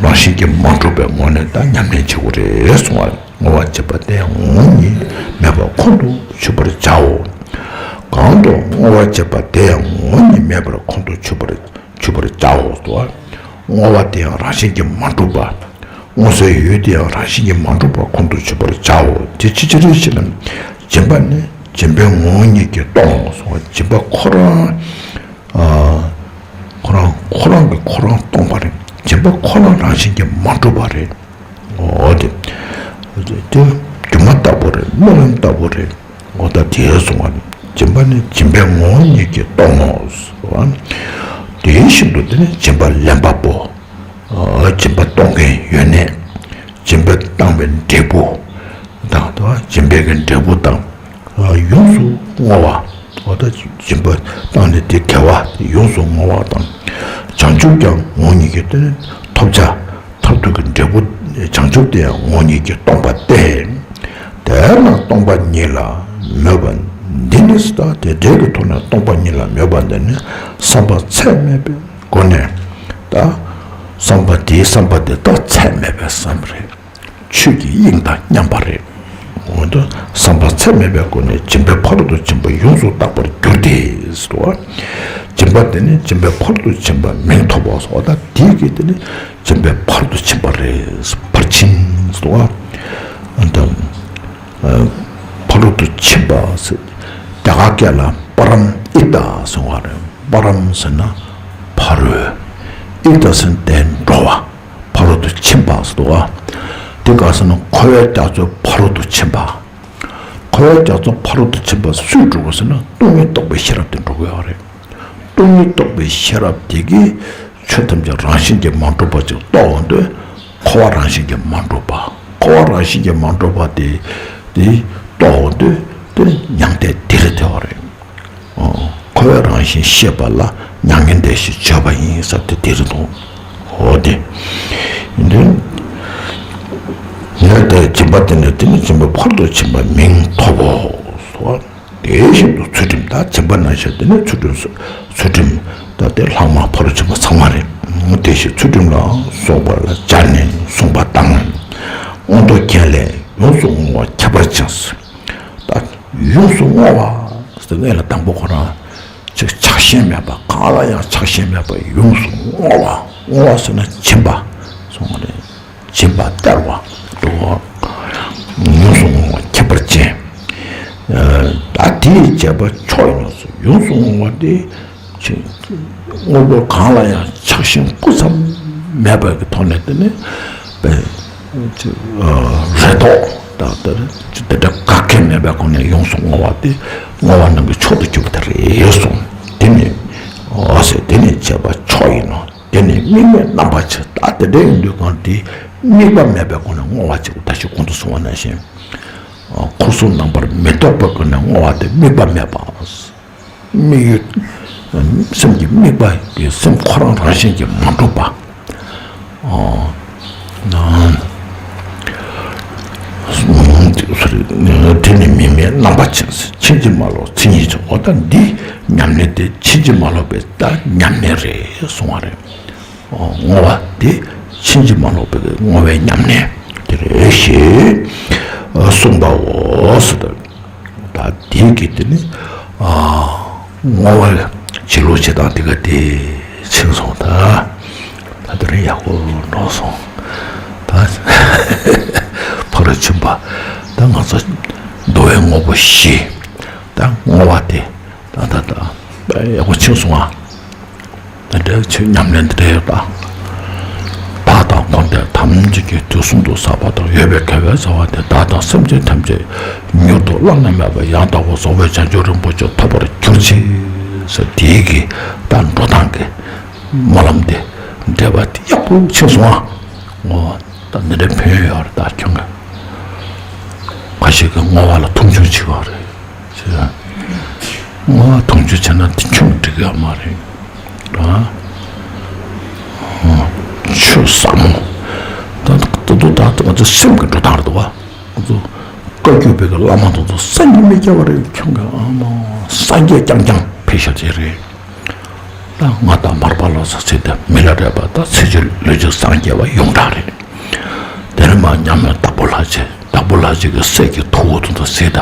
རང་བཞིན་གྱིས་མ་གྲུབ་པའི་ངོ་ནས་ད་ཉམས་ལེན་བྱེད་དགོས་རེད་གསུང་བ། བསྔོ་བ་བྱེད་པ་དེ་ཡང་ངོ་བོ་ཉིད་མེད་པར་ཁོང་དུ་ཆུད་པར་བྱའོ། གང་དུ་བསྔོ་བ་བྱེད་པ་དེ་ཡང་ངོ་བོ་ཉིད་མེད་པར་ཁོང་དུ་ཆུད་པར་ཆུད་པར་བྱའོ། དུ་བ། བསྔོ་བ་དེ་ཡང་རང་བཞིན་གྱིས་མ་གྲུབ་པ། བསྔོ་སའི་ཡུལ་དེ་ཡང་རང་བཞིན་གྱིས་མ་གྲུབ་པ་ཁོང་དུ་ཆུད་པར་བྱའོ། དེ་ཅི་ཕྱིར་ཞེ་ན། སྦྱིན་པ་ནི་སྦྱིན་པའི་ངོ་བོ་ཉིད་ཀྱིས་སྟོང་ངོ་། སྦྱིན་པ་ཁོ་རང་ཁོ་རང་ཁོ་རང་གིས་ཁོ་རང་སྟོང་པ་རེད། སྦྱིན་པ་ཁོ་རང་རང་བཞིན་གྱིས་མ་གྲུབ་པ་རེད། འོ་དེ་དེ་སྒྱུ་མ་ལྟ་བུ་རེད། རྨི་ལམ་ལྟ་བུ་རེད། འོ་ད་དེ་གསུང་བ་ནི། སྦྱིན་པ་ནི་སྦྱིན་པའི་ངོ་བོ་ཉིད་ཀྱིས་སྟོང་ངོ་། དེ་བཞིན་དུ་དེ་ནི་སྦྱིན་པ་ལེན་པ་པོ། སྦྱིན་པ་གཏོང་མཁན་ཡོན་གནས། སྦྱིན་པ་བཏང་བའི་འབྲས་བུ་དང་། སྦྱིན་པའི་གི་འབྲས་བུ་དང་། ཡོངས་སུ་བསྔོ་བ། འོ་ད་སྦྱིན་པ་བཏང་ནས་དེ་དགེ་བ་ཡོངས་སུ་བསྔོ་བ་དང་། བྱང་ཆུབ་ཀྱང་ངོ་བོ་ཉིད་ཀྱིས་དེ་ནི་ཐོབ་བྱ། མཐར་ཐུག་གི་འབྲས་བུ་བྱང་ཆུབ་དེ་ཡང་ངོ་བོ་ཉིད་ཀྱིས་སྟོང་པ་སྟེ། དེས་ན་སྟོང་པ་ཉིད་ལ་མོས་པ་འདི་ནི། ད་དེ་འབྲས་ཀྱི་ཐོག་ནས་སྟོང་པ་ཉིད་ལ་མོས་པ་འདི་ནི་བསམ་པ་ཚད་མེད་པའི་སྒོ་ནས། ད་བསམ་པ་དེའི་བསམ་པ་དེ་ད་ཚད་མེད་པའི་བསམ་པ་རེད། ཆོས་ཀྱི་དབྱིངས་དང་མཉམ་པ་རེད། འོ་ད་བསམ་པ་ཚད་མེད་པའི་སྒོ་ནས་སྦྱིན་པའི་ཕ་རོལ་ཏུ་ཕྱིན་པ་ཡོངས་སུ་དག་པར་གྱུར་ཏེ་ཟེར་བ། སྦྱིན་པ་དེ་ནི་སྦྱིན་པའི་ཕ་རོལ་ཏུ་ཕྱིན་པ་མིང་ཐོབ་པ་སོགས། ད་དེ་གི་དེ་ནི་སྦྱིན་པའི་ཕ་རོལ་ཏུ་ཕྱིན་པ་རེད། ཕར་ཕྱིན་ཟེར་བ། ཨ་ད་ཕ་རོལ་ཏུ་ཕྱིན་པ་ཟེར། རྒྱ་གར་སྐད་ལ་པ་རམ་ཨི་ཏ་ཟེར་བ་རེད། པ་རམ་ཟེར་ན་ཕ་རོལ། ཨི་ཏ་ཟེར་ན་དེ་འགྲོ་བ། ཕ་རོལ་ཏུ་ཕྱིན་པ་ཟེར་འདུག་ག། དེ་ག་ཟེར་ན་འཁོར་བའི་རྒྱ་མཚོའི་ཕ་རོལ་ཏུ་ཕྱིན་པ། འཁོར་བའི་རྒྱ་མཚོའི་ཕ་རོལ་ཏུ་ཕྱིན་པ་སུས་འགྲོ་དགོས་ཟེར་ན་སྟོང་ཉིད་རྟོགས་པའི་ཤེས་རབ་དེ་འགྲོ་དགོས་ཡོད་རེད། སྟོང་ཉིད་རྟོགས་པའི་ཤེས་རབ་དེ་གིས་ཆོས་ཐམས་ཅད་རང་བཞིན་གྱིས་མ་གྲུབ་པ་ཅིག་རྟོགས་འོང་དུས། འཁོར་བ་རང་བཞིན་གྱིས་མ་གྲུབ་པ། འཁོར་བ་རང་བཞིན་གྱིས་མ་གྲུབ་པ་དེ་དེ་རྟོགས་འོང་དུས་དེ་མྱང་འདས་དེ་རེད་དེ་བ་རེད། འཁོར་བའི་རང་བཞིན་ཤེས་པ་ལ་མྱ་ངན་འདས་ཞེས་བརྗོད་པ་ཡིན་ཟེར་ཏེ་དེ་རེད་དོ། འོ་དེ་འདི་ངས་ སྦྱིན་པ་དེ་ནས་དེ་ནི་སྦྱིན་པ་ཕ་རོལ་ཏུ་ཕྱིན་པ་མིང་ཐོབ་བོ། དེ་བཞིན་དུ་ཚུལ་ཁྲིམས་དང་སྦྱིན་པ་ནང་བཞིན་དེ་ནི་ཚུལ་ཁྲིམས་སུ་ཚུལ་ཁྲིམས་དང་དེ་ལྷག་མ་ཕ་རོལ་ཕྱིན་པ་ཚང་མ་རེད། དེ་བཞིན་ཚུལ་ཁྲིམས་ལ་སོགས་པ་ལ་སྦྱར་ནས་གསུངས་པ་དང་། མངོན་རྟོགས་རྒྱན་ལས་ཡོངས་སུ་བསྔོ་བ་ཁྱད་པར་ཅན། ད་ཡོངས་སུ་བསྔོ་བ་ཟེར་ངེས་ལ་དང་པོ་ཁོ་རང་ཆགས་ཆགས་ཞེན་མེད་པ། གང་ལ་ཡང་ཆགས་ཞེན་མེད་པ་ཡོངས་སུ་བསྔོ་བ། བསྔོ་བ་ཟེར་ན་སྦྱིན་པ་སོང་བ་རེད། སྦྱིན་པ་སྟེར་བ་འགྲོ་བ། ཡོངས་སུ་བསྔོ་བ་ཁྱད་པར་ཅན། ད་དེའི་བྱས་པ་མཆོག་ཡིན་ནོ། ཡོངས་སུ་བསྔོ་བ་དེ་དངོས་པོ་གང་ལ་ཡང་ཆགས་ཞེན་སྐུ་མཚམས་མེད་པའི་གི་ཐོག་ནས་དེ་ནི་པའི་རེ་དོགས་དང་དེ་འདྲ་དགག་གི་མེད་པའི་སྒོ་ནས་ཡོངས་སུ་བསྔོ་བ་དེ་བསྔོ་བ་རྣམས་ཀྱི་མཆོག་ཏུ་གྱུར་པ་དེ་རེད་གསུངས། དེ་ནི་འོ་ཟེར་དེ་ནི་བྱས་པ་མཆོག་ཡིན་ནོ། དེ་ནི་དམིགས་མེད་རྣམ་པར་ཕྱིན། ད་དེ་འདྲ་ཡིན་དུས་གང་དེ་དམིགས་པ་མེད་པའི་སྒོ་ནས་བསྔོ་བ་ཅིག་ད་ཞུ་གོང་དུ་གསུངས་པ་ནང་བཞིན། འཁོར་གསུམ་རྣམ་པར་མི་རྟོག་པའི་སྒོ་ནས་བསྔོ་བ་དེ་དམིགས་པ་མེད་པ། དམིགས་ཡུལ། སེམས་ཀྱི་དམིགས་པ་དེ་སེམས་ཁོ་རང་རང་བཞིན་གྱིས་མ་གྲུབ་པ། ཨོ། ན། དེ་ནི་དམིགས་མེད་རྣམ་པར་ཕྱིན། ཕྱིན་ཅི་མ་ལོག་མཚན་ཉིད་ཅན། འོ་ད་འདི་ཉམས་ལེན་དེ་ཕྱིན་ཅི་མ་ལོག་པའི་ད་ཉམས་ལེན་རེད་གསུང་བ་རེད། བསྔོ་བ་དེ་ཕྱིན་ཅི་མ་ལོག་པའི་བསྔོ་བའི་ཉམས་ལེན་དེ་རེད་ཞེས་གསུངས་པའོ། ད་དེའི་གི་དེ་ནི་བསྔོ་བ་བྱེད་ལུགས་བྱེད་སྟངས་དེ་ག་དེ་ཕྱིན་སོང་། ད་ད་དེ་རིང་ཡག་པོ་འགྲོ་སོང་། ད་ཕ་རོལ་ཕྱིན་པ་ད་ང་ཚོ་འདུལ་བའི་དངོས་པོ་བཞི་ད་བསྔོ་བ་དེ། ད་ད་ད་ད་ཡག་པོ་ཕྱིན་སོང་ཨ། དེ་འདྲའི་ཆོས་ཉམས་ལེན་དེ་འདྲ་ཡོད་ད། བདག་དང་འཁོར་འདས་ཐམས་ཅད་ཀྱི་དུས་གསུམ་དུ་ཟག་པ་དང་ཡོད་པའི་དགེ་བའི་རྩ་བ་དེ་བདག་དང་སེམས་ཅན་ཐམས་ཅད་མྱུར་དུ་བླ་ན་མེད་པ་ཡང་དག་པར་རྫོགས་པའི་བྱང་ཆུབ་རིན་པོ་ཆེ་ཐོབ་པར་གྱུར་ཅིག་ཟེར་དེའི་གི་ད་འགྲོ་སྟངས་ཀྱི་སྨོན་ལམ་དེ་འགྲེལ་པ་དེ་ཡག་པོ་ཕྱིན་སོང་ཨ། ངོ་ད་འདི་འདྲའི་ཕན་ཡོན་ཡོད་རེད་ད་ཁྱོད་ཀྱི། ཁ་ཤས་ཀྱིས་བསྔོ་བ་ལ་མཐོང་ཆུང་བྱེད་པ་རེད། བསྔོ་བ་མཐོང་ཆུང་བྱས་ན་དེ་ཁྱོད་འགྲིག་ཡོད་མ་རེད། ཨ། ཆོས་ཟབ་མོ། ད་ད་དུང་ད་ང་ཚོ་སེམས་ཀྱི་འགྲོ་སྟངས་རེད་འདུག་བ། ང་ཚོ་བཀའ་བརྒྱུད་པའི་བླ་མ་དེ་ཚོ་སངས་རྒྱས་མི་སྐྱེ་བ་རེད། ཁྱོད་ཀྱི་ཨ་མ་སངས་རྒྱས་རྐྱང་རྐྱང་ཕེབས་ཤག་དེ་རེད། ད་ང་དང་མར་པ་ལོ་ཟེར་ཚེ་ད་མི་ལ་རས་པ་ད་ཚེ་ཆུ་ལུས་ཀྱི་སངས་རྒྱས་པ་ཡོངས་གྲགས་རེད། དེ་ནས་མར་མཉམ་མེད་དྭགས་པོ་ལྷ་རྗེ། དྭགས་པོ་ལྷ་རྗེ་གི་སྲས་ཀྱི་ཐུ་བོ་དེ་ཚོ་ཟེར་ད།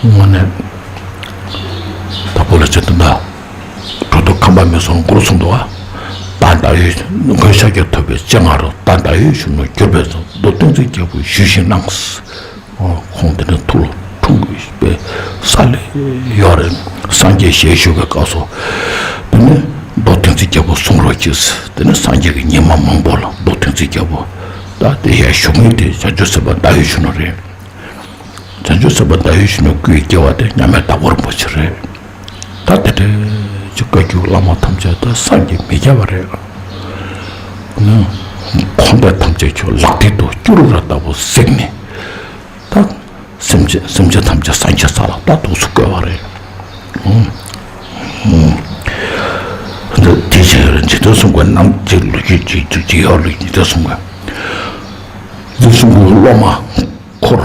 དངོས་གནས་དྭགས་པོ་ལྷ་རྗེ་དེ་འདྲ་གྲུབ་ཐོབ་ཁམས་པ་མི་སོང་མགོ་ལ་ཚུགས་འདུག་ཨ། ད་ད་ཡོད་མགོན་ཤཱཀྱ་ཐུབ་པའི་སྤྱན་སྔ་རུ་ད་ད་ཡོད་གཞོན་ནུ་གྱུར་པའི་ཚོགས་མདོ་སྟོང་རྩིས་རྒྱལ་པོ་ཞུས་ཤིང་གནང་། ཁོང་དེ་ནས་ཐུགས་ལ་འཁྲུངས་པའི་ས་ལ་ཡོད་རེད། སངས་རྒྱས་ཞལ་བཞུགས་པའི་སྐབས་སུ་དེ་ནས་མདོ་སྟོང་རྩིས་རྒྱལ་པོ་གསུང་རོགས་གྱིས། དེ་ནས་སངས་རྒྱས་ཀྱིས་ཉི་མ་མང་པོ་ལ་མདོ་སྟོང་རྩིས་རྒྱལ་པོ་ད་དེ་ཡར་བཞུགས་མཁན་དེ་བྱང་ཆུབ་སེམས་དཔའ་ཟླ་འོད་གཞོན་ནུ་རེད། བྱང་ཆུབ་སེམས་དཔའ་ཟླ་འོད་གཞོན་ནུ་སྐུའི་སྐྱེ་བ་དེ་མཉམ་མེད་དྭགས་པོ་རིན་པོ་ཆེ་རེད། ད་དེ་འདྲའི་ཅིག་བཀའ་བརྒྱུད་བླ་མ་ཐམས་ཅད་ད་སངས་རྒྱས་མི་སྐྱེ་བ་རེད། ཁོང་པ་ཐམས་ཅད་ཁྱོད་ལག་མཐིལ་དུ་སྐྱུ་རུ་ར་ལྟ་བུ་གཟིགས་ནས། ད་སེམས་ཅན་སེམས་ཅན་ཐམས་ཅད་སངས་རྒྱས་ས་ལ་ད་ཐུགས་སུ་བཀོད་པ་རེད། ཨུམ། ཨུམ། འདི་དེ་བཞིན་ཡོད་རེད། འཇིག་རྟེན་གསུམ་མགོན་རྣམས་ཀྱི་ལོ་རྒྱུས་ཀྱི་ཚུལ་གྱི་ཡོད་རེད། འཇིག་རྟེན་གསུམ་མགོན། འཇིག་རྟེན་གསུམ་མགོན་སློབ་མ་འཁོར་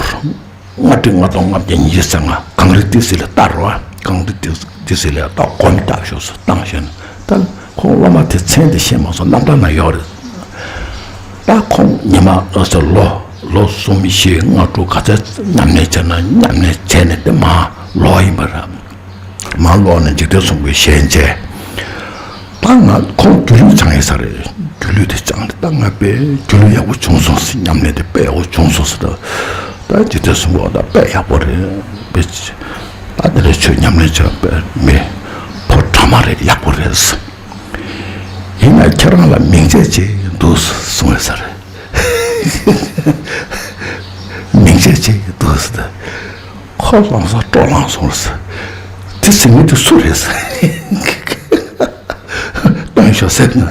ལྔ་ཁྲི་ལྔ་སྟོང་ལྔ་བརྒྱ་ཉི་ཤུ་རྩ་ལྔ་གངས་རི་ཏི་སེ་ལ་ལྟ་རོགས། གངས་རི་ཏི་སེ་ལ་ད་གོམ་སྟབས་ཤོག་སུ་བཏང་ཞེ་ན་ད། ཁོང་སློབ་མ་དེ་མཚན་དེ་ཤེས་མ་སོང་། རྣམ་གྲངས་ན་ཡོད་རེད། ད་ཁོང་ཉི་མ་ལོ་ལོ་གསུམ་བཞི་ལྔ་དྲུག་ག་ཚད་ཉམས་ལེན་བྱས་ན་ཉམས་ལེན་བྱས་ནས་དེ་མར་ལོག་ཡིན་པ་རེད། མར་ལོག་ནས་འཇིག་རྟེན་གསུམ་མགོན་ཞལ་མཇལ། ད་ང་ཁོང་སྒྱུ་ལུས་སྦྱངས་ཡིན་ས་རེད། སྒྱུ་ལུས་དེ་སྦྱངས་ནས་ད་ང་དཔེ་སྒྱུ་ལུས་ཡག་པོ་བྱུང་སོང་ཟེར། ཉམས་ལེན་དེ་དཔེ་ཡག་པོ་བྱུང་སོང་ཟེར། ད་འཇིག་རྟེན་གསུམ་མགོན་ད་དཔེ་ཡག་པོ་རེད། དཔེ་ད་དེ་འདྲའི་ཆོས་ཉམས་ལེན་བྱས་པའི་མི་ཕོ་བྲང་མ་རེད། ཡག་པོ་རེད། ཡིན་ན་ཁྱེད་རང་ལ་མིང་ཆད་ཅིག་འདུག་གསུངས་ཡོད་ས་རེད། མིང་ཆད་ཅིག་འདུག་ཟེར། ཁོ་ལང་ས་སྤྲོ་ལངས་སོང་ཟེར། དེ་ཟེར་མཁན་དེ་སུ་རེད་ཟེར། སྟོན་ཤོག་ཟེར་ན།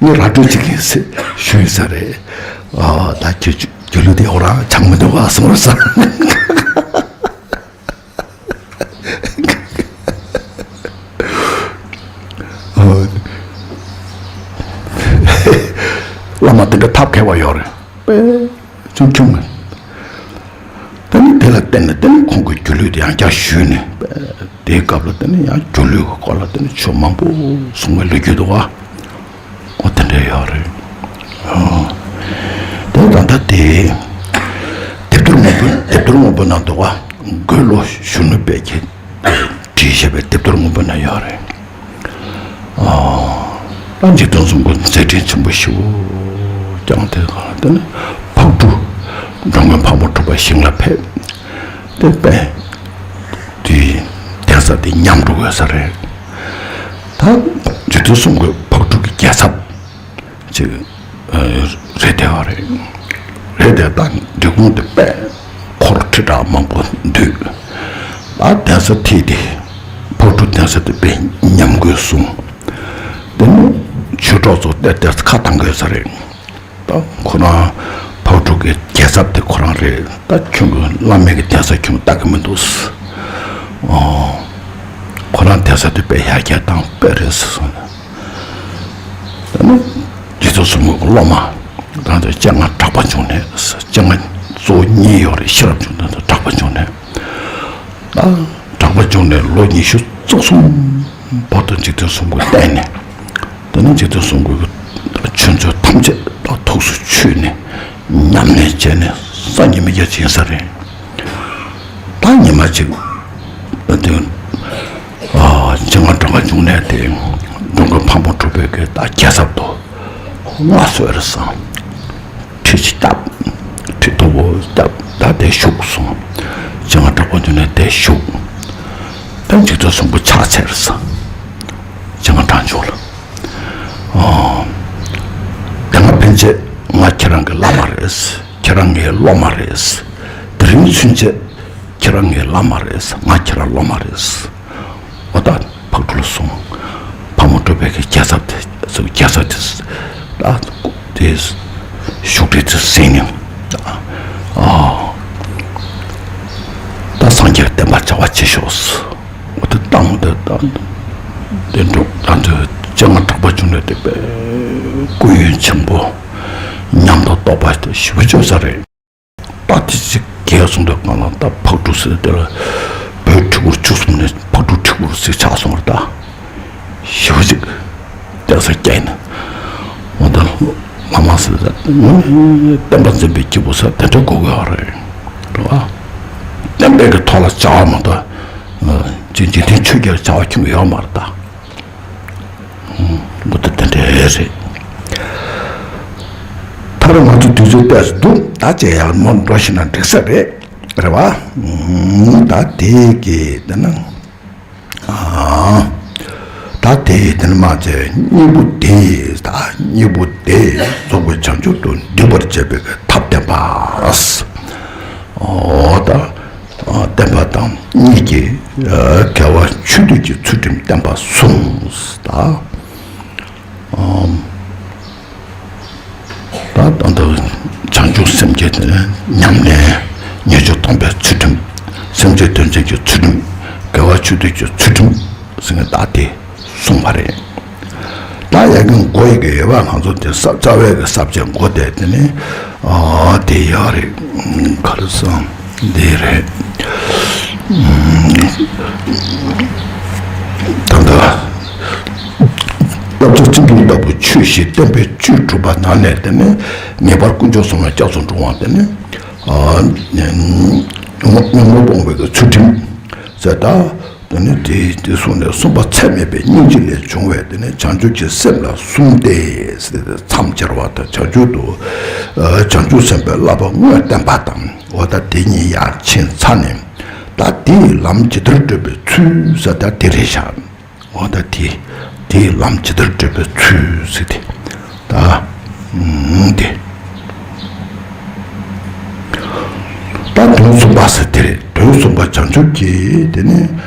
ངས་ར་སྤྲོད་ཅིག་ཡིན་ཟེར་ཞུས་ས་རེད། ཨ་ད་ཁྱོད་སྒྱུ་ལུས་དེ་འོ་རང་ཆགས་མི་འདུག་ག་གསུངས་ཟེར། བླ་མ་དེ་འདྲ་ཐབས་མཁས་པ་ཡོད་རེད། པས་ཅུང་ཁྱུང་ངེ། དེ་ནི་དེ་ལ་བརྟེན་ནས་དེ་ནི་ཁོང་གི་སྒྱུ་ལུས་དེ་ཡང་བསྐྱར་ཞུས་ནས་པས་དེའི་སྐབས་ལ་དེ་ནི་ཡང་སྒྱུ་ལུས་ཀྱི་སྐོར་ལ་དེ་ནི་ཆོས་མང་པོ་གསུངས་པའི་ལོ་རྒྱུས་འདུག་བ། འོ་དེ་འདྲ་ཡོད་རེད། ཨོ། དེ་ད་ལྟ་དེ་དེབ་ཐེར་སྔོན་པོ་དེབ་ཐེར་སྔོན་པོ་ནང་འདུག་བ། དགོད་བློ་གཞོན་ནུ་དཔལ་གྱིས་བྲིས་བཞག་པའི་དེབ་ཐེར་སྔོན་པོ་ན་ཡོད་རེད། ཨ། ད་འཇིག་རྟེན་གསུམ་མགོན་མཛད་འཕྲིན་ཆེན་པོ་ཞེ་པོ་བསྐྱངས། དེ་ག་ལ་དེ་ནི་ཕག་གྲུ། འགྲོ་མགོན་ཕག་མོ་གྲུ་པ་ཞིང་ལ་ཕེབས། དེ་པས་དེ་གདན་ས་དེ་ཉམས་འགྲོ་དགོས་ས་རེད། ད་འཇིག་རྟེན་གསུམ་མགོན་ཕག་གྲུ་གི་རྒྱལ་ཚབ་ཅིག་རེད་བསྡད་པ་རེད། རེད་དེ་ད་འབྲི་གུང་དེ་པས་འཁོར་ཁྲི་ཕྲག་མང་པོ་འདུས། ད་གདན་ས་ཐིག་དེ་ཕག་གྲུ་གདན་ས་དེ་པས་ཉམས་དགོས་གསུངས། དེ་ནི་ཆོས་གྲོགས་ཚོ་ཏེ་ཏེ་ཁ་བཏང་དགོས་ས་རེད། ད་ཁོ་རང་ཕག་གྲུ་གི་རྒྱལ་ཚབ་དེ་ཁོ་རང་རེད། ད་ཁྱོད་ཀྱི་བླ་མེད་ཀྱི་གདན་ས་ཁྱོད་ལྟ་གི་མི་འདུག་ཨོ། ཁོ་རང་གདན་ས་དེ་པས་ཡར་རྒྱས་བཏང་པས་རེད་ཟེར་སོང་ནས། ད་ནི་རྗེ་བཙུན་གསུམ་མགོན་གྱི་སློབ་མ་དང་དེ་སྤྱན་སྔ་གྲགས་པ་འབྱུང་གནས། སྤྱན་སྔ་གཙོ་བོ་གཉིས་ཡོད་རེད། ཤེས་རབ་འབྱུང་གནས་དང་གྲགས་པ་འབྱུང་གནས། ད་གྲགས་པ་འབྱུང་གནས་ལོ་ཉི་ཤུ་རྩ་གསུམ་བར་དུ་འཇིག་རྟེན་གསུམ་མགོན་བསྟེན་ནས། དེ་ནས་འཇིག་རྟེན་གསུམ་མགོན་གྱི་ཆོས་མཛོད་ཐམས་ཅད་ད་ཐུགས་སུ་ཆུད་ནས་ཉམས་ལེན་བྱས་ནས་སངས་རྒྱས་མི་རྒྱ་ཆེན་ས་རེད། ད་ཉི་མ་གཅིག་དེ་ཨ་སྤྱན་སྔ་གྲགས་པ་འབྱུང་གནས་དེ་འགྲོ་མགོན་ཕག་མོ་གྲུ་པའི་གི་ད་རྒྱལ་ཚབ་ཏུ་མངའ་གསོལ་བར་སོང་། ཁྲི་ཅིག་བཏབ། ཁྲི་མཐོ་པོ་བཏབ། ད་དེ་བཞུགས་སོང་། སྤྱན་སྔ་གྲགས་པ་འབྱུང་གནས་དེ་བཞུགས། ད་འཇིག་རྟེན་གསུམ་མགོན་ཕྱག་འཚལ་སོང་། སྤྱན་སྔ་གྲགས་འཇུག་ལ། ཨོ། དེ་སྔ་ཕན་ཆད་ང་ཁྱེད་རང་གི་བླ་མ་རེད། ཁྱེད་རང་ངའི་སློབ་མ་རེད། དེ་རིང་ཚུན་ཆད་ཁྱེད་རང་ངའི་བླ་མ་རེད། ང་ཁྱེད་རང་སློབ་མ་རེད། འོ་ད་ཕག་གྲུ་ལ་སོང་། ཕག་མོ་གྲུ་པའི་གི་རྒྱལ་ཚབ་དེ་རྒྱལ་ཚབ་དེ་ད་དེ་བཞུགས་ཁྲི་དེ་ཟིན་ནས། ཨ། ད་སངས་རྒྱས་བསྟན་པ་བྱ་བ་བྱེད་ཤོག་འོ་དེ་བཏང་དེ་ད་དེ་འགྲོ་ད་དེ་སྤྱན་སྔ་གྲགས་པ་འབྱུང་གནས་དེ་པས་སྐུ་ཡོན་ཆེན་པོ་ཉམས་དང་རྟོགས་པ་དེ་ཞེ་པོ་བྱོས་ས་རེད། ད་དེ་ཅིག་གས་སོང་དུས་གང་ལ་ད་ཕག་གྲུ་ཟེར་དེ་ལ་བོད་ཁྲི་འབུར་བཅུ་གསུམ་ནས་ཕག་གྲུ་ཁྲི་འབུར་ཟིག་ཆགས་སོང་བར་ད་ཞེ་པོ་ཅིག་བསྟན་ས་སྐྱེལ་ནས། འོ་ད་བླ་མ་ཟེར་ད་བསྟན་པ་འཛིན་པའི་སྐྱེས་བུ་ཟེར་དེ་འདྲ་དགོས་དགོས་བ་རེད། རེད་བ། བསྟན་པའི་གི་ཐོག་ལ་བྱ་བ་མ་གཏོགས་ཅིག་འཇིག་རྟེན་ཆོས་བརྒྱད་ལ་བྱ་བ་ཁྱོན་ཡོད་མ་རེད་ད། འོ་ད་དེ་འདྲ་རེད། ད་རུང་ང་ཚོ་དུས་ཚོད་ཏོག་ཙམ་འདུག་ད་ཅེ་ཡར་མར་འགྲོ་ཤེས་ན་འགྲིག་ས་རེད། རེད་བ། ད་དེ་གི་དེ་ན། ཨ། ད་དེ་དེ་ན་མ་ཚད་གཉིས་པོ་དེ་ད་གཉིས་པོ་དེ་རྫོགས་པའི་བྱང་ཆུབ་ཏུ་འདུས་པར་བྱེད་པའི་ཐབས་བསྟན་པ། ཨོ་ད། བསྟན་པ་དང་གཉིས་ཀྱི་དགེ་བ་ཆོས་སྡུད་ཀྱི་ཚུལ་ཁྲིམས་བསྟན་པ་གསུམ། ད་ད་ལྟ་བྱང་ཆུབ་སེམས་བསྐྱེད་དེ་ཉམས་ལེན་ཉེས་སྤྱོད་སྡོམ་པའི་ཚུལ་ཁྲིམས། སེམས་བསྐྱེད་དོན་བྱེད་ཀྱི་ཚུལ་ཁྲིམས། དགེ་བ་ཆོས་སྡུད་ཀྱི་ཚུལ་ཁྲིམས་ཟེར་ནས་ད་དེ་གསུངས་པ་རེད། ད་ཡ་གི་མགོ་ཡི་གི་ཡོད་པ་ང་ཚོ་དེ་ས་རྩ་བའི་གི་ས་བཅད་མགོ་དེ་དེ་ནི་ཨ་དེ་ཡག་རེད། ག་རེ་སོང་འདི་རེད། ད་ལྟ་སློབ་ཚོགས་སྤྱི་འཐུས་ལྟ་བུ་ཆོས་བཞི་བསྟན་པའི་བཅུད་གྲུབ་པ་ནང་ནས་དེ་ནི་ངེས་པར་དཀོན་མཆོག་གསུམ་ལ་སྐྱབས་སུ་འགྲོ་བ་དེ་ནི་ཨ་ཉོན་མོངས་སྤོང་བའི་གི་ཚུལ་ཁྲིམས་ཟེར་ད། དེ་ནི་དེ་དེ་གསུངས་ནས་གསུམ་པ་ཚད་མེད་པའི་སྙིང་རྗེ་ལས་བྱུང་བའི་དེ་ནི་བྱང་ཆུབ་ཀྱི་སེམས་ལ་གསུམ་སྟེ་ཟེར་ཏེ་མཚམས་སྦྱར་བ་དང་བྱང་ཆུབ་ཏུ་བྱང་ཆུབ་སེམས་དཔའི་བསླབ་པ་དངོས་བསྟན་པ་དང་འོ་ད་དེ་གཉིས་ཡར་ཕྱིན་ཚར་ནས་ད་དེའི་ལམ་ཇི་ལྟར་བགྲོད་པའི་ཚུལ་ཟེར་ད་དེ་རེད་ཤག་འོ་ད་དེ་དེའི་ལམ་ཇི་ལྟར་བགྲོད་པའི་ཚུལ་ཟེར་ཏེ་ད་དེ། ད་དོན་གསུམ་པ་ཟེར་དེ་རེད། དོན་གསུམ་པ་བྱང་ཆུབ་ཀྱི་དེ་ནི་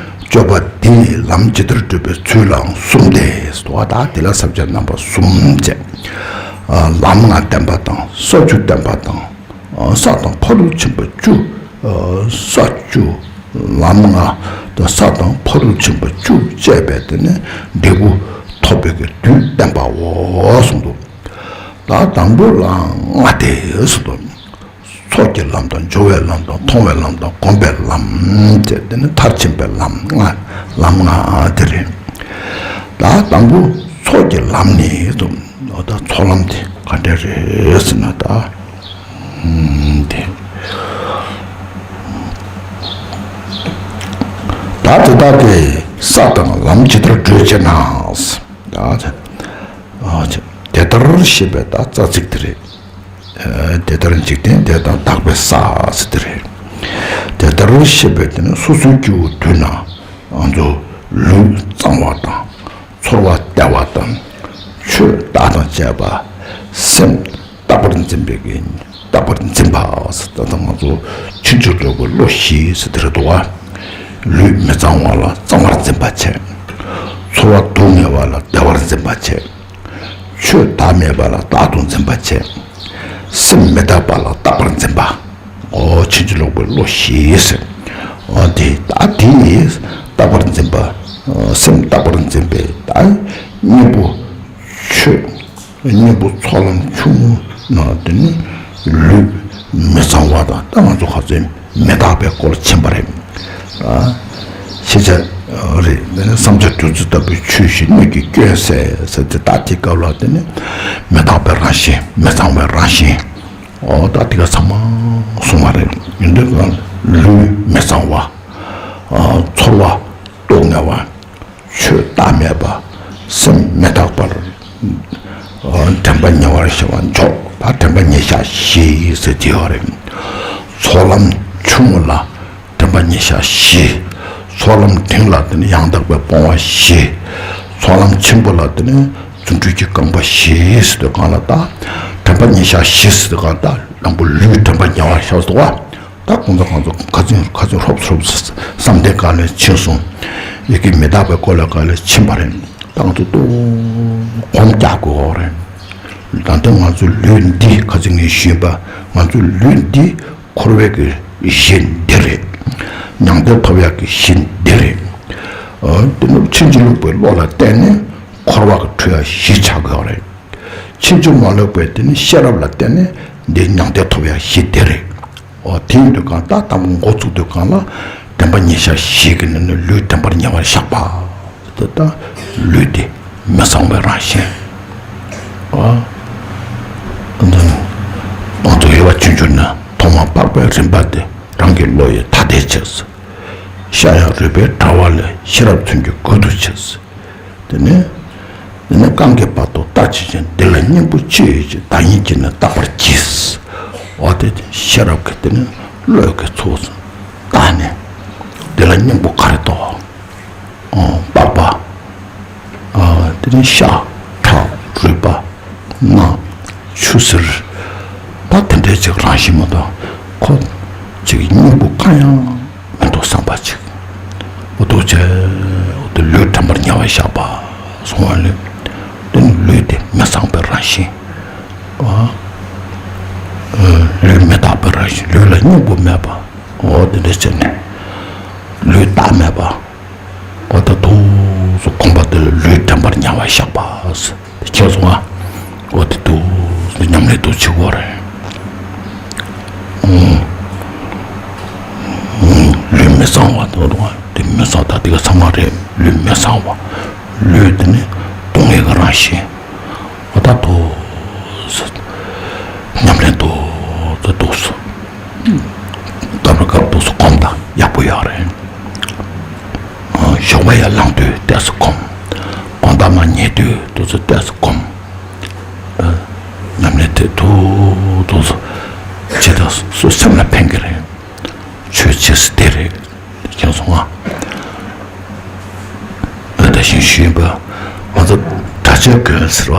སྤྱོད་པ་འདི་ལམ་ཇི་ལྟར་བགྲོད་པའི་ཚུལ་ལའང་གསུམ་སྟེ་ཟེར་བ་ད་དེ་ལ་ས་བཅད་རྣམ་པ་གསུམ་བཅས། ལམ་ལྔ་བསྟན་པ་དང་ས་བཅུ་བསྟན་པ་དང་ས་དང་ཕ་རོལ་ཕྱིན་པ་བཅུ། ས་བཅུ། ལམ་ལྔ་དང་ས་དང་ཕ་རོལ་ཕྱིན་པ་བཅུ་བཅས་པའི་དེ་ནི་འབྲས་བུ་ཐོབ་པའི་གི་དུས་བསྟན་པའོ་གསུངས་འདུག་ད་དང་པོ་ལ་ལྔ་དེ་ཟེར་དོ། ཚོགས་ཀྱི་ལམ་དང་། སྦྱོར་བའི་ལམ་དང་། མཐོང་བའི་ལམ་དང་། སྒོམ་པའི་ལམ་བཅས་ཏེ་ནི་མཐར་ཕྱིན་པའི་ལམ་ལྔ། ལམ་ལྔ་དེ་རེད། ད་དང་པོ་ཚོགས་ཀྱི་ལམ་ནི་དུ། ད་ཚོགས་ལམ་དེ་ག་འདྲ་རེད་ཟེར་ན། ད་དེ་ད་དེ་དག་གི་ས་དང་ལམ་ཇི་ལྟར་བགྲོད་ཅེ་ན། ད་དེ་ལྟར་ཞེས་པའི་ད་རྩ་ཚིག་དེ་རེད། དེ་ལྟར་འཇིག་རྟེན་དེ་དང་དག་པའི་ས་ཟེར་དེ་རེད། དེ་ལྟར་ཤེས་པའི་དེ་ནི་སོ་སོའི་སྐྱེ་བོ་དུས་ན་ང་ཚོ་ལུས་གཙང་བ་དང་། ཚོར་བ་བདེ་བ་དང་། ཆོས་བདག་དང་བཅས་པ། སེམས་རྟག་པར་འཛིན་པའི་གི་རྟག་པར་འཛིན་པ་ཟེར། ད་ལྟ་ང་ཚོ་ཕྱིན་ཅི་ལོག་པའི་བློ་བཞི་ཟེར་དེ་རེད་འདུག་བ། ལུས་མི་གཙང་བ་ལ་གཙང་བར་འཛིན་པ་བྱས། ཚོར་བ་སྡུག་བསྔལ་བ་ལ་བདེ་བར་འཛིན་པ་བྱས། ཆོས་བདག་མེད་པ་ལ་བདག་ཏུ་འཛིན་པ་བྱས། སེམས་མི་རྟག་པ་ལ་རྟག་པར་འཛིན་པ། ཨོ་ཕྱིན་ཅི་ལོག་པའི་བློ་བཞི་ཟེར། ཨོ་དེ་ད་དེ་ནི་རྟག་པར་འཛིན་པ། ཨོ་སེམས་རྟག་པར་འཛིན་པའི་ད་གཉེན་པོ་ཆོས། གཉེན་པོ་ཚོགས་ལམ་ཆུང་ངུ་ན་དེ་ནི་ལུས་མི་གཙང་བ་དང་། ད་ང་ཚོ་ཁ་ཚོས་མི་རྟག་པའི་སྐོར་ཕྱིན་པ་རེད། ཨ། ཤེས་བྱ་རེད། དེ་ནི་བསམ་བྱ་བདུད་རྩི་ལྟ་བུའི་ཆོས་བཞི་སྣོད་ཀྱི་སྐྱོན་ཟད་ཟེར་ཏེ། ད་དེ་སྐབས་ལ་དེ་ནི་མི་རྟག་པའི་རང་བཞིན། མི་གཙང་བའི་རང་བཞིན། ཨོ་ད་དེ་ག་ཚང་མ་གསུངས་པ་རེད། ཡིན་དུས་ཀྱང་ལུས་མི་གཙང་བ། ཨ། ཚོར་བ་སྡུག་བསྔལ་བ། ཆོས་བདག་མེད་པ། སེམས་མི་རྟག་པར། ཨ། དྲན་པ་ཉེ་བར་ཞི་བར་འཇོག་ད་དྲན་པ་ཉེ་བཞག་བཞི་ཟེར་གྱི་ཡོད་རེད། ཚོགས་ལམ་ཆུང་ངུ་ལ་དྲན་པ་ཉེ་བཞག་བཞི། ཚོགས་ལམ་འབྲིང་ལ་དེ་ནི་ཡང་དག་པའི་སྤོང་བ་བཞི། ཚོགས་ལམ་ཆེན་པོ་ལ་དེ་ནི་རྫུ་འཕྲུལ་གྱི་རྐང་པ་བཞི་ཟེར་དུས་སྒང་ལ། ད་དྲན་པ་ཉེ་བཞག་བཞི་ཟེར་དུས་སྒང་ད་དང་པོ་ལུས་དྲན་པ་ཉེ་བར་བཞག་ཟེར་བ། ད་ཁོང་ཚོ་ཁོང་ཚོ་ཁ་ཚིག་ཁ་ཚིག་ཧྲོབ་ཧྲོབ་བསམ་གཏན་སྒང་ལ་ཕྱིན་སོང་། ཡི་གེ་མི་རྟག་པའི་སྐོར་ལ་སྒང་ལ་ཕྱིན་པ་རེད། ད་ང་ཚོ་ཏོག་གོམས་རྒྱག་དགོས་རེད། ད་ལྟ་ང་ཚོ་ལུས་འདི་ཁ་ཚིག་ངས་ཞུས་པ། ང་ཚོ་ལུས་འདི་འཁོར་བའི་གི་གཞི་འདི་རེད། མྱང་འདས་ཐོབ་ཡག་གི་གཞི་འདི་རེད། ཨ། དེ་ནི་ཕྱིན་ཅི་ལོག་པའི་བློ་ལ་བརྟེན་ནས་འཁོར་བ་གི་འཁྲུལ་ཡག་གཞི་ཆགས་དགོས་རེད། ཕྱིན་ཅི་མ་ལོག་པའི་དེ་ནི་ཤེས་རབ་ལ་བརྟེན་ནས་འདི་མྱང་འདས་ཐོབ་ཡག་གཞི་དེ་རེད། འོ་དེ་ཡིན་དུས་སྒང་ད་དང་པོ་འགོ་ཚུགས་དུས་སྒང་ལ་དྲན་པ་ཉེ་བཞག་བཞི་གི་ནང་ནས་ལུས་དྲན་པ་ཉེ་བར་བཞག་པ། དེ་ལྟར་ལུས་དེ་མི་གཙང་བའི་རང་བཞིན། འོ་ང་ཚོ་ཡོད་པ་ཆུང་ཆུང་ནས་ཐོག་མ་འཕགས་པའི་རིམ་པ་དེ་རང་གི་བློ་ཡི་ཐ་དད་བྱས། ཤ་ཡང་རུས་པའི་དྲ་བ་ལས། ཤེས་རབ་མཚོན་གྱི་མགུལ་དུ་བྱས། དེ་ནས། དེ་ནས་རྐང་གི་བར་དུ་ལྟ་ཅི་བྱེད། འདི་ལ་སྙིང་པོ་ཅི་ཡོད་ཅེས། བདག་ཉིད་ཀྱིས་ནི་བརྟག་པར་གྱིས། འོ་དེ་ཤེས་རབ་ཀྱིས་དེ་ནས་བློས་ཀྱི་ཚུགས་བཏང་ནས། འདི་ལ་སྙིང་པོ་ག་རེ་འདུག་ཨོ་པགས་པ། ཨ་དེ་ནས་ཤ་ཁྲག་རུས་པ། སྣ། ཆུ་སེར། ད་དེ་འདྲའི་ཅིག་རང་བཞིན་མ་གཏོགས་ཁོ་ཅིག་སྙིང་པོ་གང་ཡང་མི་འདུག་བསམ་པ་ཅིག་འོ་འདུག་བྱས། འོ་དེ་ལུས་དྲན་པར་ཉེ་བར་བཞག་པ་སོང་བ་ལས། དེ་ནི་ལུས་དེ་མི་གཙང་པའི་རང་བཞིན། ཨ། ལུས་མི་རྟག་པའི་རང་བཞིན། ལུས་ལ་སྙིང་པོ་མེད་པ། འོ་དེ་འདྲ་བྱས་ནས་ལུས་རྟག་མེད་པ། འོ་ད་དུས་སུ་གོམས་པ་དེ་ལ་ལུས་དྲན་པར་ཉེ་བར་བཞག་པ། དེ་ཁྱེད་སོང་ང་། འོ་དེ་དུས་སུ་ཉམས་ལེན་དུ་བྱེད་དགོས་རེད། ཨུམ། ཨུམ། ལུས་མི་གཙང་བ་དེ་དེ་མི་གཙང་། ད་དེ་ག་ཚང་མ་རེད། ལུས་མི་གཙང་བ། ལུས་དེ་ནི་སྡུག་བསྔལ་གྱི་རང་བཞིན། འོ་ད་དུས་སུ་ཉམས་ལེན་དུ་དུས་སུ། སྐབས་ལ་སྐབས་དུས་སུ་གོམས་དང་ཡག་པོ་ཡོད་རེད། ཞོགས་པ་ཡར་ལངས་དུས་ཏོག་ཙམ་གོམས། དགོང་དག་མར་ཉལ་དུས་དུས་སུ་ཏོག་ཙམ་གོམས། ཉམས་ལེན་དེ་དུས་དུས་སུ་བྱེད་དུས་སུ་སེམས་ལ་ཕན་གྱི་རེད། ཆོས་བྱེད་ས་དེ་རེད། དེ་ཁྱེད་སོང་ང་། ད་བཞིན་ཞུས་པ། ང་ཚོ་གྲྭ་ཆོས་གོན་ཟེར་བ།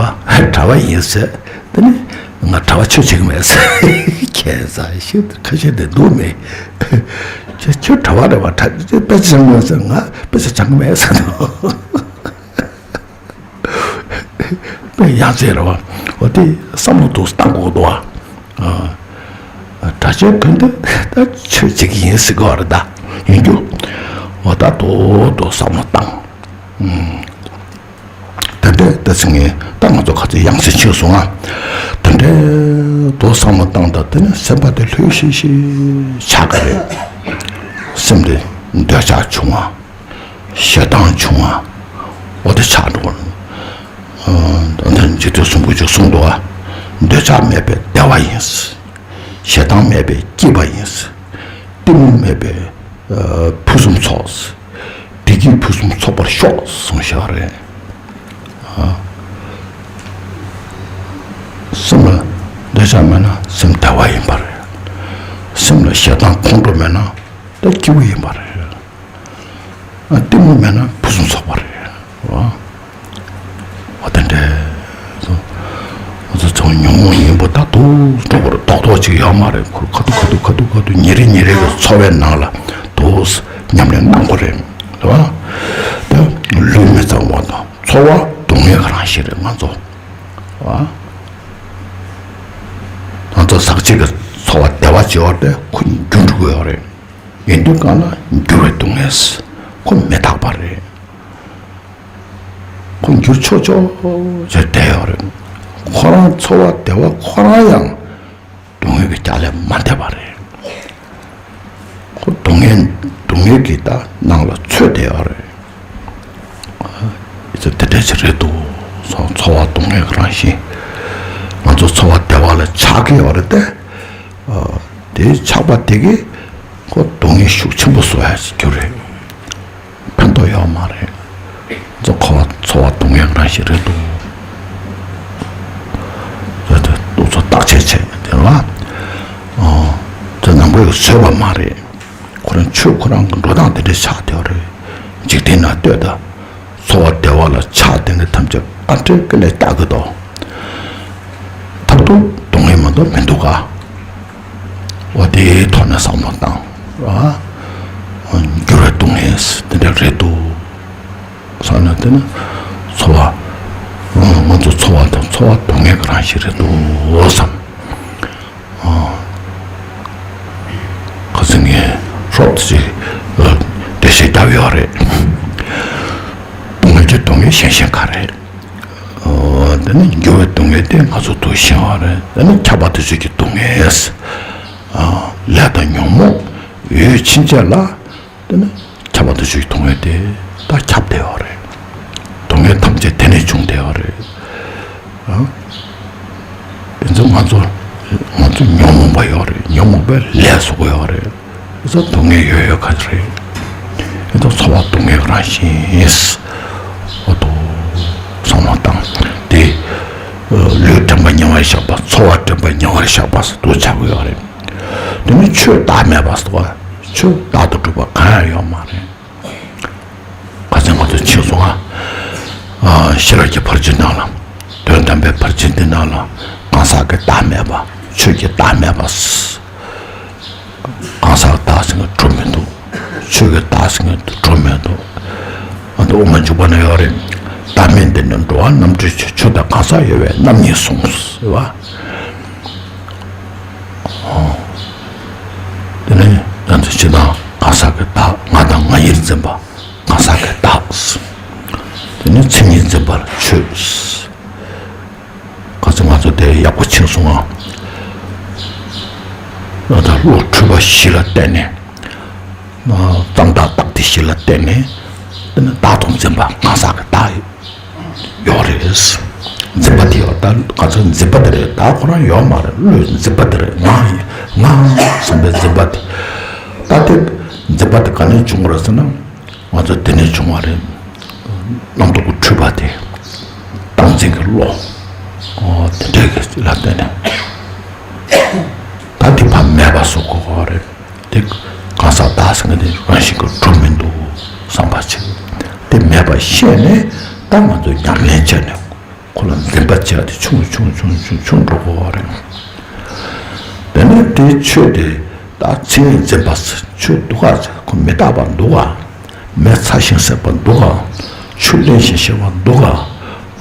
གྲྭ་པ་ཡིན་ཟེར། དེ་ནི་ང་གྲྭ་པ་ཆོས་བྱེད་ཀྱི་མེད་ཟེར། ཁྱད་མཚར་ཞིག་ཁ་ཤས་དེ་འདུག་མེད། ཁྱོད་ཁྱོད་གྲྭ་པ་རེད་བ། གྲྭ་ཆོས་དཔེ་ཆ་སྦྱང་གི་མེད་ཟེར། ང་དཔེ་ཆ་སྦྱང་གི་མེད་ཟེར་དོ། དཔེ་ཡང་ཟེར་རེད་བ། འོ་དེ་བསམ་བློ་འདུག་བཏང་དགོས་འདུག་བ། ཨ། གྲྭ་ཆོས་གོན་དུས་ད་ཆོས་བྱེད་ཀྱི་ཡིན་ཟེར་གི་བ་རེད་ད། ཡིན་རྒྱུ། འོ་ད་དོ་དོ་བསམ་བློ་བཏང་། ཨུམ། ད་ལྟ་ད་ཚིག་ངས་ད་ང་ཚོ་ཁ་ཚིག་ཡང་སེ་ཆོས་སོང་ང་། ད་ དེ་དོ་བསམ་བློ་བཏང་དང་དེ་ནི་སེམས་པ་དེ་ལྷོད་ཤིག་ཤིག་ཆགས་ཀྱི་རེད། སེམས་དེ་འདོད་ཆགས་བྱུང་བ། ཞེ་སྡང་བྱུང་བ། འོ་དེ་ཆགས་འགྲོ་གི་རེད། འཇིག་རྟེན་གསུམ་པོ་ཅིག་གསུངས་འདུག་བ། འདོད་ཆགས་མེད་པའི་བདེ་བ་ཡིན། ཞེ་སྡང་མེད་པའི་སྐྱིད་པ་ཡིན། གཏི་མུག་མེད་པའི་ཕུན་སུམ་ཚོགས། བདེ་སྐྱིད་ཕུན་སུམ་ཚོགས་པར་ཤོག་གསུངས་བཞག་རེད། སེམས་ལ་འདོད་ཆགས་མེད་ན་སེམས་བདེ་བ་ཡིན་པ་རེད། སེམས་ལ་ཞེ་སྡང་ཁོང་ཁྲོ་མེད་ན་ད་སྐྱིད་པོ་ཡིན་པ་རེད། གཏི་མུག་མེད་ན་ཕུན་སུམ་ཚོགས་པ་རེད། འོ་དེ་འདྲ། ང་ཚོ་ཚང་ཉོན་མོངས་ཡིན་པོ་ད་དུ་འགྲོ་བར་རྡོག་རྡོག་ཅིག་ཡོད་མ་རེད། ཁོ་ཁ་ཐུག་ཁ་ཐུག་ཁ་ཐུག་ཁ་ཐུག་ཉིན་རེ་ཉིན་རེ་གི་འཚོ་བའི་ནང་ལ་དུ་ཉམས་ལེན་གནང་དགོས་རེད། རེད་བ། ད་ལུས་མི་གཙང་བ་དང་ཚོར་བ་སྡུག་བསྔལ་གྱི་རང་བཞིན་རེད་ང་ཚོ། རེད་བ། ང་ཚོ་ཟག་བཅས་ཀྱི་ཚོར་བ་བདེ་བ་བྱེད་པ་དེ་ཁོ་འགྱུར་འགྲོ་གི་ཡོད་རེད། ཡིན་དུས་གང་ན་འགྱུར་བའི་སྡུག་བསྔལ་ཁོ་མི་རྟག་པ་རེད། ཁོ་འགྱུར་ཆོག་ཆོག་ཅེས་བསྡད་ཡོད་རེད། ཁོ་རང་ཚོར་བ་བདེ་བ་ཁོ་རང་ཡང་སྡུག་བསྔལ་གྱི་རྒྱ་ལས་མ་འདས་པ་རེད། ཁོ་སྡུག་བསྔལ་སྡུག་བསྔལ་གྱི་ད་ནང་ལ་ཚུད་བསྡད་ཡོད་རེད། ཨ་ཙི་དེ་འདྲ་ཅིག་རེད་འདུག་ཚོར་ཚོར་བ་སྡུག་བསྔལ་གྱི་རང་བཞིན། ང་ཚོ་ཚོར་བ་བདེ་བ་ལ་ཆགས་ཀྱི་ཡོད་རེད་དེ། ཨ་དེའི་ཆགས་པ་དེ་གིས་ཁོ་སྡུག་བསྔལ་ཤུགས་ཆེན་པོ་བཟོ་ཡ་ཅིག་གྱུར་རེད། ཕན་ཐོགས་ཡོད་མ་རེད། ཚོ་ཁོ་ཚོར་བ་སྡུག་བསྔལ་རང་བཞིན་རེད་འདུག་ཚོ་དེ་ཏོག་ཚོ་བརྟག་དཔྱད་བྱས་དེ་ལ། ཨོ། དེ་ནང་པའི་བཟོས་པ་མ་རེད། ཁོ་རང་ཆོས་ཁོ་རང་གི་འགྲོ་སྟངས་དེ་འདྲ་ཆགས་བསྡད་པ་རེད། འཇིག་རྟེན་ན་ལྟོས་དང་། ཚོར་བ་བདེ་བ་ལ་ཆགས་བསྡད་མཁན་ཐམས་ཅད་ཨ་འབྲས་ཀྱི་ལས་བཏགས་ཀྱི་འདུག་མཐར་ཐུག་སྡུག་བསྔལ་མ་གཏོགས་མི་འདུག་ག་འོ་དེའི་ཐོག་ནས་བསམ་བློ་བཏང་། ཨ། འགྱུར་བའི་སྡུག་བསྔལ་དེ་འདྲ་རེད་འདུག་བསམ་ན་དེ་ནི་ཚོར་བ། ང་ཚོ་ཚོར་བ་དང་ཚོར་བ་སྡུག་བསྔལ་གྱི་རང་བཞིན་རེད་འདུག་བསམ། ཨ། ཁ་སང་ངས་ཧྲོབ་ཅིག་འགྲེལ་བཤད་བརྒྱབ་ཡོད་རེད། སྡུག་བསྔལ་གྱི་སྡུག་བསྔལ་གཞན་གཞན་ག་རེད། ཨོ། དེ་ནི་འགྱུར་བའི་སྡུག་བསྔལ་དེ་ང་ཚོ་ཐུག་བཞིན་པ་རེད། དེ་ནི་ཁྱབ་པ་དེ་ཚོ་གི་སྡུག་བསྔལ། ཨ། ལས་དང་ཉོན་མོངས་ཡོད་ཕྱིན་ཆད་ལ་དེ་ནི་ཁྱབ་པ་དེ་ཚོ་གི་སྡུག་བསྔལ་དེ་ད་ཁྱབ་བསྡད་ཡོད་རེད། སྡུག་བསྔལ་ཐམས་ཅད་དེ་ནས་བྱུང་བསྡད་ཡོད་རེད། ཨ། དེ་ཚོ་ང་ཚོ་ང་ཚོ་ཉོན་མོངས་པ་ཡོད་རེད། ཉོན་མོངས་པའི་ལས་བཟོ་གི་ཡོད་རེད། དེ་ཚོ་སྡུག་བསྔལ་ཡོད་ཡོད་ག་ཚོད་རེད། དེ་ཚོ་ཚོར་བ་སྡུག་བསྔལ་རང་བཞིན། འོ་དོ། བསམ་བློ་བཏང་། དེ་ལུས་དྲན་པ་ཉེ་བར་བཞག་པ། ཚོར་བ་དྲན་པ་ཉེ་བར་བཞག་པ་ཟེར་དུ་ཆགས་ཀྱི་ཡོད་རེད། དེ་ནི་ཆོས་བདག་མེད་པ་ཟེར་བ། ཆོས་བདག་ཏུ་གྲུབ་པ་གང་ཡང་ཡོད་མ་རེད། ཁ་སང་ང་ཚོ་ཕྱིན་སོང་ང་། ཨ། ཤེས་རབ་ཀྱི་ཕར་ཕྱིན་ནང་ལ། དོན་དམ་པའི་ཕར་ཕྱིན་འདི་ནང་ལ་གང་ཟག་གི་བདག་མེད་པ། ཆོས་ཀྱི་བདག་མེད་པ། གང་ཟག་བདག་ཟེར་མཁན་གྲུབ་མི་འདུག་ཆོས་ཀྱི་བདག་ཟེར་མཁན་དེ་གྲུབ་མི་འདུག་ཨ་ནི་དབུ་མ་འཇུག་པ་ན་ཡོད་རེད། བདག་མེད་འདི་ནི་འགྲོ་བ་རྣམ་གྲོལ་ཕྱིར། ཆོས་དང་གང་ཟག་དབྱེ་བས་རྣམ་གཉིས་གསུངས། ཟེར་བ། དེ་ནས་ང་ཚོ་སྤྱིར་བཏང་གང་ཟག་གི་བདག་ང་དང་ང་ཡིར་འཛིན་པ། གང་ཟག་གི་བདག་དེ་ནས་མཚན་ཉིད་འཛིན་པ་ལ་ཆོས། ག་ཚོད་ང་ཚོ་དེ་ཡག་པོ་ཕྱིན་སོང་ང་། ད་བློ་འཁྲུལ་པ་བཞི་ལ་བརྟེན་ནས། གཙང་དག་རྟགས་དེ་བཞི་ལ་བརྟེན་ནས། དེ་ནི་བདག་ཏུ་འཛིན་པ་གང་ཟག་གི་བདག་ཡོད་རེད། འཛིན་པ་དེ་ཡོད་ད་ག་ཚོད་འཛིན་པ་དེ་རེད། བདག་ཁོ་རང་ཡོད་མ་རེད། བློའི་འཛིན་པ་དེ་རེད། ང་ང་བསམ་པའི་འཛིན་པ་དེ། ད་དེ་འཛིན་པ་དེ་ག་ནས་བྱུང་བ་རེད་ཟེར་ན། ང་ཚོ་དེ་ནས་བྱུང་བ་རེད། རྣམ་རྟོག་གི་འཁྲུལ་པ་དེ། བདག་འཛིན་གྱི་བློ། ཨོ་དེ་འདྲའི་གི་ལ་བརྟེན་ནས། ད་དེ་ཕར་མེད་པ་བཟོ་དགོས་པ་རེད། དེ་གང་ཟག་བདག་ཟེར་མཁན་དེ་རང་བཞིན་གྱིས་གྲུབ་མི་འདུག་བསམ་པ་བྱེད། དེ་མེད་པ་ཤེས་ནས་ད་ང་ཚོས་ཉམས་ལེན་བྱས་ནས་ཁོ་ལ་འཛིན་པ་བྱས་ཏེ་ཆུང་ཆུང་ཆུང་ཆུང་ཆུང་འགྲོ་དགོས་པ་རེད། དེ་ནས་དེའི་ཆོས་དེ་ད་མཚན་ཉིད་འཛིན་པ་ཟེར་ཆོས་འདུག་ག་ཁོ་མི་རྟག་པ་འདུག་ག་མེ་ཚ་ཞིང་སྲེག་པ་འདུག་ག་ཆུ་བརླན་ཞིང་གཤེར་བ་འདུག་ག་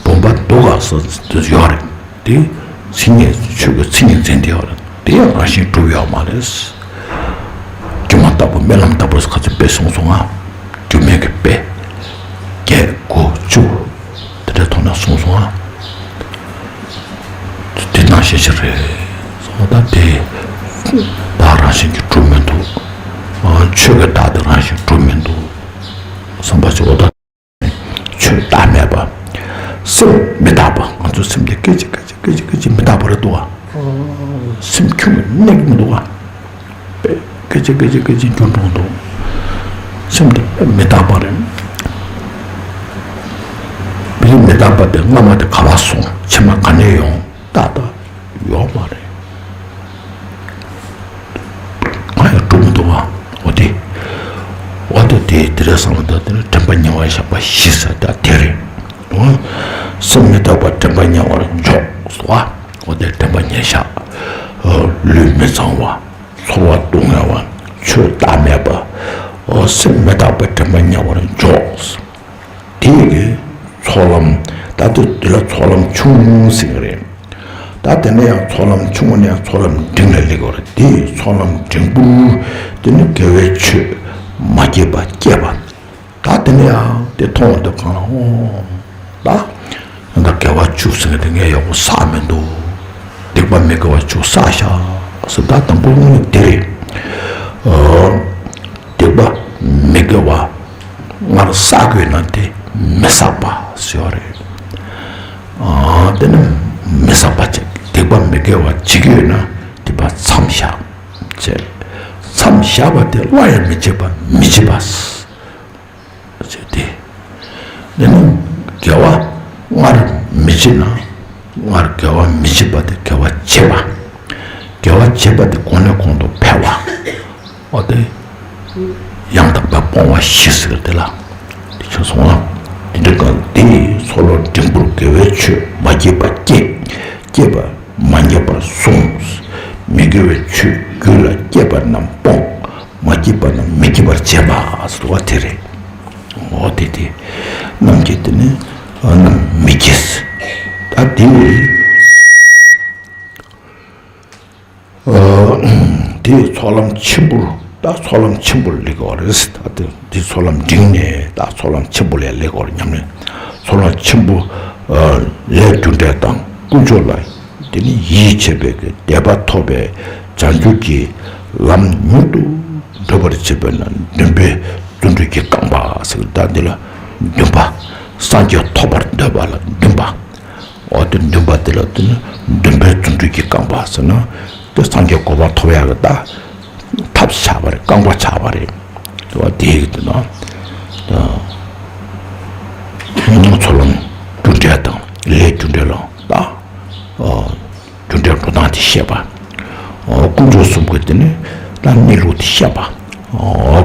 བུམ་པ་འདུག་ག་སོགས་དེ་ཡོད་རེད། དེ་མཚན་ཉིད་ཆོས་ཀྱི་མཚན་ཉིད་འཛིན་དེ་ཡོད་རེད། དེ་ཡང་རང་བཞིན་གྲུབ་ཡོད་མ་རེད། སྒྱུ་མ་ལྟ་བུ་རྨི་ལམ་ལྟ་བུ་ཁ་ཚོད་དཔེ་གསུངས་སོང་ང་། སྒྱུ་མའི་གི་དཔེ། བརྒྱད་དགུ་བཅུ། དེ་འདྲའི་ཐོག་ནས་གསུངས་སོང་ང་། དེ་ནང་ ཤེས་བྱ་རེད། སོང་ད་དེ་བདག་རང་བཞིན་གྱིས་གྲུབ་མི་འདུག་ཆོས་ཀྱི་བདག་དེ་རང་བཞིན་གྲུབ་མི་འདུག་བསམ་པ་ཅིག་འོ་ད་ཆོས་བདག་མེད་པ། སེམས་མི་རྟག་པ། ང་ཚོ་སེམས་དེ་སྐད་ཅིག་སྐད་ཅིག་སྐད་ཅིག་སྐད་ཅིག་མི་རྟག་པ་རེད་འདུག་བ། སེམས་ཁྱོན་ནས་གནས་ཀྱི་མི་འདུག་བ། སྐད་ཅིག་སྐད་ཅིག་སྐད་ཅིག་འགྱུར་འགྲོ་འདུག་སེམས་དེ་མི་རྟག་པ་རེད། བི་ལི་མི་རྟག་པ་དེ་སྔ་མ་དེ་ག་པར་སོང་། ཕྱི་མ་ག་ནས་ཡོང་། ཏག་ཏག་ཡོད་མ་རེད། གང་ཡང་གྲུབ་མི་འདུག་བ། འོ་དེ། འོ་དེ་དེ་དེ་རེད་བསམ་པ་དང་དེ་ནི་དྲན་པ་ཉེ་བར་བཞག་པ་བཞི་ཟེར་ད་དེ་རེད། འོ། སེམས་མི་རྟག་པ་དྲན་པ་ཉེ་བར་འཇོག་ཟེར་བ། འོ་དེ་དྲན་པ་ཉེ་བཞག་ལུས་མི་གཙང་བ། ཚོར་བ་སྡུག་བསྔལ་བ། ཆོས་བདག་མེད་པ། འོ་སེམས་མི་རྟག་པ་དྲན་པ་ཉེ་བར་འཇོག་དེ་ཡི་གི་ཚོགས་ལམ། ད་ལྟ་འདི་ལ་ཚོགས་ལམ་ཆུང་ཟེར་གི་རེད། ད་དེ་ནས་ཡང་ཚོགས་ལམ་ཆུང་ངུ་ནས་ཡང་ཚོགས་ལམ་འབྲིང་ལ་སླེབས་ཀྱི་རེད། དེ་ཚོགས་ལམ་འབྲིང་པོ་དེ་ནི་དགེ་བའི་ཆོས་མ་སྐྱེས་པ་སྐྱེས་པ། ད་དེ་ནས་ཡང་དེ་མཐོང་བ་དེ་གང་ལ་འོང་། ད་ད་དགེ་བ་བཅུ་ཟེར་གི་དེ་ངས་ཡག་པོ་བསགས་མི་འདུག་སྡིག་པ་མི་དགེ་བ་བཅུ་བསགས་ཤག་ཟེར། ད་དང་པོ་དངོས་གནས་དེ་རེད། ཨོ། སྡིག་པ་མི་དགེ་བ་སྔར་བསགས་དགོས་ན་དེ་མི་བསགས་པ་ཟེར་བ་རེད། ཨ་དེ་ནི་མི་བསགས་པ་བྱས། སྡིག་པ་མི་དགེ་བ་བྱེད་ཀྱི་ཡོད་ན་སྡིག་པ་མཚམས་བཞག་བྱས། མཚམས་བཞག་པ་དེ་སླར་ཡང་མི་བྱེད་པ་མི་བྱེད་པ་ཟེར་ཏེ། དེ་ནི་དགེ་བ་སྔར་མི་བྱེད་ན། སྔར་དགེ་བ་མི་བྱེད་པ་དེ་དགེ་བ་བྱེད་པ། དགེ་བ་བྱེད་པ་དེ་གོང་ནས་གོང་དུ་འཕེལ་བ། འོ་དེ། ཡང་དག་པར་སྤོང་བ་བཞི་ཟེར་དེ་ལ། དེ་ཆོས་སོང་ང་། དེ་འདྲ་གང་དེ་ཚོགས་ལམ་འབྲིང་པོར་དགེ་བའི་ཆོས་མ་སྐྱེས་པ་སྐྱེས། སྐྱེས་པ་མ་སྐྱེས་པར་བཟུང་། མི་དགེ་བའི་ཆོས་རྒྱུད་ལ་སྐྱེས་པ་རྣམས་སྤོང་། མ་སྐྱེས་པ་རྣམས་མི་སྐྱེ་བར་བྱེད་པ་ཟེར་བ་དེ་རེད། འོ་དེ་དེ། རྣམས་ཀྱི་དེ་ནི་རྣམས་མི་སྐྱེ། ད་དེ། དེའི་ཚོགས་ལམ་ཆེན་པོར། ད་ཚོགས་ལམ་ཆེན་པོར་སླེབས་དགོས་རེད། ད་དེ་དེ་ཚོགས་ལམ་འབྲིང་ནས་ད་ཚོགས་ལམ་ཆེན་པོ་ལ་སླེབས་དགོས་རེད་སྙམ་ནས། ཚོགས་ལམ་ཆེན་པོ། ལས་རྒྱུ་འབྲས་དང་ཀུན་སྤྱོད་ལ་དེ་ནི་ཡིད་ཆེས་པའི་གི་དད་པ་ཐོབ་པའི་བྱང་ཆུབ་ཀྱི་ལམ་མྱུར་དུ་བགྲོད་པར་བྱེད་པས་ན་འདུན་པའི་བརྩོན་འགྲུས་ཀྱི་རྐང་པ་ཟེར། ད་འདི་ལ་འདུན་པ། སངས་རྒྱས་ཐོབ་པར་འདོད་པ་ལ་འདུན་པ། འོ་དེ་འདུན་པ་དེ་ལ་དེ་ནི་འདུན་པའི་བརྩོན་འགྲུས་ཀྱི་རྐང་པ་ཟེར་ན། དེ་སངས་རྒྱས་གོ་འཕང་ཐོབ་ཡག་གི་ད་ཐབས་ཆགས་པ་རེད། རྐང་པ་ཆགས་པ་རེད། དེ་བ་དེ་ཡི་དེ་ན་ཚོགས་ལམ་རྒྱུ་འབྲས་དང་ལས་རྒྱུ་འབྲས་ལ་ད་རྒྱུ་འབྲས་འགྲོ་སྟངས་དེ་བཤད་པ། ཀུན་སྤྱོད་གསུམ་གྱི་དེ་ནི་ད་གནས་ལུགས་དེ་བཤད་པ།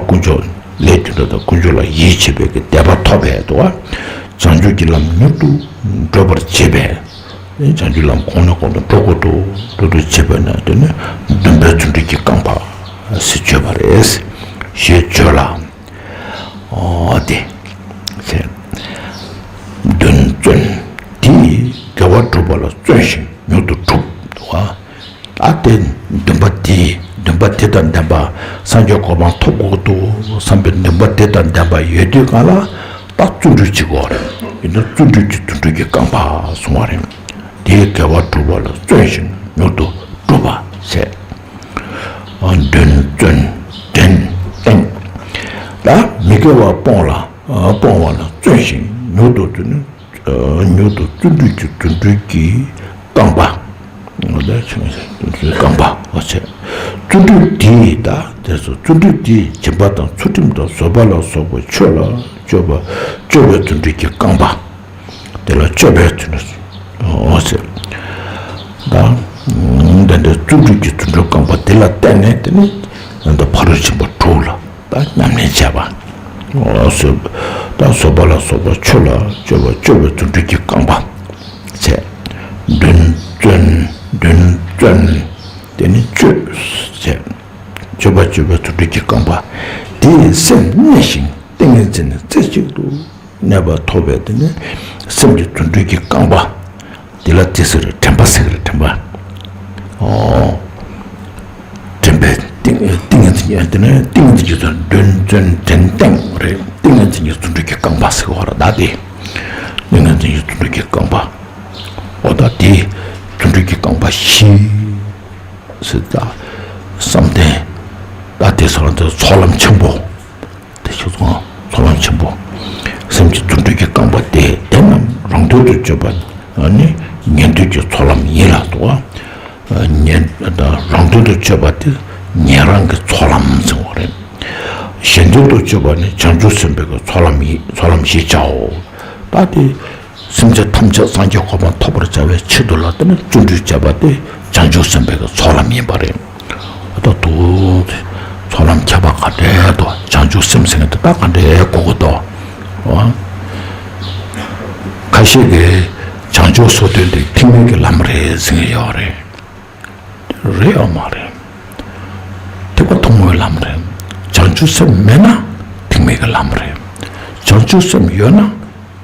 ཀུན་སྤྱོད་ལས་རྒྱུ་འབྲས་དང་ཀུན་སྤྱོད་ལ་ཡིད་ཆེས་པའི་གི་དད་པ་ཐོབ་པའི་དུ་བ། བྱང་ཆུབ་ཀྱི་ལམ་མྱུར་དུ་བགྲོད་པར་བྱེད་པས། བྱང་ཆུབ་ལམ་གོང་ནས་གོང་དུ་འགྲོ་དགོས་འདུག་འགྲོ་འདུག་བྱེད་པས་ན་དེ་ནི་འདུན་པའི་བརྩོན་འགྲུས་ཀྱི་རྐང་པ་ཟེར་བརྗོད་པ་རེད། ཞེས་བརྗོད་ལ། འོ་དེ། འདུན་བརྩོན། དེས་དགེ་བ་བསྒྲུབ་པ་ལ་བརྩོན་ཞིང་མྱུར་དུ་འགྲུབ་འདུག་ག་ད་དེ་འདུན་པ་དེ་འདུན་པ་དེ་དང་ལྡན་པ་སངས་རྒྱས་གོ་འཕང་ཐོབ་དགོས་འདུག་བསམ་པའི་འདུན་པ་དེ་དང་ལྡན་པ་ཡོད་དུས་གང་ལ་ད་བརྩོན་འགྲུས་བྱེད་དགོས་རེད། ཡིན་ན་བརྩོན་འགྲུས་ཀྱི་བརྩོན་འགྲུས་ཀྱི་རྐང་པ་གསུང་བ་རེད། དེས་དགེ་བ་བསྒྲུབ་པ་ལ་བརྩོན་ཞིང་མྱུར་དུ་འགྲུབ་པ་བྱས། འདུན་བརྩོན་འདྲེན་ཏིང་། ད་མི་དགེ་བ་སྤོང་ལ་སྤོང་བ་ལ་བརྩོན་ཞིང་མྱུར་དུ་བརྩོན་ནས། མྱུར་དུ་བརྩོན་འགྲུས་ཀྱི་བརྩོན་འགྲུས་ཀྱི་རྐང་པ། རྐང་པ་འོ་བྱས། བརྩོན་འགྲུས་དེས་ད་དེ་ཚོ་བརྩོན་འགྲུས་དེས་སྦྱིན་པ་དང་ཚུལ་ཁྲིམས་དང་བཟོད་པ་ལ་སོགས་པའི་ཆོས་ལ་སྤྱོད་པ་སྤྱོད་པའི་བརྩོན་འགྲུས་ཀྱི་རྐང་པ། དེ་ལ་སྤྱོད་པའི་བརྩོན་འགྲུས་འོ་བྱས། ད་འདི་འདྲའི་བརྩོན་འགྲུས་ཀྱི་བརྩོན་འགྲུས་རྐང་པ་དེ་ལ་བརྟེན་ནས་དེ་ནི་ད་ཕ་རོལ་ཕྱིན་པ་དྲུག་ལ། ད་ཉམས་ལེན་བྱས་པ། བཟོད། ད་བཟོད་པ་ལ་སོགས་པ་ཆོས་ལ་སྤྱོད་པ་སྤྱོད་པའི་བརྩོན་འགྲུས་ཀྱི་རྐང་པ་བྱས། འདུན་བརྩོན། འདུན་བརྩོན། དེ་ནི་སྤྱོད་བྱས། སྤྱོད་པ་སྤྱོད་པའི་བརྩོན་འགྲུས་ཀྱི་རྐང་པ། དེས་སེམས་གནས་ཤིང་ཏིང་ངེ་འཛིན་ནི་རྩེ་གཅིག་ཏུ་གནས་པ་ཐོབ་པས་དེ་ནི་སེམས་ཀྱི་བརྩོན་འགྲུས་ཀྱི་རྐང་པ། དེ་ལ་དེ་ཟེར་དྲན་པ་ཟེར་གི་རེད། དྲན་པ། ཨོ། དྲན་པའི་ཏིང་ཏིང་ངེ་འཛིན་དེ་ནི་ཏིང་ངེ་འཛིན་གྱི་ཚུལ་འདུན་བརྩོན་འདྲེན་ཏིང་རེད། ཏིང་ངེ་འཛིན་གྱི་བརྩོན་འགྲུས་ཀྱི་རྐང་པ་ཟེར་བ་ར་ད་དེ། ཏིང་ངེ་འཛིན་གྱི་བརྩོན་འགྲུས་ཀྱི་རྐང་པ། ཨོ་ད་དེ། རྫུ་འཕྲུལ་གྱི་རྐང་པ་བཞི་ཟེར། ད་བསམ་གཏན་ད་དེ་ཚོ་ལ་ཚོགས་ལམ་ཆེན་པོ། དེ་ཁྱོད་ཚོ་ཚོགས་ལམ་ཆེན་པོ། སེམས་ཀྱི་རྫུ་འཕྲུལ་གྱི་རྐང་པ་དེ་དེ་རྣམས་རང་དོན་དུ་གཅོད་པ་ནི་ཉན་ཐོས་ཀྱི་ཚོགས་ལམ་ཡིན་ལ་དོ། ཉན་རང་དོན་དུ་གཅོད་པ་དེ་ཉན་རང་གི་ཚོགས་ལམ་ཟེར་བ་རེད། གཞན་དོན་དུ་གཅོད་པ་ནི་བྱང་ཆུབ་སེམས་དཔའི་གི་ཚོགས་ལམ་ཡིན། ཚོགས་ལམ་ཞེས་བྱའོ། ད་དེ་སེམས་ཅན་ཐམས་ཅད་སངས་རྒྱས་གོ་འཕང་ཐོབ་པར་བྱ་བའི་ཆེད་དུ་ལ་དེ་ནི་བརྩོན་འགྲུས་བྱས་པ་དེ་བྱང་ཆུབ་སེམས་དཔའི་གི་ཚོགས་ལམ་ཡིན་པ་རེད། ད་དུ་ཚོགས་ལམ་ཁྱད་པར་ག་འདྲའི་འདུག་བྱང་ཆུབ་སེམས་ཟེར་མཁན་དེ་ད་ག་འདྲའི་གོ་གི་འདུག་ཁ་ཤས་ཀྱིས་བྱང་ཆུབ་སོ་བདུན་དེ་ཐེག་དམན་གྱི་ལམ་རེད་ཟེར་གྱི་ཡོད་རེད། རེད་ཡོད་མ་རེད། ཐེག་པ་ཐོག་མའི་ལམ་རེད། བྱང་ཆུབ་སེམས་མེད་ན་ཐེག་དམན་གྱི་ལམ་རེད། བྱང་ཆུབ་སེམས་ཡོད་ན་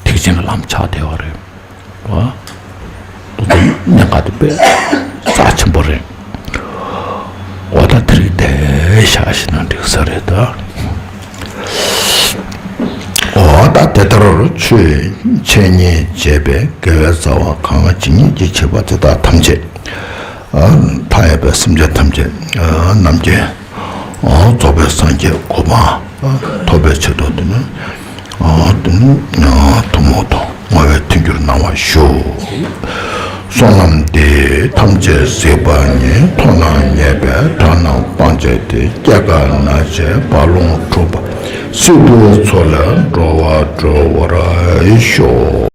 ཐེག་ཆེན་གྱི་ལམ་ཆགས་བསྡད་ཡོད་རེད། ཨོ། ད་དུང་གནད་འགག་དེ་དཔེ་རྩ་ཆེན་པོ་རེད། འོ་ད་དེ་རིགས་བསྡད་བཞག་ཤེ་ན་འགྲིག་ས་རེད་ད། འོ་ད་དེ་ལྟར་ཆོས་འཆད་ཉན་བྱས་པའི་དགེ་བའི་རྩ་བ་གང་ཇི་སྙེད་ཅིག་བྱས་པ་དེ་དག་ཐམས་ཅད་མཐའ་ཡས་པའི་སེམས་ཅན་ཐམས་ཅད་རྣམ་མཁྱེན་རྫོགས་པའི་སངས་རྒྱས་གོ་འཕང་ཐོབ་པའི་ཆེད་དུ་དེ་ནི་ཐུན་མོང་དུ་བསྔོ་བའི་མཐུན་འགྱུར་གནང་བར་ཞུ། གསུང་ལམ་འདི་ཐམས་ཅད་གཟིགས་པ་ཉིད། མཐོང་ན་ཉེས་པའི་དགྲ་རྣམས་སྤང་བྱ་སྟེ། སྐྱེ་རྒ་ན་འཆིའི་རྦ་ཀློང་འཁྲུགས་པ་སྲིད་པའི་མཚོ་ལས་འགྲོ་བ་སྒྲོལ་བར་ཤོག།